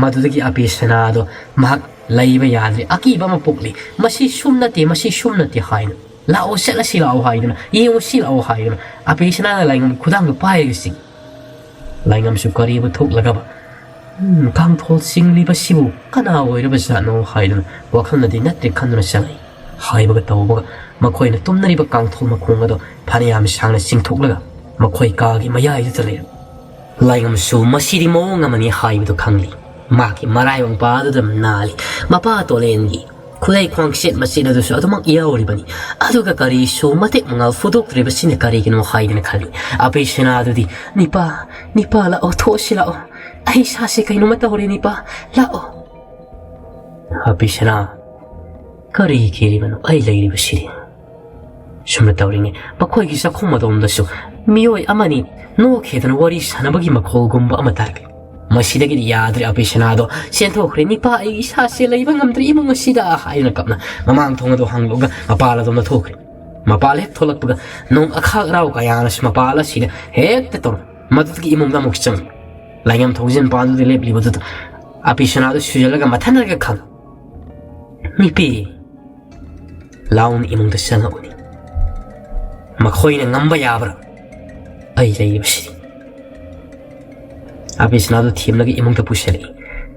ꯃꯗꯨꯗꯒꯤ ꯑꯕꯦꯁꯅꯥꯗꯣ ꯃꯍꯥꯛ ꯂꯩꯕ ꯌꯥꯗ꯭ꯔꯦ, ꯑꯀꯤꯕ ꯑꯃ ꯄꯣꯛꯂꯤ꯫ "ꯃꯁꯤ ꯁꯨꯝ ꯅꯠꯇꯦ, ꯃꯁꯤ ꯁꯨꯝ ꯅꯠꯇꯦ" ꯍꯥꯏꯅ, "ꯂꯥꯛꯑꯣ, ꯆꯠꯂꯁꯤ ꯂꯥꯛꯑꯣ" ꯍꯥꯏꯗꯨꯅ, "ꯌꯦꯡꯉꯨꯁꯤ ꯂꯥꯛꯑꯣ" ꯍꯥꯏꯗꯨꯅ ꯑꯕꯦꯁꯅꯥꯅ ꯂꯥꯏꯉꯝ ꯈꯨꯗꯥꯡꯗ ꯄꯥꯏꯔꯒ ꯆꯤꯡꯏ꯫ ꯂꯥꯏꯉꯝꯁꯨ ꯀꯔꯤꯕꯨ ꯊꯣꯛꯂꯒꯕ, "ꯎꯝ, ꯀꯥꯡꯊꯣꯜ ꯆꯤꯡꯂꯤꯕꯁꯤꯕꯨ ꯀꯅꯥ ꯑꯣꯏꯔꯕ ꯖꯥꯠꯅꯣ" ꯍꯥꯏꯗꯨꯅ ꯋꯥꯈꯜꯅꯗꯤ ꯅꯠꯇꯦ ꯈꯟꯗꯨꯅ ꯆꯪꯉꯛꯏ꯫ ꯍꯥꯏꯕꯒ ꯇꯧꯕꯒ ꯃꯈꯣꯏꯅ ꯇꯨꯝꯅꯔꯤꯕ ꯀꯥꯡꯊꯣꯜ ꯃꯈꯣꯡ ꯑꯗꯣ ꯐꯅꯌꯥꯝ ꯁꯥꯡꯅ ꯆꯤꯡꯊꯣꯛꯂꯒ ꯃꯈꯣꯏ ꯀꯥꯒꯤ ꯃꯌꯥꯏꯗꯨꯗ ꯂꯩꯔꯝꯃꯤ꯫ ꯂꯥꯏꯉꯝꯁꯨ ꯃꯁꯤꯗꯤ ꯃꯑꯣꯡ ꯑꯃꯅꯤ ꯍꯥꯏꯕꯗꯨ ꯈꯪꯂꯤ꯫ ꯃꯍꯥꯛꯀꯤ ꯃꯔꯥꯏ ꯋꯥꯡꯄꯥ ꯑꯗꯨꯗ ꯅꯥꯜꯂꯤ꯫ ꯃꯄꯥ ꯇꯣꯂꯦꯟꯒꯤ ꯈꯨꯗꯩ ꯈ꯭ꯋꯥꯡꯆꯦꯠ ꯃꯆꯦꯠ ꯑꯗꯨꯁꯨ ꯑꯗꯨꯃꯛ ꯌꯥꯎꯔꯤꯕꯅꯤ꯫ ꯑꯗꯨꯒ ꯀꯔꯤꯁꯨ ꯃꯇꯦꯛ ꯃꯉꯥꯜ ꯐꯨꯗꯣꯛꯇ꯭ꯔꯤꯕꯁꯤꯅ ꯀꯔꯤꯒꯤꯅꯣ ꯍꯥꯏꯗꯅ ꯈꯜꯂꯤ꯫ ꯑꯕꯦꯁꯅꯥꯗꯨꯗꯤ, "ꯅꯤꯄꯥ, ꯅꯤꯄꯥ, ꯂꯥꯛꯑꯣ, ꯊꯣꯛꯑꯁꯤ ꯂꯥꯛꯑꯣ꯫ ꯑꯩ ꯏꯁꯥꯁꯦ ꯀꯩꯅꯣꯝꯃ ꯇꯧꯔꯦ ꯅꯤꯄꯥ, ꯂꯥꯛꯑꯣ"꯫ ꯑꯕꯦꯁꯅꯥ, "ꯀꯔꯤ ꯀꯤꯔꯤꯕꯅꯣ? ꯑꯩ ꯂꯩꯔꯤꯕꯁꯤꯗꯤ"꯫ ꯁꯨꯝꯅ ꯇꯧꯔꯤꯉꯩ ꯃꯈꯣꯏꯒꯤ ꯆꯥꯛꯈꯨꯝ ꯑꯗꯣꯝꯗꯁꯨ ꯃꯤꯑꯣꯏ ꯑꯃꯅꯤ ꯅꯣꯛꯈꯤꯗꯅ ꯋꯥꯔꯤ ꯁꯥꯟꯅꯕꯒꯤ ꯃꯈꯣꯜꯒꯨꯝꯕ ꯑꯃ ꯇꯥꯔꯛꯏ꯫ ꯃꯁꯤꯗꯒꯤꯗꯤ ꯌꯥꯗ꯭ꯔꯦ, ꯑꯕꯦꯁꯅꯥꯗꯣ ꯆꯦꯟꯊꯣꯛꯈ꯭ꯔꯦ꯫ "ꯅꯤꯄꯥ, ꯑꯩ ꯏꯁꯥꯁꯦ ꯂꯩꯕ ꯉꯝꯗ꯭ꯔꯦ ꯏꯃꯨꯡ ꯑꯁꯤꯗ" ꯍꯥꯏꯗꯨꯅ ꯀꯞꯅ ꯃꯃꯥꯡ ꯊꯣꯡ ꯑꯗꯨ ꯍꯥꯡꯗꯣꯛꯂꯒ ꯃꯄꯥꯜ ꯑꯗꯣꯝꯗ ꯊꯣꯛꯈ꯭ꯔꯦ꯫ ꯃꯄꯥꯜ ꯍꯦꯛ ꯊꯣꯛꯂꯛꯄꯒ ꯅꯣꯡ ꯑꯈꯥꯛ ꯑꯔꯥꯎ ꯀꯌꯥꯅꯁꯨ ꯃꯄꯥꯜ ꯑꯁꯤꯗ ꯍꯦꯛꯇ ꯇꯧꯔꯝꯃꯤ꯫ ꯃꯗꯨꯗꯒꯤ ꯏꯃꯨꯡꯗ ꯑꯃꯨꯛ ꯆꯪꯉꯤ꯫ ꯂꯥꯏꯉꯝ ꯊꯣꯡꯖꯤꯟ ꯄꯥꯟꯗꯨꯗ ꯂꯦꯞꯂꯤꯕꯗꯨꯗ ꯑꯕꯦꯁꯅꯥꯗꯨ ꯁꯨꯖꯜꯂꯒ ꯃꯊꯟꯅꯔꯒ ꯈꯪꯉꯤ꯫ "ꯅꯤꯄꯤ" ꯂꯥꯎꯅ ꯏꯃꯨꯡꯗ ꯆꯪꯉꯛꯎꯅꯤ꯫ "ꯃꯈꯣꯏꯅ ꯉꯝꯕ ꯌꯥꯕ꯭ꯔꯥ? ꯑꯩ ꯂꯩꯔꯤꯕꯁꯤꯗꯤ"꯫ ꯑꯕꯦꯁꯅꯥꯗꯨ ꯊꯦꯝꯂꯒ ꯏꯃꯨꯡꯗ ꯄꯨꯁꯤꯜꯂꯛꯏ꯫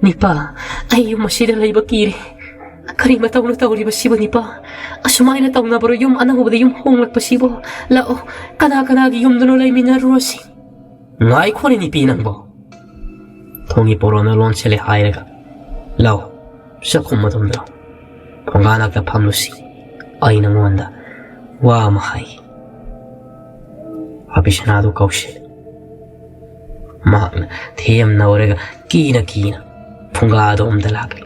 "ꯅꯤꯄꯥ, ꯑꯩ ꯌꯨꯝ ꯑꯁꯤꯗ ꯂꯩꯕ ꯀꯤꯔꯦ꯫ ꯀꯔꯤ ꯃꯇꯧꯅꯣ ꯇꯧꯔꯤꯕꯁꯤꯕꯨ ꯅꯤꯄꯥ? ꯑꯁꯨꯃꯥꯏꯅ ꯇꯧꯅꯕ꯭ꯔꯣ ꯌꯨꯝ ꯑꯅꯧꯕꯗ ꯌꯨꯝ ꯍꯣꯡꯂꯛꯄꯁꯤꯕꯨ? ꯂꯥꯛꯑꯣ, ꯀꯅꯥ ꯀꯅꯥꯒꯤ ꯌꯨꯝꯗꯅꯣ ꯂꯩꯃꯤꯟꯅꯔꯨꯔꯁꯤ"꯫ "ꯉꯥꯏꯈꯣꯅꯦ ꯅꯤꯄꯤ ꯅꯪꯕꯣ"꯫ ꯊꯣꯡꯒꯤ ꯄꯣꯔꯣꯟꯅ ꯂꯣꯟꯁꯤꯜꯂꯦ ꯍꯥꯏꯔꯒ, "ꯂꯥꯎ, ꯆꯥꯛꯈꯨꯝ ꯑꯗꯣꯝꯗ ꯂꯥꯎ꯫ ꯐꯨꯡꯒꯥ ꯅꯥꯛꯇ ꯐꯝꯂꯨꯁꯤ꯫ ꯑꯩ ꯅꯉꯣꯟꯗ ꯋꯥ ꯑꯃ ꯍꯥꯏꯒꯦ"꯫ ꯑꯕꯦꯁꯅꯥꯗꯨ ꯀꯧꯁꯤꯜꯂꯦ꯫ ꯃꯍꯥꯛꯅ ꯊꯦꯝ ꯅꯧꯔꯒ ꯀꯤꯅ ꯀꯤꯅ ꯐꯨꯡꯒꯥ ꯑꯗꯣꯝꯗ ꯂꯥꯛꯂꯤ꯫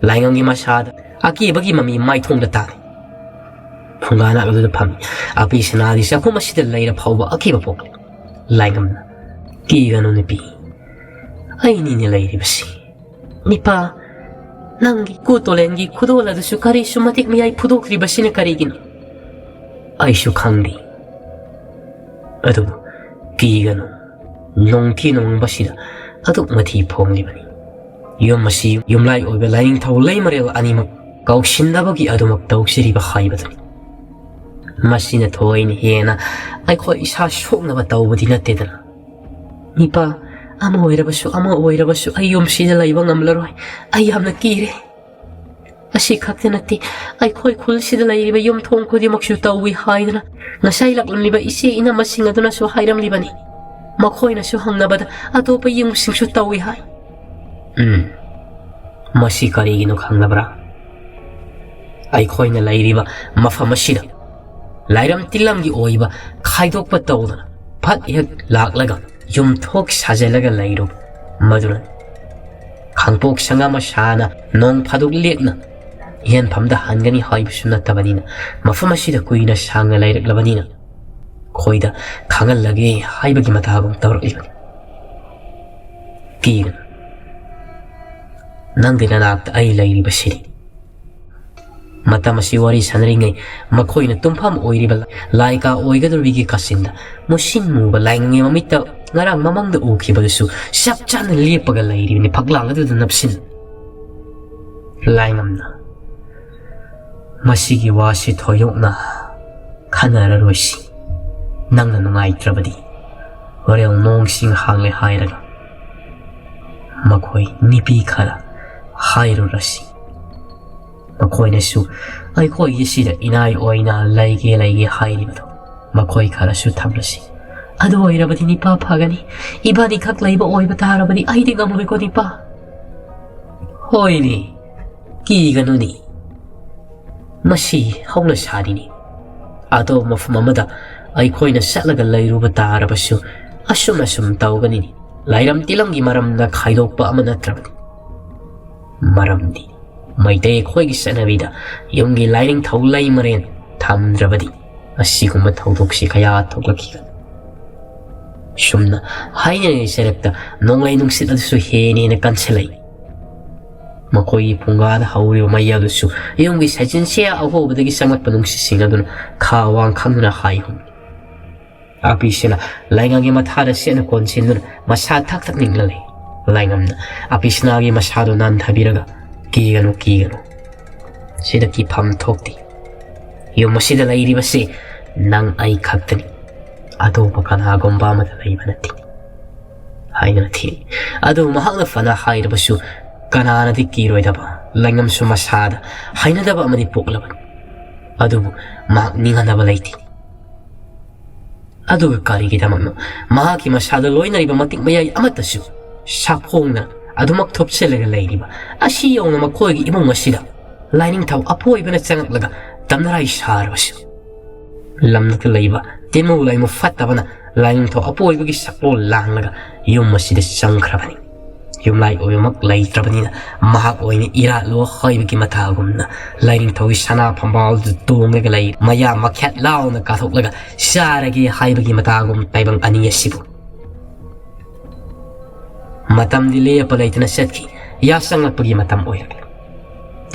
ꯂꯥꯏꯉꯝꯒꯤ ꯃꯁꯥꯗ ꯑꯀꯤꯕꯒꯤ ꯃꯃꯤ ꯃꯥꯏꯊꯣꯡꯗ ꯇꯥꯔꯤ꯫ ꯐꯨꯡꯒꯥ ꯅꯥꯛ ꯑꯗꯨꯗ ꯐꯝꯃꯤ꯫ ꯑꯕꯦꯁꯅꯥꯗꯤ ꯆꯥꯛꯈꯨꯝ ꯑꯁꯤꯗ ꯂꯩꯔ ꯐꯥꯎꯕ ꯑꯀꯤꯕ ꯄꯣꯛꯂꯤ꯫ ꯂꯥꯏꯉꯝꯅ, "ꯀꯤꯒꯅꯨ ꯅꯨꯄꯤ, ꯑꯩꯅꯤꯅꯦ ꯂꯩꯔꯤꯕꯁꯤ"꯫ "ꯅꯤꯄꯥ, ꯅꯪꯒꯤ ꯀꯨ ꯇꯣꯂꯦꯟꯒꯤ ꯈꯨꯗꯣꯜ ꯑꯗꯨꯁꯨ ꯀꯔꯤꯁꯨ ꯃꯇꯤꯛ ꯃꯤꯌꯥꯏ ꯐꯨꯗꯣꯛꯇ꯭ꯔꯤꯕꯁꯤꯅ ꯀꯔꯤꯒꯤꯅꯣ? ꯑꯩꯁꯨ ꯈꯪꯗꯦ꯫ ꯑꯗꯨꯕꯨ ꯀꯤꯒꯅꯨ, ꯅꯣꯡꯊꯤ ꯅꯣꯡꯃꯪꯕꯁꯤꯗ ꯑꯗꯨꯛ ꯃꯊꯤ ꯐꯣꯡꯂꯤꯕꯅꯤ꯫ ꯌꯨꯝ ꯑꯁꯤ ꯌꯨꯝꯂꯥꯏ ꯑꯣꯏꯕ ꯂꯥꯏꯅꯤꯡꯊꯧ ꯂꯩꯃꯔꯦꯜ ꯑꯅꯤꯃꯛ ꯀꯧꯁꯤꯟꯅꯕꯒꯤ ꯑꯗꯨꯃꯛ ꯇꯧꯖꯔꯤꯕ ꯍꯥꯏꯕꯗꯨꯅꯤ꯫ ꯃꯁꯤꯅ ꯊꯣꯏꯅ ꯍꯦꯟꯅ ꯑꯩꯈꯣꯏ ꯏꯁꯥ ꯁꯣꯛꯅꯕ ꯇꯧꯕꯗꯤ ꯅꯠꯇꯦꯗꯅ꯫ ꯅꯤꯄꯥ, ꯑꯃ ꯑꯣꯏꯔꯕꯁꯨ ꯑꯃ ꯑꯣꯏꯔꯕꯁꯨ ꯑꯩ ꯌꯨꯝꯁꯤꯗ ꯂꯩꯕ ꯉꯝꯂꯔꯣꯏ꯫ ꯑꯩ ꯌꯥꯝꯅ ꯀꯤꯔꯦ꯫ ꯑꯁꯤ ꯈꯛꯇ ꯅꯠꯇꯦ, ꯑꯩꯈꯣꯏ ꯈꯨꯜꯁꯤꯗ ꯂꯩꯔꯤꯕ ꯌꯨꯝꯊꯣꯡ ꯈꯨꯗꯤꯡꯃꯛꯁꯨ ꯇꯧꯏ ꯍꯥꯏꯗꯅ ꯉꯁꯥꯏ ꯂꯥꯛꯂꯝꯂꯤꯕ ꯏꯆꯦ ꯏꯅꯝꯃꯁꯤꯡ ꯑꯗꯨꯅꯁꯨ ꯍꯥꯏꯔꯝꯂꯤꯕꯅꯤ꯫ ꯃꯈꯣꯏꯅꯁꯨ ꯍꯪꯅꯕꯗ ꯑꯇꯣꯞꯄ ꯌꯨꯝꯁꯤꯡꯁꯨ ꯇꯧꯏ ꯍꯥꯏ꯫ ꯎꯝ, ꯃꯁꯤ ꯀꯔꯤꯒꯤꯅꯣ ꯈꯪꯂꯕ꯭ꯔꯥ? ꯑꯩꯈꯣꯏꯅ ꯂꯩꯔꯤꯕ ꯃꯐꯝ ꯑꯁꯤꯗ ꯂꯥꯏꯔꯝ ꯇꯤꯜꯂꯝꯒꯤ ꯑꯣꯏꯕ ꯈꯥꯏꯗꯣꯛꯄ ꯇꯧꯗꯅ ꯐꯠ ꯍꯦꯛ ꯂꯥꯛꯂꯒ ꯌꯨꯝꯊꯣꯛ ꯁꯥꯖꯤꯜꯂꯒ ꯂꯩꯔꯨꯕ ꯃꯗꯨꯅ ꯈꯥꯡꯄꯣꯛ ꯁꯪꯒꯝ ꯑꯃ ꯁꯥꯅ ꯅꯣꯡ ꯐꯥꯗꯣꯛ ꯂꯦꯛꯅ ꯌꯦꯟꯐꯝꯗ ꯍꯟꯒꯅꯤ ꯍꯥꯏꯕꯁꯨ ꯅꯠꯇꯕꯅꯤꯅ, ꯃꯐꯝ ꯑꯁꯤꯗ ꯀꯨꯏꯅ ꯁꯥꯡꯅ ꯂꯩꯔꯛꯂꯕꯅꯤꯅ ꯑꯩꯈꯣꯏꯗ ꯈꯪꯍꯜꯂꯒꯦ ꯍꯥꯏꯕꯒꯤ ꯃꯇꯥꯒꯨꯝ ꯇꯧꯔꯛꯂꯤꯕꯅꯤ꯫ ꯀꯤꯒꯅꯨ, ꯅꯪꯒꯤ ꯅꯅꯥꯛꯇ ꯑꯩ ꯂꯩꯔꯤꯕꯁꯤꯗꯤ꯫ ꯃꯇꯝ ꯑꯁꯤ ꯋꯥꯔꯤ ꯁꯥꯟꯅꯔꯤꯉꯩ ꯃꯈꯣꯏꯅ ꯇꯨꯝꯐꯝ ꯑꯣꯏꯔꯤꯕ ꯂꯥꯏꯀꯥ ꯑꯣꯏꯒꯗꯧꯔꯤꯕꯒꯤ ꯀꯥꯆꯤꯟꯗ ꯃꯨꯁꯤꯟ ꯃꯨꯕ ꯂꯥꯏꯉꯪꯒꯤ ꯃꯃꯤꯠꯇ ꯉꯔꯥꯡ ꯃꯃꯥꯡꯗ ꯎꯈꯤꯕꯗꯨꯁꯨ ꯆꯞ ꯆꯥꯅ ꯂꯦꯞꯄꯒ ꯂꯩꯔꯤꯕꯅꯤ ꯐꯛꯂꯥꯡ ꯑꯗꯨꯗ ꯅꯞꯁꯤꯟ꯫ ꯂꯥꯏꯉꯝꯅ, ꯃꯁꯤꯒꯤ ꯋꯥꯁꯤ ꯊꯣꯏꯗꯣꯛꯅ ꯈꯟꯅꯔꯔꯣꯏꯁꯤ꯫ ꯅꯪꯅ ꯅꯨꯡꯉꯥꯏꯇ꯭ꯔꯕꯗꯤ ꯍꯣꯔꯦꯟ ꯅꯣꯡꯁꯤꯡ ꯍꯥꯡꯂꯦ ꯍꯥꯏꯔꯒ ꯃꯈꯣꯏ ꯅꯤꯄꯤ ꯈꯔ ꯍꯥꯏꯔꯨꯔꯁꯤ꯫ ꯃꯈꯣꯏꯅꯁꯨ ꯑꯩꯈꯣꯏꯒꯤꯁꯤꯗ ꯏꯅꯥꯏ ꯑꯣꯏꯅ ꯂꯩꯒꯦ ꯂꯩꯒꯦ ꯍꯥꯏꯔꯤꯕꯗꯣ ꯃꯈꯣꯏ ꯈꯔꯁꯨ ꯊꯝꯂꯁꯤ꯫ ꯑꯗꯨ ꯑꯣꯏꯔꯕꯗꯤ ꯅꯤꯄꯥ ꯐꯒꯅꯤ꯫ ꯏꯕꯥꯅꯤꯈꯛ ꯂꯩꯕ ꯑꯣꯏꯕ ꯇꯥꯔꯕꯗꯤ ꯑꯩꯗꯤ ꯉꯝꯂꯣꯏꯀꯣ ꯅꯤꯄꯥ꯫ ꯍꯣꯏꯅꯦ, ꯀꯤꯒꯅꯨꯅꯦ꯫ ꯃꯁꯤ ꯍꯧꯅ ꯁꯥꯔꯤꯅꯤ꯫ ꯑꯇꯣꯞꯄ ꯃꯐꯝ ꯑꯃꯗ ꯑꯩꯈꯣꯏꯅ ꯆꯠꯂꯒ ꯂꯩꯔꯨꯕ ꯇꯥꯔꯕꯁꯨ ꯑꯁꯨꯝ ꯑꯁꯨꯝ ꯇꯧꯒꯅꯤꯅꯤ꯫ ꯂꯥꯏꯔꯝ ꯇꯤꯂꯝꯒꯤ ꯃꯔꯝꯗ ꯈꯥꯏꯗꯣꯛꯄ ꯑꯃ ꯅꯠꯇ꯭ꯔꯕꯗꯤ꯫ ꯃꯔꯝꯗꯤ ꯃꯩꯇꯩ ꯑꯩꯈꯣꯏꯒꯤ ꯆꯠꯅꯕꯤꯗ ꯌꯨꯝꯒꯤ ꯂꯥꯏꯅꯤꯡꯊꯧ ꯂꯩꯃꯔꯦꯟ ꯊꯝꯗ꯭ꯔꯕꯗꯤ ꯑꯁꯤꯒꯨꯝꯕ ꯊꯧꯗꯣꯛꯁꯤ ꯀꯌꯥ ꯊꯣꯛꯂꯛꯈꯤꯒꯅꯤ꯫ ꯁꯨꯝꯅ ꯍꯥꯏꯅꯔꯤꯉꯩ ꯆꯔꯛꯇ ꯅꯣꯡꯂꯩ ꯅꯨꯡꯁꯤꯠ ꯑꯗꯨꯁꯨ ꯍꯦꯟꯅ ꯍꯦꯟꯅ ꯀꯟꯁꯤꯜꯂꯛꯏ꯫ ꯃꯈꯣꯏꯒꯤ ꯐꯨꯡꯒꯥꯗ ꯍꯧꯔꯤꯕ ꯃꯩ ꯑꯗꯨꯁꯨ ꯌꯨꯝꯒꯤ ꯁꯥꯏꯖꯤꯟꯁꯦ ꯑꯍꯣꯕꯗꯒꯤ ꯆꯪꯂꯛꯄ ꯅꯨꯡꯁꯤꯠꯁꯤꯡ ꯑꯗꯨꯅ ꯈꯥ ꯋꯥꯡ ꯈꯪꯗꯅ ꯍꯥꯏꯍꯨꯝꯃꯤ꯫ ꯑꯄꯤꯁꯤꯅ ꯂꯥꯏꯉꯝꯒꯤ ꯃꯊꯥꯗ ꯁꯦꯠꯅ ꯀꯣꯟꯁꯤꯟꯗꯨꯅ ꯃꯁꯥ ꯊꯛ ꯊꯛ ꯅꯤꯛꯂ ꯂꯩ꯫ ꯂꯥꯏꯉꯝꯅ ꯑꯄꯤꯁꯅꯥꯒꯤ ꯃꯁꯥꯗꯨ ꯅꯥꯟꯊꯕꯤꯔꯒ, "ꯀꯤꯒꯅꯨ, ꯀꯤꯒꯅꯨ꯫ ꯁꯤꯗ ꯀꯤꯐꯝ ꯊꯣꯛꯇꯦ꯫ ꯌꯨꯝ ꯑꯁꯤꯗ ꯂꯩꯔꯤꯕꯁꯤ ꯅꯪ ꯑꯩ ꯈꯛꯇꯅꯤ꯫ ꯑꯇꯣꯞꯄ ꯀꯅꯥꯒꯨꯝꯕ ꯑꯃꯠꯇ ꯂꯩꯕ ꯅꯠꯇꯦ" ꯍꯥꯏꯗꯨꯅ ꯊꯦꯝꯃꯤ꯫ ꯑꯗꯨꯕꯨ ꯃꯍꯥꯛꯅ ꯐꯅ ꯍꯥꯏꯔꯕꯁꯨ ꯀꯅꯥꯅꯗꯤ ꯀꯤꯔꯣꯏꯗꯕ? ꯂꯥꯏꯉꯝꯁꯨ ꯃꯁꯥꯗ ꯍꯩꯅꯗꯕ ꯑꯃꯗꯤ ꯄꯣꯛꯂꯕꯅꯤ꯫ ꯑꯗꯨꯕꯨ ꯃꯍꯥꯛ ꯅꯤꯡꯍꯟꯅꯕ ꯂꯩꯇꯦ꯫ ꯑꯗꯨꯒ ꯀꯔꯤꯒꯤꯗꯃꯛꯅꯣ ꯃꯍꯥꯛꯀꯤ ꯃꯁꯥꯗ ꯂꯣꯏꯅꯔꯤꯕ ꯃꯇꯤꯛ ꯃꯌꯥꯏ ꯑꯃꯠꯇꯁꯨ ꯁꯥꯐꯣꯡꯅ ꯑꯗꯨꯃꯛ ꯊꯨꯞꯆꯜꯂꯒ ꯂꯩꯔꯤꯕ? ꯑꯁꯤ ꯌꯧꯅ ꯃꯈꯣꯏꯒꯤ ꯏꯃꯨꯡ ꯑꯁꯤꯗ ꯂꯥꯏꯅꯤꯡꯊꯧ ꯑꯄꯣꯏꯕꯅ ꯆꯪꯂꯛꯂꯒ ꯇꯝꯅꯔꯥꯏ ꯁꯥꯔꯕꯁꯨ, ꯂꯝꯗꯨꯗ ꯂꯩꯕ ꯇꯤꯟꯃꯨ ꯂꯥꯏꯃꯨ ꯐꯠꯇꯕꯅ ꯂꯥꯏꯅꯤꯡꯊꯧ ꯑꯄꯣꯏꯕꯒꯤ ꯁꯛꯂꯣꯟ ꯂꯥꯡꯂꯒ ꯌꯨꯝ ꯑꯁꯤꯗ ꯆꯪꯈ꯭ꯔꯕꯅꯤ꯫ ꯌꯨꯝꯂꯥꯏ ꯑꯣꯏꯕꯃꯛ ꯂꯩꯇ꯭ꯔꯕꯅꯤꯅ ꯃꯍꯥꯛ ꯑꯣꯏꯅ ꯏꯔꯥꯠꯂꯣ ꯍꯥꯏꯕꯒꯤ ꯃꯇꯥꯒꯨꯝꯅ ꯂꯥꯏꯅꯤꯡꯊꯧꯒꯤ ꯁꯅꯥ ꯐꯝꯕꯥꯜꯗꯨ ꯇꯣꯡꯂꯒ ꯂꯩ꯫ ꯃꯌꯥ ꯃꯈꯦꯠ ꯂꯥꯎꯅ ꯀꯥꯊꯣꯛꯂꯒ ꯆꯥꯔꯒꯦ ꯍꯥꯏꯕꯒꯤ ꯃꯇꯥꯒꯨꯝ ꯇꯥꯏꯕꯪ ꯑꯅꯤ ꯑꯁꯤꯕꯨ ꯃꯇꯝꯗꯤ ꯂꯦꯞꯄ ꯂꯩꯇꯅ ꯆꯠꯈꯤ꯫ ꯌꯥꯆꯪꯂꯛꯄꯒꯤ ꯃꯇꯝ ꯑꯣꯏꯔꯛꯂꯦ꯫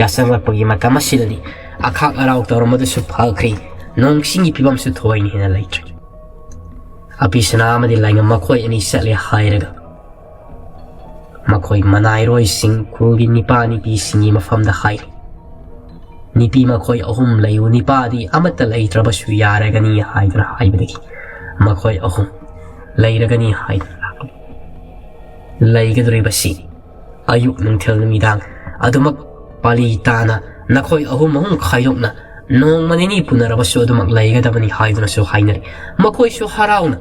ꯌꯥꯆꯪꯂꯛꯄꯒꯤ ꯃꯇꯝ ꯑꯁꯤꯗꯗꯤ ꯑꯈꯥꯛ ꯑꯔꯥꯎ ꯇꯧꯔꯝꯕꯗꯨꯁꯨ ꯐꯈ꯭ꯔꯦ꯫ ꯅꯣꯡ ꯆꯤꯡꯒꯤ ꯐꯤꯕꯝꯁꯨ ꯊꯣꯏꯅ ꯍꯦꯟꯅ ꯂꯩꯇ꯭ꯔꯦ꯫ ꯑꯄꯤꯁꯅꯥ ꯑꯃꯗꯤ ꯂꯥꯏꯉꯝ ꯃꯈꯣꯏ ꯑꯅꯤ ꯆꯠꯂꯦ ꯍꯥꯏꯔꯒ ꯃꯈꯣꯏ ꯃꯅꯥꯏꯔꯣꯏꯁꯤꯡ ꯈꯨꯜꯒꯤ ꯅꯤꯄꯥ ꯅꯤꯄꯤꯁꯤꯡꯒꯤ ꯃꯐꯝꯗ ꯍꯥꯏꯔꯤ꯫ ꯅꯨꯄꯤ ꯃꯈꯣꯏ ꯑꯍꯨꯝ ꯂꯩꯌꯨ, ꯅꯤꯄꯥꯗꯤ ꯑꯃꯠꯇ ꯂꯩꯇ꯭ꯔꯕꯁꯨ ꯌꯥꯔꯒꯅꯤ ꯍꯥꯏꯗꯨꯅ ꯍꯥꯏꯕꯗꯒꯤ ꯃꯈꯣꯏ ꯑꯍꯨꯝ ꯂꯩꯔꯒꯅꯤ ꯍꯥꯏꯗꯨꯅ ꯂꯥꯛꯂꯤ꯫ ꯂꯩꯒꯗꯧꯔꯤꯕꯁꯤ ꯑꯌꯨꯛ ꯅꯨꯡꯊꯤꯜ ꯅꯨꯃꯤꯗꯥꯡ ꯑꯗꯨꯃꯛ ꯄꯥꯂꯤ ꯇꯥꯅ ꯅꯈꯣꯏ ꯑꯍꯨꯝ ꯑꯍꯨꯝ ꯈꯥꯏꯗꯣꯛꯅ ꯅꯣꯡꯃ ꯅꯤꯅꯤ ꯄꯨꯅꯔꯕꯁꯨ ꯑꯗꯨꯃꯛ ꯂꯩꯒꯗꯕꯅꯤ ꯍꯥꯏꯗꯨꯅꯁꯨ ꯍꯥꯏꯅꯔꯤ꯫ ꯃꯈꯣꯏꯁꯨ ꯍꯔꯥꯎꯅ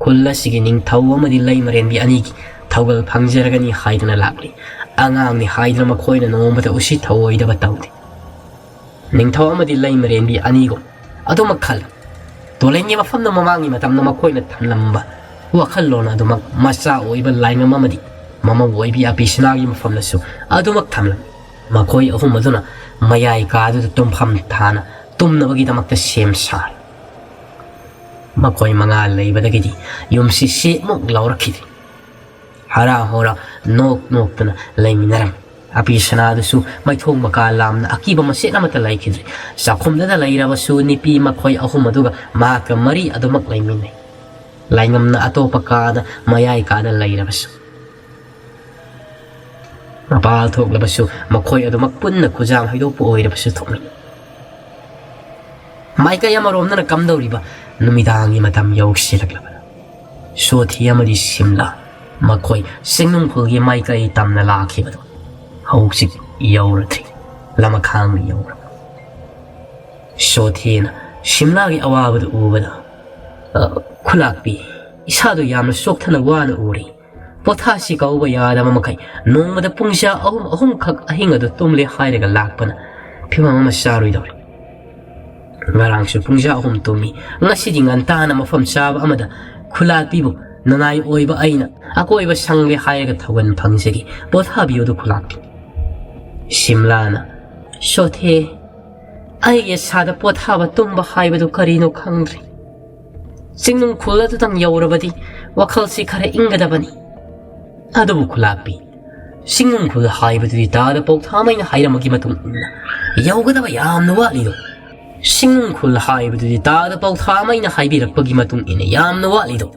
ꯈꯨꯜ ꯑꯁꯤꯒꯤ ꯅꯤꯡꯊꯧ ꯑꯃꯗꯤ ꯂꯩꯃꯔꯦꯟꯕꯤ ꯑꯅꯤꯒꯤ ꯊꯧꯒꯜ ꯐꯪꯖꯔꯒꯅꯤ ꯍꯥꯏꯗꯨꯅ ꯂꯥꯛꯂꯤ꯫ ꯑꯉꯥꯡꯅꯤ ꯍꯥꯏꯗꯨꯅ ꯃꯈꯣꯏꯅ ꯅꯣꯡꯃꯇ ꯎꯁꯤꯠ ꯊꯧꯑꯣꯏꯗꯕ ꯇꯧꯗꯦ꯫ ꯅꯤꯡꯊꯧ ꯑꯃꯗꯤ ꯂꯩꯃꯔꯦꯟꯕꯤ ꯑꯅꯤꯒꯨꯝ ꯑꯗꯨꯃꯛ ꯈꯜꯂꯤ꯫ ꯇꯣꯂꯦꯟꯒꯤ ꯃꯐꯝꯗ ꯃꯃꯥꯡꯒꯤ ꯃꯇꯝꯗ ꯃꯈꯣꯏꯅ ꯊꯝꯂꯝꯕ ꯋꯥꯈꯜꯂꯣꯟ ꯑꯗꯨꯃꯛ ꯃꯆꯥ ꯑꯣꯏꯕ ꯂꯥꯏꯉꯝ ꯑꯃꯗꯤ ꯃꯃꯧ ꯑꯣꯏꯕꯤ ꯑꯄꯤꯁꯅꯥꯒꯤ ꯃꯐꯝꯗꯁꯨ ꯑꯗꯨꯃꯛ ꯊꯝꯂꯝꯃꯤ꯫ ꯃꯈꯣꯏ ꯑꯍꯨꯝ ꯑꯗꯨꯅ ꯃꯌꯥꯏ ꯀꯥꯗꯨꯗ ꯇꯨꯝꯐꯝ ꯊꯥꯅ ꯇꯨꯝꯅꯕꯒꯤꯗꯃꯛꯇ ꯁꯦꯝ ꯁꯥꯔꯤ꯫ ꯃꯈꯣꯏ ꯃꯉꯥ ꯂꯩꯕꯗꯒꯤꯗꯤ ꯌꯨꯝꯁꯤ ꯁꯤꯃꯨꯛ ꯂꯥꯎꯔꯛꯈꯤꯗꯦ꯫ ꯍꯔꯥ ꯍꯣꯔꯥ ꯅꯣꯛ ꯅꯣꯛꯇꯨꯅ ꯂꯩꯃꯤꯟꯅꯔꯝꯃꯤ꯫ ꯑꯄꯤ ꯁꯅꯥꯗꯨꯁꯨ ꯃꯩꯊꯣꯡ ꯃꯀꯥ ꯂꯥꯝꯅ ꯑꯀꯤꯕ ꯃꯆꯦꯠ ꯑꯃꯠꯇ ꯂꯩꯈꯤꯗ꯭ꯔꯦ꯫ ꯆꯥꯛꯈꯨꯝꯗꯨꯗ ꯂꯩꯔꯕꯁꯨ ꯅꯨꯄꯤ ꯃꯈꯣꯏ ꯑꯍꯨꯝ ꯑꯗꯨꯒ ꯃꯍꯥꯛꯀ ꯃꯔꯤ ꯑꯗꯨꯃꯛ ꯂꯩꯃꯤꯟꯅꯩ꯫ ꯂꯥꯏꯉꯝꯅ ꯑꯇꯣꯞꯄ ꯀꯥꯗ, ꯃꯌꯥꯏ ꯀꯥꯗ ꯂꯩꯔꯕꯁꯨ꯫ ꯃꯄꯥꯜ ꯊꯣꯛꯂꯕꯁꯨ ꯃꯈꯣꯏ ꯑꯗꯨꯃꯛ ꯄꯨꯟꯅ ꯈꯨꯖꯥꯝ ꯍꯩꯗꯣꯛꯄ ꯑꯣꯏꯔꯕꯁꯨ ꯊꯣꯛꯃꯤꯟꯅꯩ꯫ ꯃꯥꯏꯀꯩ ꯑꯃꯔꯣꯝꯗꯅ ꯀꯝꯗꯧꯔꯤꯕ ꯅꯨꯃꯤꯗꯥꯡꯒꯤ ꯃꯇꯝ ꯌꯧꯁꯤꯜꯂꯛꯂꯕꯅ ꯁꯣꯊꯤ ꯑꯃꯗꯤ ꯁꯤꯝꯂꯥ ꯃꯈꯣꯏ ꯆꯤꯡꯅꯨꯡꯈꯣꯜꯒꯤ ꯃꯥꯏꯀꯩ ꯇꯝꯅ ꯂꯥꯛꯈꯤꯕꯗꯨ ꯍꯧꯖꯤꯛ ꯌꯧꯔꯗ꯭ꯔꯤ꯫ ꯂꯃꯈꯥꯡ ꯌꯧꯔꯕ ꯁꯣꯊꯤꯅ ꯁꯤꯝꯂꯥꯒꯤ ꯑꯋꯥꯕꯗꯨ ꯎꯕꯗ, "ꯑ, ꯈꯨꯂꯥꯛꯄꯤ, ꯏꯁꯥꯗꯨ ꯌꯥꯝꯅ ꯆꯣꯛꯊꯅ ꯋꯥꯅ ꯎꯔꯤ꯫ ꯄꯣꯊꯥꯁꯤ ꯀꯧꯕ ꯌꯥꯗꯕ ꯃꯈꯩ ꯅꯣꯡꯃꯗ ꯄꯨꯡꯖꯥ ꯑꯍꯨꯝ ꯑꯍꯨꯝꯈꯛ ꯑꯍꯤꯡ ꯑꯗꯨ ꯇꯨꯝꯂꯦ ꯍꯥꯏꯔꯒ ꯂꯥꯛꯄꯅ ꯐꯤꯕꯝ ꯑꯃ ꯆꯥꯔꯣꯏꯗꯧꯔꯤ꯫ ꯉꯔꯥꯡꯁꯨ ꯄꯨꯡꯖꯥ ꯑꯍꯨꯝ ꯇꯨꯝꯃꯤ꯫ ꯉꯁꯤꯗꯤ ꯉꯟꯇꯥꯅ ꯃꯐꯝ ꯆꯥꯕ ꯑꯃꯗ ꯈꯨꯂꯥꯛꯄꯤꯕꯨ ꯅꯅꯥꯏ ꯑꯣꯏꯕ ꯑꯩꯅ ꯑꯀꯣꯏꯕ ꯁꯪꯂꯦ ꯍꯥꯏꯔꯒ ꯊꯧꯒꯜ ꯐꯪꯖꯒꯦ꯫ ꯄꯣꯊꯥꯕꯤꯌꯨꯗ ꯈꯨꯂꯥꯛꯄꯤ꯫" ꯁꯤꯝꯂꯥꯅ, "ꯁꯣꯊꯦ, ꯑꯩꯒꯤ ꯏꯁꯥꯗ ꯄꯣꯊꯥꯕ ꯇꯨꯝꯕ ꯍꯥꯏꯕꯗꯨ ꯀꯔꯤꯅꯣ ꯈꯪꯗ꯭ꯔꯦ꯫ ꯆꯤꯡꯅꯨꯡ ꯈꯨꯜ ꯑꯗꯨꯗꯪ ꯌꯧꯔꯕꯗꯤ ꯋꯥꯈꯜꯁꯤ ꯈꯔ ꯏꯪꯒꯗꯕꯅꯤ꯫ ꯑꯗꯨꯕꯨ ꯈꯨꯂꯥꯛꯄꯤ, ꯆꯤꯡꯅꯨꯡ ꯈꯨꯜ ꯍꯥꯏꯕꯗꯨꯗꯤ ꯇꯥꯗ ꯄꯥꯎꯊꯥꯃꯩꯅ ꯍꯥꯏꯔꯝꯕꯒꯤ ꯃꯇꯨꯡ ꯏꯟꯅ ꯌꯧꯒꯗꯕ ꯌꯥꯝꯅ ꯋꯥꯠꯂꯤꯗꯣ꯫ ꯆꯤꯡꯅꯨꯡ ꯈꯨꯜ ꯍꯥꯏꯕꯗꯨꯗꯤ ꯇꯥꯗ ꯄꯥꯎꯊꯥꯃꯩꯅ ꯍꯥꯏꯕꯤꯔꯛꯄꯒꯤ ꯃꯇꯨꯡ ꯏꯟꯅ ꯌꯥꯝꯅ ꯋꯥꯠꯂꯤꯗꯣ꯫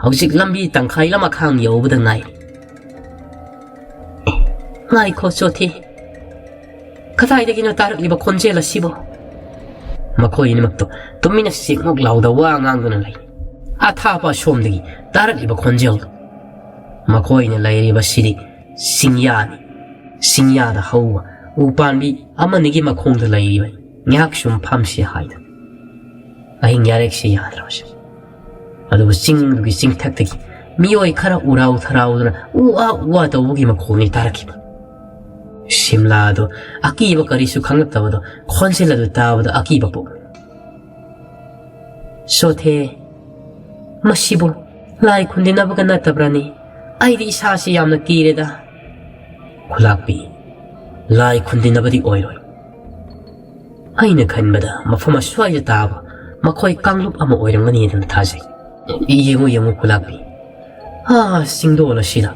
ꯍꯧꯖꯤꯛ ꯂꯝꯕꯤ ꯇꯪꯈꯥꯏ ꯂꯃꯈꯥꯡ ꯌꯧꯕꯗ ꯉꯥꯏꯔꯤ꯫" "ꯑꯦ, ꯉꯥꯏꯈꯣ ꯆꯣꯊꯦ, ꯀꯗꯥꯏꯗꯒꯤꯅꯣ ꯇꯥꯔꯛꯂꯤꯕ ꯈꯣꯟꯖꯦꯜ ꯑꯁꯤꯕꯣ?" ꯃꯈꯣꯏ ꯑꯅꯤꯃꯛꯇꯣ ꯇꯨꯃꯤꯟꯅ ꯆꯤꯛꯃꯨꯛ ꯂꯥꯎꯗ ꯋꯥ ꯉꯥꯡꯗꯨꯅ ꯂꯩ꯫ ꯑꯊꯥꯞꯄ ꯑꯁꯣꯝꯗꯒꯤ ꯇꯥꯔꯛꯂꯤꯕ ꯈꯣꯟꯖꯦꯜꯗꯣ꯫ ꯃꯈꯣꯏꯅ ꯂꯩꯔꯤꯕꯁꯤꯗꯤ ꯆꯤꯡꯌꯥꯅꯤ꯫ ꯆꯤꯡꯌꯥꯗ ꯍꯧꯕ ꯎ ꯄꯥꯝꯕꯤ ꯑꯃꯅꯤꯒꯤ ꯃꯈꯣꯡꯗ ꯂꯩꯔꯤꯕꯅꯤ꯫ ꯉꯥꯏꯍꯥꯛ ꯁꯨꯝ ꯐꯝꯁꯤ ꯍꯥꯏꯗꯅ꯫ ꯑꯍꯤꯡ ꯌꯥꯔꯦꯛꯁꯤ ꯌꯥꯗ꯭ꯔꯕꯁꯦ꯫ ꯑꯗꯨꯕꯨ ꯆꯤꯡꯗꯨꯒꯤ ꯆꯤꯡꯊꯛꯇꯒꯤ ꯃꯤꯑꯣꯏ ꯈꯔ ꯎꯔꯥꯎ ꯊꯔꯥꯎꯗꯨꯅ ꯎ ꯑꯥ ꯎ ꯑꯥ ꯇꯧꯕꯒꯤ ꯃꯈꯣꯟꯅꯤ ꯇꯥꯔꯛꯈꯤꯕ꯫ ꯁꯤꯝꯂꯥꯗꯣ ꯑꯀꯤꯕ ꯀꯔꯤꯁꯨ ꯈꯪꯂꯛꯇꯕꯗꯣ ꯈꯣꯟꯖꯦꯜ ꯑꯗꯨ ꯇꯥꯕꯗ ꯑꯀꯤꯕ ꯄꯣꯛ꯫ "ꯁꯣꯊꯦ, ꯃꯁꯤꯕꯨ ꯂꯥꯏ ꯈꯨꯟꯗꯤꯅꯕꯒ ꯅꯠꯇꯕ꯭ꯔꯅꯤ? ꯑꯩꯗꯤ ꯏꯁꯥꯁꯤ ꯌꯥꯝꯅ ꯀꯤꯔꯦꯗ꯫" ꯈꯨꯂꯥꯛꯄꯤ, "ꯂꯥꯏ ꯈꯨꯟꯗꯤꯅꯕꯗꯤ ꯑꯣꯏꯔꯣꯏ꯫ ꯑꯩꯅ ꯈꯟꯕꯗ ꯃꯐꯝ ꯑꯁ꯭ꯋꯥꯏꯗ ꯇꯥꯕ ꯃꯈꯣꯏ ꯀꯥꯡꯂꯨꯞ ꯑꯃ ꯑꯣꯏꯔꯝꯒꯅꯤ ꯍꯥꯏꯅ ꯊꯥꯖꯩ꯫ ꯌꯦꯡꯉꯨ, ꯌꯦꯡꯉꯨ ꯈꯨꯂꯥꯛꯄꯤ, ꯑꯥ ꯆꯤꯡꯗꯣꯜ ꯑꯁꯤꯗ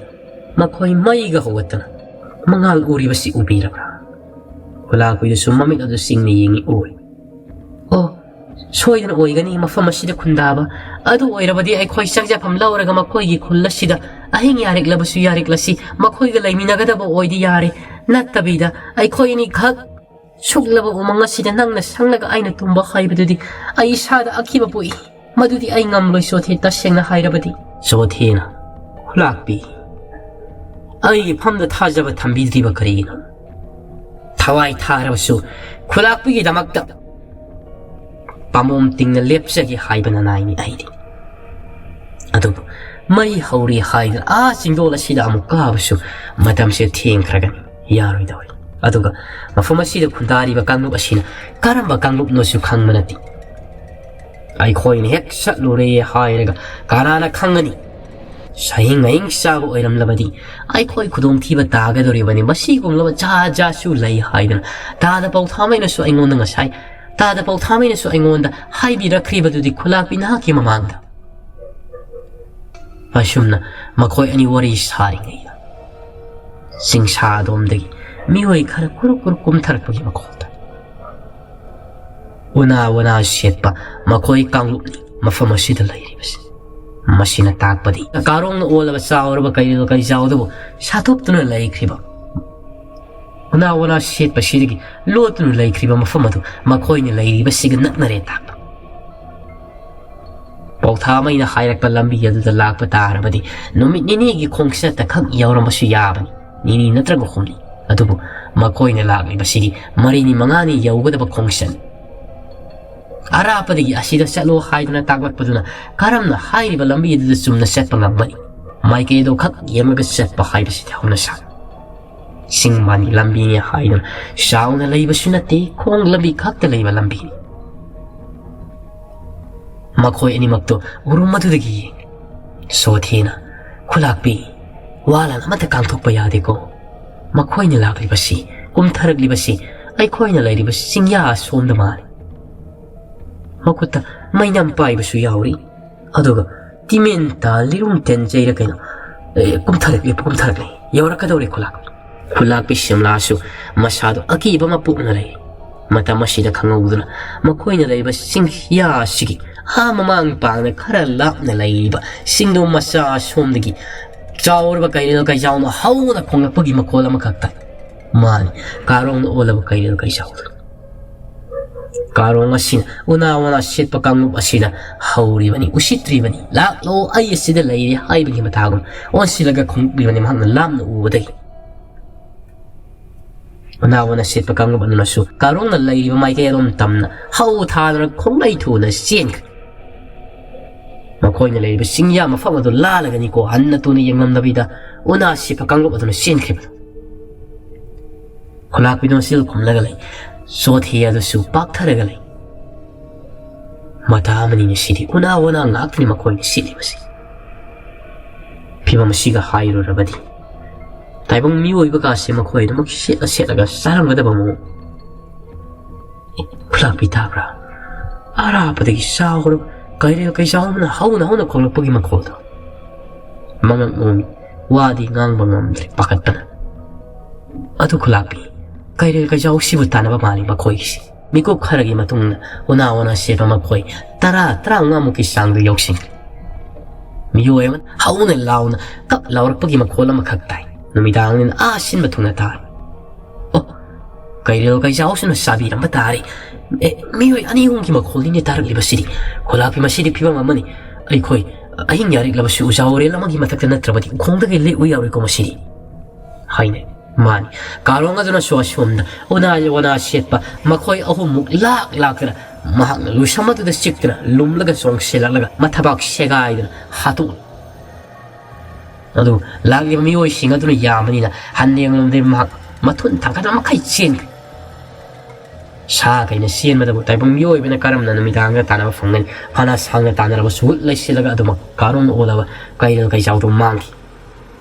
ꯃꯈꯣꯏ ꯃꯩꯒ ꯍꯧꯒꯠꯇꯅ ꯃꯉꯥꯜ ꯎꯔꯤꯕꯁꯤ ꯎꯕꯤꯔꯕ꯭ꯔꯥ? ꯈꯨꯂꯥꯛꯄꯤꯗꯨꯁꯨ ꯃꯃꯤꯠ ꯑꯗꯨ ꯁꯤꯡꯅ ꯌꯦꯡꯉꯤ꯫ ꯎꯏ꯫ ꯑꯣ, ꯁꯣꯏꯗꯅ ꯑꯣꯏꯒꯅꯤ ꯃꯐꯝ ꯑꯁꯤꯗ ꯈꯨꯟꯗꯥꯕ꯫ ꯑꯗꯨ ꯑꯣꯏꯔꯕꯗꯤ ꯑꯩꯈꯣꯏ ꯆꯥꯛ ꯆꯥꯐꯝ ꯂꯧꯔꯒ ꯃꯈꯣꯏꯒꯤ ꯈꯨꯜ ꯑꯁꯤꯗ ꯑꯍꯤꯡ ꯌꯥꯔꯦꯛꯂꯕꯁꯨ ꯌꯥꯔꯦꯛꯂꯁꯤ, ꯃꯈꯣꯏꯒ ꯂꯩꯃꯤꯟꯅꯒꯗꯕ ꯑꯣꯏꯗꯤ ꯌꯥꯔꯦ꯫ ꯅꯠꯇꯕꯤꯗ ꯑꯩꯈꯣꯏ ꯑꯅꯤꯈꯛ ꯁꯨꯛꯂꯕ ꯎꯃꯪ ꯑꯁꯤꯗ ꯅꯪꯅ ꯁꯪꯂꯒ ꯑꯩꯅ ꯇꯨꯝꯕ ꯍꯥꯏꯕꯗꯨꯗꯤ ꯑꯩ ꯏꯁꯥꯗ ꯑꯀꯤꯕ ꯄꯣꯛꯏ꯫ ꯃꯗꯨꯗꯤ ꯑꯩ ꯉꯝꯂꯣꯏ ꯆꯣꯊꯦ, ꯇꯁꯦꯡꯅ ꯍꯥꯏꯔꯕꯗꯤ꯫ ꯆꯣꯊꯦꯅ, ꯈꯨꯂꯥꯛꯄꯤ, ꯑꯩꯒꯤ ꯐꯝꯗ ꯊꯥꯖꯕ ꯊꯝꯕꯤꯗ꯭ꯔꯤꯕ ꯀꯔꯤꯒꯤꯅꯣ? ꯊꯋꯥꯏ ꯊꯥꯔꯕꯁꯨ ꯈꯨꯂꯥꯛꯄꯤꯒꯤꯗꯃꯛꯇ ꯄꯥꯝꯕꯣꯝ ꯇꯤꯡꯅ ꯂꯦꯞꯆꯒꯦ ꯍꯥꯏꯕ ꯅꯅꯥꯏꯅꯤ ꯑꯩꯗꯤ꯫ ꯑꯗꯨꯕꯨ ꯃꯩ ꯍꯧꯔꯤ ꯍꯥꯏꯗꯨꯅ ꯑꯥ ꯆꯤꯡꯗꯣꯜ ꯑꯁꯤꯗ ꯑꯃꯨꯛ ꯀꯥꯕꯁꯨ ꯃꯇꯝꯁꯦ ꯊꯦꯡꯈ꯭ꯔꯒꯅꯤ, ꯌꯥꯔꯣꯏꯗꯧꯔꯤ꯫ ꯑꯗꯨꯒ ꯃꯐꯝ ꯑꯁꯤꯗ ꯈꯨꯟꯗꯥꯔꯤꯕ ꯀꯥꯡꯂꯨꯞ ꯑꯁꯤꯅ ꯀꯔꯝꯕ ꯀꯥꯡꯂꯨꯞꯅꯣꯁꯨ ꯈꯪꯕ ꯅꯠꯇꯦ꯫ ꯑꯩꯈꯣꯏꯅ ꯍꯦꯛ ꯆꯠꯂꯨꯔꯦ ꯍꯥꯏꯔꯒ ꯀꯅꯥꯅ ꯈꯪꯒꯅꯤ? ꯁꯍꯤꯡ ꯑꯍꯤꯡ ꯆꯥꯕ ꯑꯣꯏꯔꯝꯂꯕꯗꯤ ꯑꯩꯈꯣꯏ ꯈꯨꯗꯣꯡꯊꯤꯕ ꯇꯥꯒꯗꯧꯔꯤꯕꯅꯤ꯫ ꯃꯁꯤꯒꯨꯝꯂꯕ ꯖꯥꯠ ꯖꯥꯠꯁꯨ ꯂꯩ ꯍꯥꯏꯗꯅ ꯇꯥꯗ ꯄꯥꯎꯊꯥꯃꯩꯅꯁꯨ ꯑꯩꯉꯣꯟꯗ ꯉꯁꯥꯏ, ꯇꯥꯗ ꯄꯥꯎꯊꯥꯃꯩꯅꯁꯨ ꯑꯩꯉꯣꯟꯗ ꯍꯥꯏꯕꯤꯔꯛꯈ꯭ꯔꯤꯕꯗꯨꯗꯤ ꯈꯨꯂꯥꯛꯄꯤ ꯅꯍꯥꯛꯀꯤ ꯃꯃꯥꯡꯗ꯫ ꯑꯁꯨꯝꯅ ꯃꯈꯣꯏ ꯑꯅꯤ ꯋꯥꯔꯤ ꯁꯥꯔꯤꯉꯩꯗ ꯆꯤꯡꯁꯥ ꯑꯗꯣꯝꯗꯒꯤ ꯃꯤꯑꯣꯏ ꯈꯔ ꯀꯨꯔꯨꯛ ꯀꯨꯔꯨꯛ ꯀꯨꯝꯊꯔꯛꯄꯒꯤ ꯃꯈꯣꯜ ꯇꯥꯏ꯫ ꯎꯅꯥ ꯋꯥꯅꯥ ꯁꯦꯠꯄ ꯃꯈꯣꯏ ꯀꯥꯡꯂꯨꯞꯅꯤ ꯃꯐꯝ ꯑꯁꯤꯗ ꯂꯩꯔꯤꯕꯁꯤ꯫ ꯃꯁꯤꯅ ꯇꯥꯛꯄꯗꯤ ꯀꯥꯔꯣꯡꯅ ꯑꯣꯜꯂꯕ ꯆꯥꯎꯔꯕ ꯀꯩꯔꯣꯜ ꯀꯩꯖꯥꯎꯗꯕꯨ ꯁꯥꯊꯣꯛꯇꯨꯅ ꯂꯩꯈ꯭ꯔꯤꯕ, ꯎꯅꯥ ꯋꯥꯅꯥ ꯁꯦꯠꯄꯁꯤꯗꯒꯤ ꯂꯣꯠꯇꯨꯅ ꯂꯩꯈ꯭ꯔꯤꯕ ꯃꯐꯝ ꯑꯗꯨ ꯃꯈꯣꯏꯅ ꯂꯩꯔꯤꯕꯁꯤꯒ ꯅꯛꯅꯔꯦ ꯇꯥꯛꯄ꯫ ꯄꯥꯎꯊꯥꯃꯩꯅ ꯍꯥꯏꯔꯛꯄ ꯂꯝꯕꯤ ꯑꯗꯨꯗ ꯂꯥꯛꯄ ꯇꯥꯔꯕꯗꯤ ꯅꯨꯃꯤꯠ ꯅꯤꯅꯤꯒꯤ ꯈꯣꯡꯆꯠꯇ ꯈꯛ ꯌꯧꯔꯝꯕꯁꯨ ꯌꯥꯕꯅꯤ, ꯅꯤꯅꯤ ꯅꯠꯇ꯭ꯔꯒ ꯍꯨꯝꯅꯤ꯫ ꯑꯗꯨꯕꯨ ꯃꯈꯣꯏꯅ ꯂꯥꯛꯂꯤꯕꯁꯤꯗꯤ ꯃꯔꯤꯅꯤ ꯃꯉꯥꯅꯤ ꯌꯧꯒꯗꯕ ꯈꯣꯡꯆꯠꯅꯤ꯫ ꯑꯔꯥꯞꯄꯗꯒꯤ ꯑꯁꯤꯗ ꯆꯠꯂꯣ ꯍꯥꯏꯗꯨꯅ ꯇꯥꯛꯂꯛꯄꯗꯨꯅ ꯀꯔꯝꯅ ꯍꯥꯏꯔꯤꯕ ꯂꯝꯕꯤ ꯑꯗꯨꯗ ꯆꯨꯝꯅ ꯆꯠꯄ ꯉꯝꯒꯅꯤ? ꯃꯥꯏꯀꯩ ꯑꯗꯨ ꯈꯛ ꯌꯦꯡꯂꯒ ꯆꯠꯄ ꯍꯥꯏꯕꯁꯤꯗꯤ ꯍꯧꯅ ꯁꯥ꯫ ꯆꯤꯡ ꯃꯥꯟꯒꯤ ꯂꯝꯕꯤꯅꯤ ꯍꯥꯏꯗꯨꯅ ꯆꯥꯎꯅ ꯂꯩꯕꯁꯨ ꯅꯠꯇꯦ, ꯈꯣꯡ ꯂꯝꯕꯤ ꯈꯛꯇ ꯂꯩꯕ ꯂꯝꯕꯤꯅꯤ꯫ ꯃꯈꯣꯏ ꯑꯅꯤꯃꯛꯇꯨ ꯎꯔꯨꯝ ꯑꯗꯨꯗꯒꯤ ꯌꯦꯡꯉꯤ꯫ ꯁꯣꯊꯤꯅ, "ꯈꯨꯂꯥꯛꯄꯤ, ꯋꯥꯂꯥꯟ ꯑꯃꯠꯇ ꯀꯥꯡꯊꯣꯛꯄ ꯌꯥꯗꯦꯀꯣ꯫ ꯃꯈꯣꯏꯅ ꯂꯥꯛꯂꯤꯕꯁꯤ, ꯀꯨꯝꯊꯔꯛꯂꯤꯕꯁꯤ ꯑꯩꯈꯣꯏꯅ ꯂꯩꯔꯤꯕ ꯆꯤꯡꯌꯥ ꯑꯁꯣꯝꯗ ꯃꯥꯜꯂꯤ꯫ ꯃꯈꯨꯠꯇ ꯃꯩꯅꯝ ꯄꯥꯏꯕꯁꯨ ꯌꯥꯎꯔꯤ꯫ ꯑꯗꯨꯒ ꯇꯤꯃꯦꯟ ꯇꯥ ꯂꯤꯔꯨꯡ ꯇꯦꯟꯖꯩꯔ ꯀꯩꯅꯣ, ꯑꯦ, ꯀꯨꯝꯊꯔꯛꯂꯦ, ꯀꯨꯝꯊꯔꯛꯂꯦ꯫ ꯌꯧꯔꯛꯀꯗꯧꯔꯦ ꯈꯨꯂꯥꯛ-, ꯈꯨꯂꯥꯛꯄꯤ ꯁꯤꯝꯂꯥꯁꯨ ꯃꯁꯥꯗꯣ ꯑꯀꯤꯕ ꯑꯃ ꯄꯣꯛꯅ ꯂꯩ꯫ ꯃꯇꯝ ꯑꯁꯤꯗ ꯈꯪꯍꯧꯗꯨꯅ ꯃꯈꯣꯏꯅ ꯂꯩꯕ ꯆꯤꯡꯌꯥ ꯑꯁꯤꯒꯤ ꯑꯥ ꯃꯃꯥꯡ ꯄꯥꯡꯅ ꯈꯔ ꯂꯥꯞꯅ ꯂꯩꯔꯤꯕ ꯆꯤꯡꯗꯣ ꯃꯆꯥ ꯑꯁꯣꯝꯗꯒꯤ ꯆꯥꯎꯔꯕ ꯀꯩꯔꯦꯜ ꯀꯩꯖꯥꯎꯅ ꯍꯧꯅ ꯈꯣꯡꯂꯛꯄꯒꯤ ꯃꯈꯣꯜ ꯑꯃꯈꯛ ꯇꯥꯏ꯫ ꯃꯥꯅꯤ, ꯀꯥꯔꯣꯡꯅ ꯑꯣꯜꯂꯕ ꯀꯩꯔꯦꯜ ꯀꯩꯖꯥꯎꯗꯨ꯫ ꯀꯥꯔꯣꯡ ꯑꯁꯤꯅ ꯎꯅꯥ ꯋꯥꯅꯥ ꯁꯦꯠꯄ ꯀꯥꯡꯂꯨꯞ ꯑꯁꯤꯗ ꯍꯧꯔꯤꯕꯅꯤ, ꯎꯁꯤꯠꯇ꯭ꯔꯤꯕꯅꯤ, "ꯂꯥꯛꯂꯣ, ꯑꯩ ꯑꯁꯤꯗ ꯂꯩꯔꯦ" ꯍꯥꯏꯕꯒꯤ ꯃꯇꯥꯒꯨꯝ ꯑꯣꯟꯁꯤꯜꯂꯒ ꯈꯣꯡꯂꯤꯕꯅꯤ ꯃꯍꯥꯛꯅ ꯂꯥꯞꯅ ꯎꯕꯗꯒꯤ꯫ ꯎꯅꯥ ꯋꯥꯅꯥ ꯁꯦꯠꯄ ꯀꯥꯡꯂꯨꯞ ꯑꯗꯨꯅꯁꯨ ꯀꯥꯔꯣꯡꯅ ꯂꯩꯔꯤꯕ ꯃꯥꯏꯀꯩ ꯑꯗꯣꯝ ꯇꯝꯅ ꯍꯧ ꯊꯥꯗꯨꯅ ꯈꯣꯡꯂꯩ ꯊꯨꯅ ꯆꯦꯟꯈ꯭ꯔꯦ꯫ ꯃꯈꯣꯏꯅ ꯂꯩꯔꯤꯕ ꯆꯤꯡꯌꯥ ꯃꯐꯝ ꯑꯗꯨ ꯂꯥꯜꯂꯒꯅꯤꯀꯣ ꯍꯟꯅ ꯇꯨꯅ ꯌꯦꯡꯂꯝꯗꯕꯤꯗ ꯎꯅꯥ ꯁꯦꯠꯄ ꯀꯥꯡꯂꯨꯞ ꯑꯗꯨꯅ ꯆꯦꯟꯈ꯭ꯔꯤꯕꯗꯨ꯫ ꯈꯨꯂꯥꯛꯄꯤꯗꯨꯅ ꯆꯤꯜ ꯈꯨꯝꯂꯒ ꯂꯩ꯫ ꯆꯣꯊꯦ ꯑꯗꯨꯁꯨ ꯄꯥꯛꯊꯔꯒ ꯂꯩ꯫ ꯃꯇꯥ ꯑꯃꯅꯤꯅ ꯁꯤꯗꯤ ꯎꯅꯥ ꯋꯥꯅꯥ ꯉꯥꯛꯇꯅꯤ ꯃꯈꯣꯏꯅ ꯁꯤꯠꯂꯤꯕꯁꯤ꯫ ꯐꯤꯕꯝ ꯑꯁꯤꯒ ꯍꯥꯏꯔꯨꯔꯕꯗꯤ ꯇꯥꯏꯕꯪ ꯃꯤꯑꯣꯏꯕ ꯀꯥꯁꯦ ꯃꯈꯣꯏ ꯑꯗꯨꯃꯛ ꯁꯦꯠꯂ ꯁꯦꯠꯂꯒ ꯆꯥꯔꯝꯒꯗꯕ ꯃꯑꯣꯡ꯫ ꯈꯨꯂꯥꯛꯄꯤ ꯇꯥꯕ꯭ꯔꯥ? ꯑꯔꯥꯞꯄꯗꯒꯤ ꯆꯥꯎꯔꯕ ꯀꯩꯔꯦꯜ ꯀꯩꯆꯥꯎ ꯑꯃꯅ ꯍꯧꯅ ꯍꯧꯅ ꯈꯣꯡꯂꯛꯄꯒꯤ ꯃꯈꯣꯜꯗꯣ꯫ ꯃꯉꯛ ꯅꯣꯝꯃꯤ, ꯋꯥꯗꯤ ꯉꯥꯡꯕ ꯉꯝꯗ꯭ꯔꯦ ꯄꯥꯈꯠꯄꯅ꯫ ꯑꯗꯨ ꯈꯨꯂꯥꯛꯄꯤ, ꯀꯩꯔꯦꯜ ꯀꯩꯆꯥꯎꯁꯤꯕꯨ ꯇꯥꯟꯅꯕ ꯃꯥꯜꯂꯤ ꯃꯈꯣꯏꯒꯤꯁꯤ꯫ ꯃꯤꯀꯨꯞ ꯈꯔꯒꯤ ꯃꯇꯨꯡꯗ ꯎꯅꯥ ꯋꯥꯅꯥ ꯁꯦꯠꯄ ꯃꯈꯣꯏ ꯇꯔꯥ, ꯇꯔꯥꯃꯉꯥꯃꯨꯛꯀꯤ ꯆꯥꯡꯗ ꯌꯧꯁꯤꯟꯈ꯭ꯔꯦ꯫ ꯃꯤꯑꯣꯏ ꯑꯃꯅ ꯍꯧꯅ ꯂꯥꯎꯅ ꯀꯞ ꯂꯥꯎꯔꯛꯄꯒꯤ ꯃꯈꯣꯜ ꯑꯃꯈꯛ ꯇꯥꯏ꯫ ꯅꯨꯃꯤꯗꯥꯡꯅꯤꯅ ꯑꯥ ꯁꯤꯟꯕ ꯊꯨꯡꯅ ꯇꯥꯔꯦ꯫ ꯑꯣ, ꯀꯩꯔꯦꯜ ꯀꯩꯆꯥꯎꯁꯤꯅ ꯆꯥꯕꯤꯔꯝꯕ ꯇꯥꯔꯦ꯫ ꯑꯦ, ꯃꯤꯑꯣꯏ ꯑꯅꯤ ꯑꯍꯨꯝꯒꯤ ꯃꯈꯣꯜꯅꯤꯅꯦ ꯇꯥꯔꯛꯂꯤꯕꯁꯤꯗꯤ꯫ ꯈꯨꯂꯥꯛꯄꯤ, ꯃꯁꯤꯗꯤ ꯐꯤꯕꯝ ꯑꯃꯅꯤ꯫ ꯑꯩꯈꯣꯏ ꯑꯍꯤꯡ ꯌꯥꯔꯤꯛꯂꯕꯁꯨ ꯎꯖꯥ ꯎꯔꯦꯜ ꯑꯃꯒꯤ ꯃꯊꯛꯇ ꯅꯠꯇ꯭ꯔꯕꯗꯤ ꯎꯈꯣꯡꯗꯒꯤ ꯂꯦꯛꯎ ꯌꯥꯔꯣꯏꯀꯣ ꯃꯁꯤꯗꯤ꯫ ꯍꯥꯏꯅꯩ꯫ ꯃꯥꯅꯤ꯫ ꯀꯥꯔꯣꯡ ꯑꯗꯨꯅꯁꯨ ꯑꯁꯣꯝꯗ ꯎꯅꯥ ꯋꯥꯅꯥ ꯁꯦꯠꯄ ꯃꯈꯣꯏ ꯑꯍꯨꯝꯃꯨꯛ ꯂꯥꯛ ꯂꯥꯛꯇꯅ ꯃꯍꯥꯛꯅ ꯂꯨꯁꯝ ꯑꯗꯨꯗ ꯆꯤꯛꯇꯨꯅ ꯂꯨꯝꯂꯒ ꯆꯣꯡꯁꯤꯜꯂꯛꯂꯒ ꯃꯊꯕꯥꯛ ꯁꯦꯒꯥꯏꯗꯨꯅ ꯍꯥꯠꯇꯣꯛꯂꯦ꯫ ꯑꯗꯨ ꯂꯥꯛꯂꯤꯕ ꯃꯤꯑꯣꯏꯁꯤꯡ ꯑꯗꯨꯅ ꯌꯥꯝꯕꯅꯤꯅ ꯍꯟꯅ ꯌꯦꯡꯂꯝꯗꯦ, ꯃꯍꯥꯛ ꯃꯊꯨꯟ ꯊꯥꯡꯒꯠꯄ ꯃꯈꯩ ꯆꯦꯟꯈ꯭ꯔꯦ꯫ ꯁꯥ ꯀꯩꯅ ꯆꯦꯟꯕꯗꯕꯨ ꯇꯥꯏꯕꯪ ꯃꯤꯑꯣꯏꯕꯅ ꯀꯔꯝꯅ ꯅꯨꯃꯤꯗꯥꯡꯗ ꯇꯥꯟꯅꯕ ꯐꯪꯒꯅꯤ? ꯐꯅ ꯁꯥꯡꯅ ꯇꯥꯟꯅꯔꯕꯁꯨ ꯍꯨꯠ ꯂꯩꯁꯤꯜꯂꯒ ꯑꯗꯨꯃꯛ ꯀꯥꯔꯣꯡꯅ ꯑꯣꯜꯂꯕ ꯀꯩꯔꯦꯜ ꯀꯩꯆꯥꯎꯗꯨ ꯃꯥꯡꯈꯤ꯫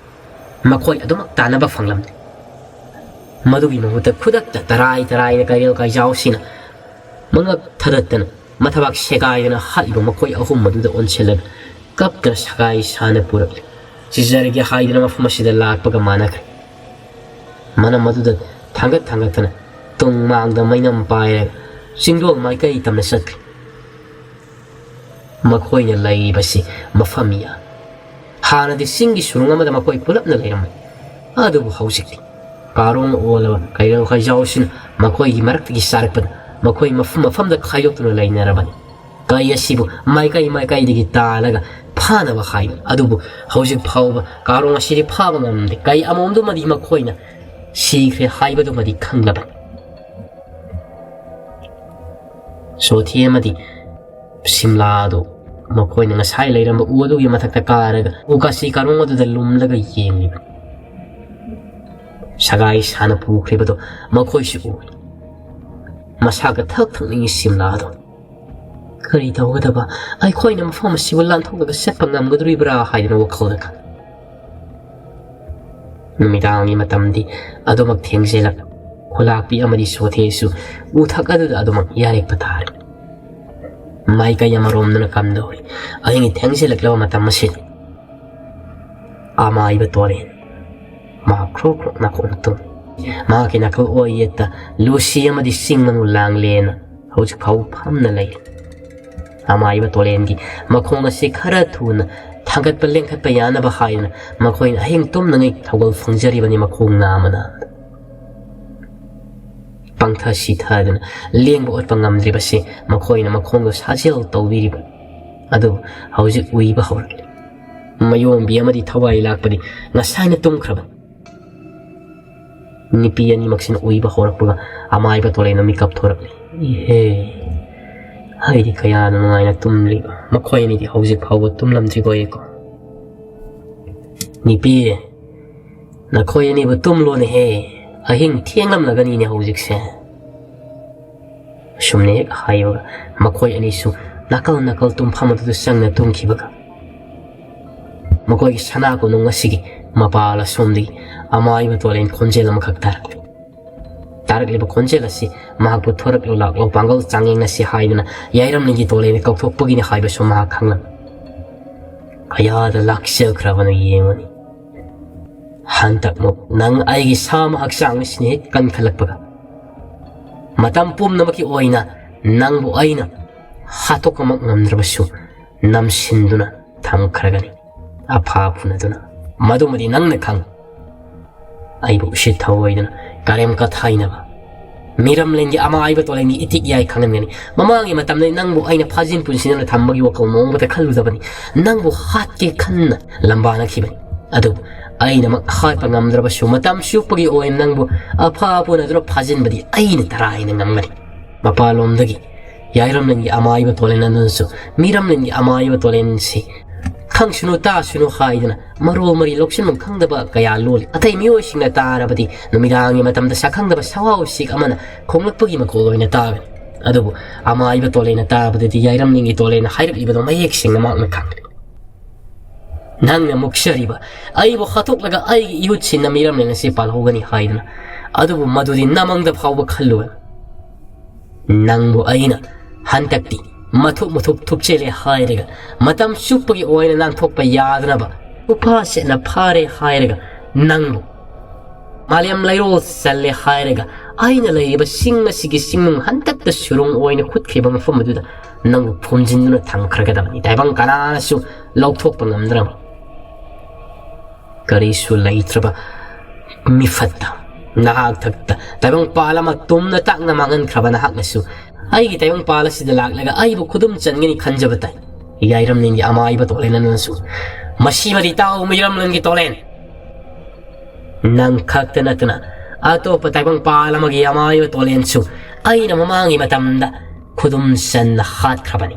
ꯃꯈꯣꯏ ꯑꯗꯨꯃꯛ ꯇꯥꯟꯅꯕ ꯐꯪꯂꯝꯗꯦ꯫ ꯃꯗꯨꯒꯤ ꯃꯍꯨꯠꯇ ꯈꯨꯗꯛꯇ ꯇꯔꯥꯏ ꯇꯔꯥꯏꯅ ꯀꯩꯔꯦꯜ ꯀꯩꯆꯥꯎꯁꯤꯅ ꯃꯉꯛ ꯊꯗꯠꯇꯅ ꯃꯊꯕꯥꯛ ꯁꯦꯒꯥꯏꯗꯅ ꯍꯥꯠꯂꯤꯕ ꯃꯈꯣꯏ ꯑꯍꯨꯝ ꯑꯗꯨꯗ ꯑꯣꯟꯁꯤꯜꯂꯒ ꯀꯞꯇꯅ ꯁꯒꯥꯏ ꯁꯥꯅ ꯄꯨꯔꯛꯂꯤ꯫ ꯆꯤꯖꯔꯒꯦ ꯍꯥꯏꯗꯨꯅ ꯃꯐꯝ ꯑꯁꯤꯗ ꯂꯥꯛꯄꯒ ꯃꯥꯟꯅꯈ꯭ꯔꯦ꯫ ꯃꯅꯝ ꯑꯗꯨꯗ ꯊꯥꯡꯒꯠ ꯊꯥꯡꯒꯠꯇꯅ ꯇꯨꯡ ꯃꯥꯡꯗ ꯃꯩꯅꯝ ꯄꯥꯏꯔꯒ ꯆꯤꯡꯗꯣꯜ ꯃꯥꯏꯀꯩ ꯇꯝꯅ ꯆꯠꯈ꯭ꯔꯦ꯫ ꯃꯈꯣꯏꯅ ꯂꯩꯔꯤꯕꯁꯤ ꯃꯐꯝ ꯌꯥꯝ ꯍꯥꯟꯅꯗꯤ ꯆꯤꯡꯒꯤ ꯁꯨꯔꯨꯡ ꯑꯃꯗ ꯃꯈꯣꯏ ꯄꯨꯂꯞꯅ ꯂꯩꯔꯝꯃꯤ꯫ ꯑꯗꯨꯕꯨ ꯍꯧꯖꯤꯛꯇꯤ ꯀꯥꯔꯣꯡ ꯑꯣꯜꯂꯕ ꯀꯩꯔꯧ ꯀꯩꯖꯥꯎꯁꯤꯅ ꯃꯈꯣꯏꯒꯤ ꯃꯔꯛꯇꯒꯤ ꯆꯥꯔꯛꯄꯗ ꯃꯈꯣꯏ ꯃꯐꯝ ꯃꯐꯝꯗ ꯈꯥꯏꯗꯣꯛꯇꯨꯅ ꯂꯩꯅꯔꯕꯅꯤ꯫ ꯀꯩ ꯑꯁꯤꯕꯨ ꯃꯥꯏꯀꯩ ꯃꯥꯏꯀꯩꯗꯒꯤ ꯇꯥꯜꯂꯒ ꯐꯥꯅꯕ ꯍꯥꯏꯕ ꯑꯗꯨꯕꯨ ꯍꯧꯖꯤꯛ ꯐꯥꯎꯕ ꯀꯥꯔꯣꯡ ꯑꯁꯤꯗꯤ ꯐꯥꯕ ꯉꯝꯗꯦ꯫ ꯀꯩ ꯑꯃꯣꯝꯗꯨꯃꯗꯤ ꯃꯈꯣꯏꯅ ꯁꯤꯈ꯭ꯔꯦ ꯍꯥꯏꯕꯗꯨꯃꯗꯤ ꯈꯪꯂꯕꯅꯤ꯫ ꯁꯣꯊꯤ ꯑꯃꯗꯤ ꯁꯤꯝꯂꯥ ꯑꯗꯨ ꯃꯈꯣꯏꯅ ꯉꯁꯥꯏ ꯂꯩꯔꯝꯕ ꯎ ꯑꯗꯨꯒꯤ ꯃꯊꯛꯇ ꯀꯥꯔꯒ ꯎ ꯀꯥꯁꯤ ꯀꯥꯔꯣꯡ ꯑꯗꯨꯗ ꯂꯨꯝꯂꯒ ꯌꯦꯡꯂꯤꯕꯅꯤ꯫ ꯁꯒꯥꯏ ꯁꯥꯅ ꯄꯨꯈ꯭ꯔꯤꯕꯗꯣ ꯃꯈꯣꯏꯁꯨ ꯎꯏ꯫ ꯃꯁꯥꯒ ꯊꯛ ꯊꯛꯅꯤꯡꯉꯤ ꯁꯤꯝꯂꯥ ꯑꯗꯣ꯫ "ꯀꯔꯤ ꯇꯧꯒꯗꯕ? ꯑꯩꯈꯣꯏꯅ ꯃꯐꯝ ꯑꯁꯤꯕꯨ ꯂꯥꯟꯊꯣꯛꯂꯒ ꯆꯠꯄ ꯉꯝꯒꯗꯣꯔꯤꯕ꯭ꯔꯥ?" ꯍꯥꯏꯗꯨꯅ ꯋꯥꯈꯜꯗ ꯈꯜꯂꯤ꯫ ꯅꯨꯃꯤꯗꯥꯡꯒꯤ ꯃꯇꯝꯗꯤ ꯑꯗꯨꯃꯛ ꯊꯦꯡꯖꯤꯜꯂꯛ ꯈꯨꯂꯥꯛꯄꯤ ꯑꯃꯗꯤ ꯁꯣꯊꯦꯁꯨ ꯎꯊꯛ ꯑꯗꯨꯗ ꯑꯗꯨꯃꯛ ꯌꯥꯔꯦꯛꯄ ꯇꯥꯔꯦ꯫ ꯃꯥꯏꯀꯩ ꯑꯃꯔꯣꯝꯗꯅ ꯀꯝꯗꯧꯔꯤ? ꯑꯍꯤꯡ ꯊꯦꯡꯖꯤꯜꯂꯛꯂꯕ ꯃꯇꯝ ꯑꯁꯤꯗ ꯑꯃꯥꯏꯕ ꯇꯣꯔꯦꯟ ꯃꯍꯥꯛ ꯈ꯭ꯔꯣꯛ ꯈ꯭ꯔꯣꯛ ꯅꯥꯈꯣꯛꯅ ꯇꯨꯝ꯫ ꯃꯍꯥꯛꯀꯤ ꯅꯥꯀꯜ ꯑꯣꯏ ꯌꯦꯠꯇ ꯂꯨꯁꯤ ꯑꯃꯗꯤ ꯆꯤꯡ ꯃꯅꯨ ꯂꯥꯡꯂꯦꯅ ꯍꯧꯖꯤꯛ ꯐꯥꯎꯕ ꯐꯝꯅ ꯂꯩꯔꯤ꯫ ꯑꯃꯥꯏꯕ ꯇꯣꯔꯦꯟꯒꯤ ꯃꯈꯣꯡ ꯑꯁꯤ ꯈꯔ ꯊꯨꯅ ꯊꯥꯡꯒꯠꯄ ꯂꯦꯡꯈꯠꯄ ꯌꯥꯅꯕ ꯍꯥꯏꯗꯨꯅ ꯃꯈꯣꯏꯅ ꯑꯍꯤꯡ ꯇꯨꯝꯅꯉꯩ ꯊꯧꯒꯜ ꯐꯪꯖꯔꯤꯕꯅꯤ꯫ ꯃꯈꯣꯡ ꯅꯥꯝꯃ ꯅꯥꯝꯃꯗ ꯄꯪꯊ ꯁꯤꯊꯗꯨꯅ ꯂꯦꯡꯕ ꯑꯣꯠꯄ ꯉꯝꯗ꯭ꯔꯤꯕꯁꯤ ꯃꯈꯣꯏꯅ ꯃꯈꯣꯡꯗꯣ ꯁꯥꯖꯦꯜ ꯇꯧꯕꯤꯔꯤꯕ ꯑꯗꯨꯕꯨ ꯍꯧꯖꯤꯛ ꯎꯏꯕ ꯍꯧꯔꯛꯂꯤ꯫ ꯃꯌꯣꯝꯕꯤ ꯑꯃꯗꯤ ꯊꯋꯥꯏ ꯂꯥꯛꯄꯗꯤ ꯉꯁꯥꯏꯅ ꯇꯨꯝꯈ꯭ꯔꯕꯅꯤ꯫ ꯅꯨꯄꯤ ꯑꯅꯤꯃꯛꯁꯤꯅ ꯎꯏꯕ ꯍꯧꯔꯛꯄꯒ ꯑꯃꯥꯏꯕ ꯇꯣꯂꯩꯅ ꯃꯤꯀꯞ ꯊꯣꯔꯛꯂꯤ꯫ "ꯏꯍꯦ, ꯑꯩꯗꯤ ꯀꯌꯥꯅ ꯅꯨꯡꯉꯥꯏꯅ ꯇꯨꯝꯂꯤꯕ, ꯃꯈꯣꯏ ꯑꯅꯤꯗꯤ ꯍꯧꯖꯤꯛ ꯐꯥꯎꯕ ꯇꯨꯝꯂꯝꯗ꯭ꯔꯤꯕꯣꯌꯦꯀꯣ?" "ꯅꯨꯄꯤ, ꯅꯈꯣꯏ ꯑꯅꯤꯕꯨ ꯇꯨꯝꯂꯣꯅꯦꯍꯦ, ꯑꯍꯤꯡ ꯊꯦꯡꯂꯝꯂꯒꯅꯤꯅꯦ ꯍꯧꯖꯤꯛꯁꯦ꯫" ꯑꯁꯨꯝꯅ ꯍꯦꯛ ꯍꯥꯏꯕꯒ ꯃꯈꯣꯏ ꯑꯅꯤꯁꯨ ꯅꯥꯀꯜ ꯅꯥꯀꯜ ꯇꯨꯝꯐꯝ ꯑꯗꯨꯗ ꯆꯪꯅ ꯇꯨꯝꯈꯤꯕꯒ ꯃꯈꯣꯏꯒꯤ ꯁꯅꯥ ꯀꯣꯅꯨꯡ ꯑꯁꯤꯒꯤ ꯃꯄꯥꯜ ꯑꯁꯣꯝꯗꯒꯤ ꯑꯃꯥꯏꯕ ꯇꯣꯂꯦꯟ ꯈꯣꯟꯖꯦꯜ ꯑꯃꯈꯛ ꯇꯥꯔꯛꯂꯤ꯫ ꯇꯥꯔꯛꯂꯤꯕ ꯈꯣꯟꯖꯦꯜ ꯑꯁꯤ ꯃꯍꯥꯛꯄꯨ "ꯊꯣꯔꯛꯂꯣ ꯂꯥꯛꯂꯣ ꯄꯥꯡꯒꯜ ꯆꯥꯡꯌꯦꯡ ꯑꯁꯤ" ꯍꯥꯏꯗꯨꯅ ꯌꯥꯏꯔꯝꯂꯤꯒꯤ ꯇꯣꯂꯦꯟ ꯀꯧꯊꯣꯛꯄꯒꯤꯅꯤ ꯍꯥꯏꯕꯁꯨ ꯃꯍꯥꯛ ꯈꯪꯂꯝꯃꯤ꯫ ꯀꯌꯥꯗ ꯂꯥꯛꯆꯈ꯭ꯔꯕꯅꯣ ꯌꯦꯡꯉꯨꯅꯤ꯫ ꯍꯟꯗꯛꯃꯨꯛ ꯅꯪ ꯑꯩꯒꯤ ꯁꯥꯃ ꯍꯛꯆꯥꯡ ꯑꯁꯤꯅ ꯍꯦꯛ ꯀꯟꯈꯠꯂꯛꯄꯒ, ꯃꯇꯝ ꯄꯨꯝꯅꯃꯛꯀꯤ ꯑꯣꯏꯅ ꯅꯪꯕꯨ ꯑꯩꯅ ꯍꯥꯠꯇꯣꯛꯄꯃꯛ ꯉꯝꯗ꯭ꯔꯕꯁꯨ, ꯅꯝꯁꯤꯟꯗꯨꯅ ꯊꯝꯈ꯭ꯔꯒꯅꯤ, ꯑꯐꯥ ꯐꯨꯅꯗꯨꯅ꯫ ꯃꯗꯨꯃꯗꯤ ꯅꯪꯅ ꯈꯪ꯫ ꯑꯩꯕꯨ ꯎꯁꯤꯠ ꯊꯑꯣꯏꯗꯅ ꯀꯔꯦꯝ ꯀꯊꯥꯏꯅꯕ, ꯃꯤꯔꯝꯂꯦꯟꯒꯤ ꯑꯃꯥꯏꯕ ꯇꯣꯂꯦꯟꯒꯤ ꯏꯇꯤꯛ ꯏꯌꯥꯏ ꯈꯪꯍꯟꯒꯅꯤ꯫ ꯃꯃꯥꯡꯒꯤ ꯃꯇꯝꯗ ꯅꯪꯕꯨ ꯑꯩꯅ ꯐꯥꯖꯤꯟ ꯄꯨꯟꯁꯤꯟꯗꯨꯅ ꯊꯝꯕꯒꯤ ꯋꯥꯈꯜ ꯃꯑꯣꯡ ꯑꯃꯠꯇ ꯈꯜꯂꯨꯗꯕꯅꯤ꯫ ꯅꯪꯕꯨ ꯍꯥꯠꯀꯦ ꯈꯟꯅ ꯂꯝꯕꯥꯅꯈꯤꯕꯅꯤ꯫ ꯑꯗꯨꯕꯨ ꯑꯩꯅꯃꯛ ꯍꯥꯠꯄ ꯉꯝꯗ꯭ꯔꯕꯁꯨ, ꯃꯇꯝ ꯆꯨꯞꯄꯒꯤ ꯑꯣꯏꯅ ꯅꯪꯕꯨ ꯑꯐꯥ ꯐꯨꯅꯗꯨꯅ ꯐꯥꯖꯤꯟꯕꯗꯤ ꯑꯩꯅ ꯇꯔꯥꯏꯅ ꯉꯝꯒꯅꯤ꯫ ꯃꯄꯥꯟꯂꯣꯝꯗꯒꯤ ꯌꯥꯏꯔꯝꯂꯦꯟꯒꯤ ꯑꯃꯥꯏꯕ ꯇꯣꯂꯦꯟ ꯑꯗꯨꯅꯁꯨ ꯃꯤꯔꯝꯂꯦꯟꯒꯤ ꯑꯃꯥꯏꯕ ꯇꯣꯂꯦꯟꯁꯤ ꯈꯪꯁꯅꯨ ꯇꯥꯁꯅꯨ ꯍꯥꯏꯗꯅ ꯃꯔꯣꯜ ꯃꯔꯤ ꯂꯧꯁꯤꯟꯐꯝ ꯈꯪꯗꯕ ꯀꯌꯥ ꯂꯣꯜꯂꯤ꯫ ꯑꯇꯩ ꯃꯤꯑꯣꯏꯁꯤꯡꯅ ꯇꯥꯔꯕꯗꯤ ꯅꯨꯃꯤꯗꯥꯡꯒꯤ ꯃꯇꯝꯗ ꯁꯛꯈꯪꯗꯕ ꯁꯋꯥ ꯎꯆꯦꯛ ꯑꯃꯅ ꯈꯣꯡꯂꯛꯄꯒꯤ ꯃꯈꯣꯜ ꯑꯣꯏꯅ ꯇꯥꯒꯅꯤ꯫ ꯑꯗꯨꯕꯨ ꯑꯃꯥꯏꯕ ꯇꯣꯂꯦꯟꯅ ꯇꯥꯕꯗꯗꯤ ꯌꯥꯏꯔꯝꯂꯦꯟꯒꯤ ꯇꯣꯂꯦꯟꯅ ꯍꯥꯏꯔꯛꯂꯤꯕꯗꯣ ꯃꯌꯦꯛ ꯁꯦꯡꯅ ꯃꯍꯥꯛꯅ ꯈꯪꯂꯦ꯫ ꯅꯪꯅ ꯃꯨꯛꯆꯔꯤꯕ ꯑꯩꯕꯨ ꯍꯥꯠꯇꯣꯛꯂꯒ ꯑꯩꯒꯤ ꯏꯍꯨꯠ ꯁꯤꯟꯅ ꯃꯤꯔꯝꯂꯦꯟ ꯑꯁꯤ ꯄꯥꯜꯍꯧꯒꯅꯤ ꯍꯥꯏꯗꯅ꯫ ꯑꯗꯨꯕꯨ ꯃꯗꯨꯗꯤ ꯅꯃꯪꯗ ꯐꯥꯎꯕ ꯈꯜꯂꯨ꯫ ꯅꯪꯕꯨ ꯑꯩꯅ ꯍꯟꯗꯛꯇꯤ ꯃꯊꯨꯞ ꯃꯊꯨꯞ ꯊꯨꯞꯆꯦꯜꯂꯦ ꯍꯥꯏꯔꯒ, ꯃꯇꯝ ꯆꯨꯞꯄꯒꯤ ꯑꯣꯏꯅ ꯅꯥꯟꯊꯣꯛꯄ ꯌꯥꯗꯅꯕ ꯎꯄꯥ ꯁꯦꯠꯅ ꯐꯥꯔꯦ ꯍꯥꯏꯔꯒ, ꯅꯪꯕꯨ ꯃꯥꯂꯦꯝ ꯂꯩꯔꯣꯜ ꯆꯜꯂꯦ ꯍꯥꯏꯔꯒ, ꯑꯩꯅ ꯂꯩꯔꯤꯕ ꯆꯤꯡ ꯑꯁꯤꯒꯤ ꯆꯤꯡꯅꯨꯡ ꯍꯟꯗꯛꯇ ꯁꯨꯔꯨꯡ ꯑꯣꯏꯅ ꯈꯨꯠꯈꯤꯕ ꯃꯐꯝ ꯑꯗꯨꯗ ꯅꯪꯕꯨ ꯐꯨꯝꯖꯤꯟꯗꯨꯅ ꯊꯝꯈ꯭ꯔꯒꯗꯕꯅꯤ꯫ ꯇꯥꯏꯕꯪ ꯀꯅꯥꯅꯁꯨ ꯂꯧꯊꯣꯛꯄ ꯉꯝꯗ꯭ꯔꯕ, ꯀꯔꯤꯁꯨ ꯂꯩꯇ꯭ꯔꯕ ꯃꯤꯐꯠꯇ ꯅꯍꯥꯛ ꯊꯛꯇ ꯇꯥꯏꯕꯪꯄꯥꯜ ꯑꯃ ꯇꯨꯝꯅ ꯇꯥꯛꯅ ꯃꯥꯡꯍꯟꯈ꯭ꯔꯕ ꯅꯍꯥꯛꯅꯁꯨ ꯑꯩꯒꯤ ꯇꯥꯏꯕꯪꯄꯥꯜ ꯑꯁꯤꯗ ꯂꯥꯛꯂꯒ ꯑꯩꯕꯨ ꯈꯨꯗꯨꯝ ꯆꯟꯒꯅꯤ ꯈꯟꯖꯕ ꯇꯥꯏ꯫ ꯌꯥꯏꯔꯝꯂꯦꯟꯒꯤ ꯑꯃꯥꯏꯕ ꯇꯣꯂꯦꯟ ꯑꯗꯨꯅꯁꯨ, ꯃꯁꯤꯃꯗꯤ ꯇꯥꯎ, ꯃꯤꯔꯝꯂꯦꯟꯒꯤ ꯇꯣꯂꯦꯟ꯫ ꯅꯪ ꯈꯛꯇ ꯅꯠꯇꯅ ꯑꯇꯣꯞꯄ ꯇꯥꯏꯕꯪꯄꯥꯜ ꯑꯃꯒꯤ ꯑꯃꯥꯏꯕ ꯇꯣꯂꯦꯟꯁꯨ ꯑꯩꯅ ꯃꯃꯥꯡꯒꯤ ꯃꯇꯝꯗ ꯈꯨꯗꯨꯝ ꯆꯟꯅ ꯍꯥꯠꯈ꯭ꯔꯕꯅꯤ꯫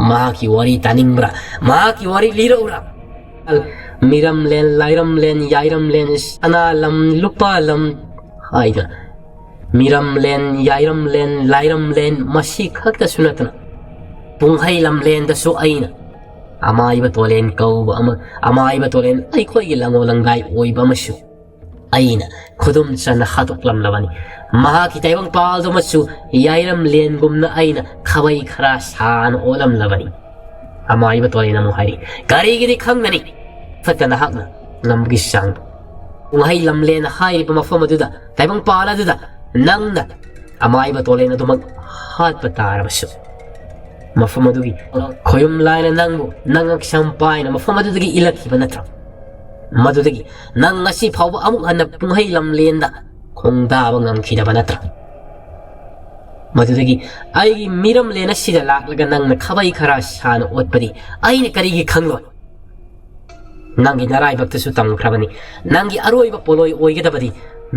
ꯃꯍꯥꯛꯀꯤ ꯋꯥꯔꯤ ꯇꯥꯅꯤꯡꯕ꯭ꯔꯥ? ꯃꯍꯥꯛꯀꯤ ꯋꯥꯔꯤ ꯂꯤꯔꯛꯎꯔꯥ? ꯃꯤꯔꯝꯂꯦꯟ, ꯂꯥꯏꯔꯝꯂꯦꯟ, ꯌꯥꯏꯔꯝꯂꯦꯟ, ꯁꯅꯥ ꯂꯝ, ꯂꯨꯄꯥ ꯂꯝ ꯍꯥꯏꯗꯅ, ꯃꯤꯔꯝꯂꯦꯟ, ꯌꯥꯏꯔꯝꯂꯦꯟ, ꯂꯥꯏꯔꯝꯂꯦꯟ, ꯃꯁꯤ ꯈꯛꯇꯁꯨ ꯅꯠꯇꯅ ꯄꯨꯡꯍꯩ ꯂꯝꯂꯦꯟꯗꯁꯨ ꯑꯩꯅ ꯑꯃꯥꯏꯕ ꯇꯣꯂꯦꯟ ꯀꯧꯕ ꯑꯃ, ꯑꯃꯥꯏꯕ ꯇꯣꯂꯦꯟ ꯑꯩꯈꯣꯏꯒꯤ ꯂꯪꯉꯣ ꯂꯪꯗꯥꯏ ꯑꯣꯏꯕ ꯑꯃꯁꯨ ꯑꯩꯅ ꯈꯨꯗꯨꯝ ꯆꯟꯅ ꯍꯥꯠꯇꯣꯛꯂꯝꯂꯕꯅꯤ꯫ ꯃꯍꯥꯛꯀꯤ ꯇꯥꯏꯕꯪꯄꯥꯜꯗꯨꯃꯁꯨ ꯌꯥꯏꯔꯝꯂꯦꯟꯒꯨꯝꯅ ꯑꯩꯅ ꯈꯥꯕꯩ ꯈꯔ ꯁꯥꯅ ꯑꯣꯠꯂꯝꯂꯕꯅꯤ꯫ ꯑꯃꯥꯏꯕ ꯇꯣꯂꯦꯟ ꯑꯃꯨꯛ ꯍꯥꯏꯔꯤ, "ꯀꯔꯤꯒꯤꯗꯤ ꯈꯪꯒꯅꯤ? ꯐꯠꯇ ꯅꯍꯥꯛꯅ ꯉꯝꯕꯒꯤ ꯆꯥꯡꯗꯣ꯫ ꯄꯨꯡꯍꯩ ꯂꯝꯂꯦꯟ ꯍꯥꯏꯔꯤꯕ ꯃꯐꯝ ꯑꯗꯨꯗ, ꯇꯥꯏꯕꯪꯄꯥꯜ ꯑꯗꯨꯗ ꯅꯪꯅ ꯑꯃꯥꯏꯕ ꯇꯣꯂꯦꯟ ꯑꯗꯨꯃꯛ ꯍꯥꯠꯄ ꯇꯥꯔꯕꯁꯨ, ꯃꯐꯝ ꯑꯗꯨꯒꯤ ꯈꯣꯌꯨꯝ ꯂꯥꯏꯅ ꯅꯪꯕꯨ ꯅꯪ ꯍꯛꯆꯥꯡ ꯄꯥꯏꯅ ꯃꯐꯝ ꯑꯗꯨꯗꯒꯤ ꯏꯜꯂꯛꯈꯤꯕ ꯅꯠꯇ꯭ꯔꯣ? ꯃꯗꯨꯗꯒꯤ ꯅꯪ ꯉꯁꯤ ꯐꯥꯎꯕ ꯑꯃꯨꯛ ꯍꯟꯅ ꯄꯨꯡꯍꯩ ꯂꯝꯂꯦꯟꯗ ꯈꯣꯡꯗꯥꯕ ꯉꯝꯈꯤꯗꯕ ꯅꯠꯇ꯭ꯔꯣ? ꯃꯗꯨꯗꯒꯤ ꯑꯩꯒꯤ ꯃꯤꯔꯝꯂꯦꯟ ꯑꯁꯤꯗ ꯂꯥꯛꯂꯒ ꯅꯪꯅ ꯈꯥꯕꯩ ꯈꯔ ꯁꯥꯅ ꯑꯣꯠꯄꯗꯤ ꯑꯩꯅ ꯀꯔꯤꯒꯤ ꯈꯪꯂꯣꯏ? ꯅꯪꯒꯤ ꯅꯔꯥꯏꯕꯛꯇꯁꯨ ꯇꯝꯈ꯭ꯔꯕꯅꯤ, ꯅꯪꯒꯤ ꯑꯔꯣꯏꯕ ꯄꯣꯠꯂꯣꯏ ꯑꯣꯏꯒꯗꯕꯗꯤ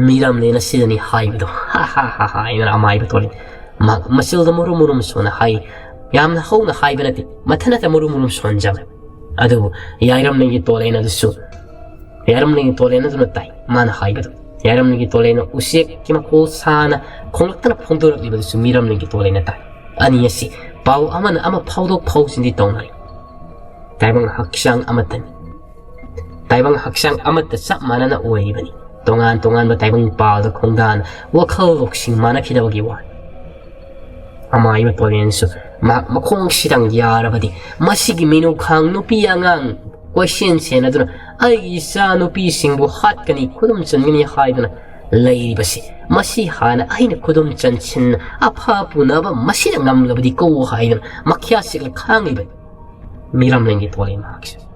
ꯃꯤꯔꯝꯂꯦꯟ ꯑꯁꯤꯗꯅꯤ" ꯍꯥꯏꯕꯗꯣ꯫ "ꯍꯥ ꯍꯥ ꯍꯥ ꯍꯥ" ꯍꯥꯏꯅ ꯑꯃꯥꯏꯕ ꯇꯣꯂꯦꯟ ꯃꯍꯥꯛ ꯃꯆꯤꯜꯗ ꯃꯨꯔꯨꯝ ꯃꯨꯔꯨꯝ ꯁꯣꯟꯅ ꯍꯥꯏ꯫ ꯌꯥꯝꯅ ꯍꯧꯅ ꯍꯥꯏꯕ ꯅꯠꯇꯦ, ꯃꯊꯟꯇ ꯃꯨꯔꯨꯝ ꯃꯨꯔꯨꯝ ꯁꯣꯟꯖꯕ꯫ ꯑꯗꯨꯕꯨ ꯌꯥꯏꯔꯝꯂꯦꯟꯒꯤ ꯇꯣꯂꯦꯟ ꯑꯗꯨꯁꯨ, ꯌꯥꯏꯔꯝꯂꯦꯟꯒꯤ ꯇꯣꯂꯦꯟ ꯑꯗꯨꯅ ꯇꯥꯏ꯫ ꯃꯥꯅ ꯍꯥꯏꯕꯗꯨ, ꯌꯥꯏꯔꯝꯂꯦꯟꯒꯤ ꯇꯣꯂꯦꯟꯅ ꯎꯆꯦꯛꯀꯤ ꯃꯈꯣꯜ ꯁꯥꯅ ꯈꯣꯡꯂꯛꯇꯅ ꯐꯣꯡꯗꯣꯔꯛꯂꯤꯕꯗꯨꯁꯨ ꯃꯤꯔꯝꯂꯦꯟꯒꯤ ꯇꯣꯂꯦꯟꯅ ꯇꯥꯏ꯫ ꯑꯅꯤ ꯑꯁꯤ ꯄꯥꯎ ꯑꯃꯅ ꯑꯃ ꯐꯥꯎꯗꯣꯛ ꯐꯥꯎꯖꯤꯟꯗꯤ ꯇꯧꯅꯔꯤ꯫ ꯇꯥꯏꯕꯪ ꯍꯛꯆꯥꯡ ꯑꯃꯠꯇꯅꯤ꯫ ꯇꯥꯏꯕꯪ ꯍꯛꯆꯥꯡ ꯑꯃꯠꯇ ꯆꯞ ꯃꯥꯟꯅꯅ ꯑꯣꯏꯔꯤꯕꯅꯤ꯫ ꯇꯣꯉꯥꯟ ꯇꯣꯉꯥꯟꯕ ꯇꯥꯏꯕꯪ ꯄꯥꯜꯗ ꯈꯣꯡꯗꯥꯅ ꯋꯥꯈꯜ ꯂꯧꯁꯤꯡ ꯃꯥꯟꯅꯈꯤꯗꯕꯒꯤ ꯋꯥꯅꯤ꯫ ꯑꯃꯥꯏꯕ ꯇꯣꯂꯦꯟꯁꯨ ꯃꯍꯥꯛ ꯃꯈꯣꯡ ꯁꯤꯗꯪ ꯌꯥꯔꯕꯗꯤ ꯃꯁꯤꯒꯤ ꯃꯤꯅꯨꯈꯥꯡ ꯅꯨꯄꯤ ꯑꯉꯥꯡ ꯀꯣꯏꯁꯦꯟ ꯁꯦꯟꯅꯗꯨꯅ ꯑꯩꯒꯤ ꯏꯆꯥ ꯅꯨꯄꯤꯁꯤꯡꯕꯨ ꯍꯥꯠꯀꯅꯤ, ꯈꯨꯗꯨꯝ ꯆꯟꯒꯅꯤ ꯍꯥꯏꯗꯨꯅ ꯂꯩꯔꯤꯕꯁꯤ, ꯃꯁꯤ ꯍꯥꯟꯅ ꯑꯩꯅ ꯈꯨꯗꯨꯝ ꯆꯟꯁꯤꯟꯅ ꯑꯐ ꯄꯨꯅꯕ ꯃꯁꯤꯗ ꯉꯝꯂꯕꯗꯤ ꯀꯧ ꯍꯥꯏꯗꯨꯅ ꯃꯈ꯭ꯌꯥ ꯆꯤꯛꯂ ꯈꯥꯡꯂꯤꯕꯅꯤ꯫ ꯃꯤꯔꯝꯂꯦꯟꯒꯤ ꯇꯣꯂꯦꯟ ꯃꯍꯥꯛꯁꯦ꯫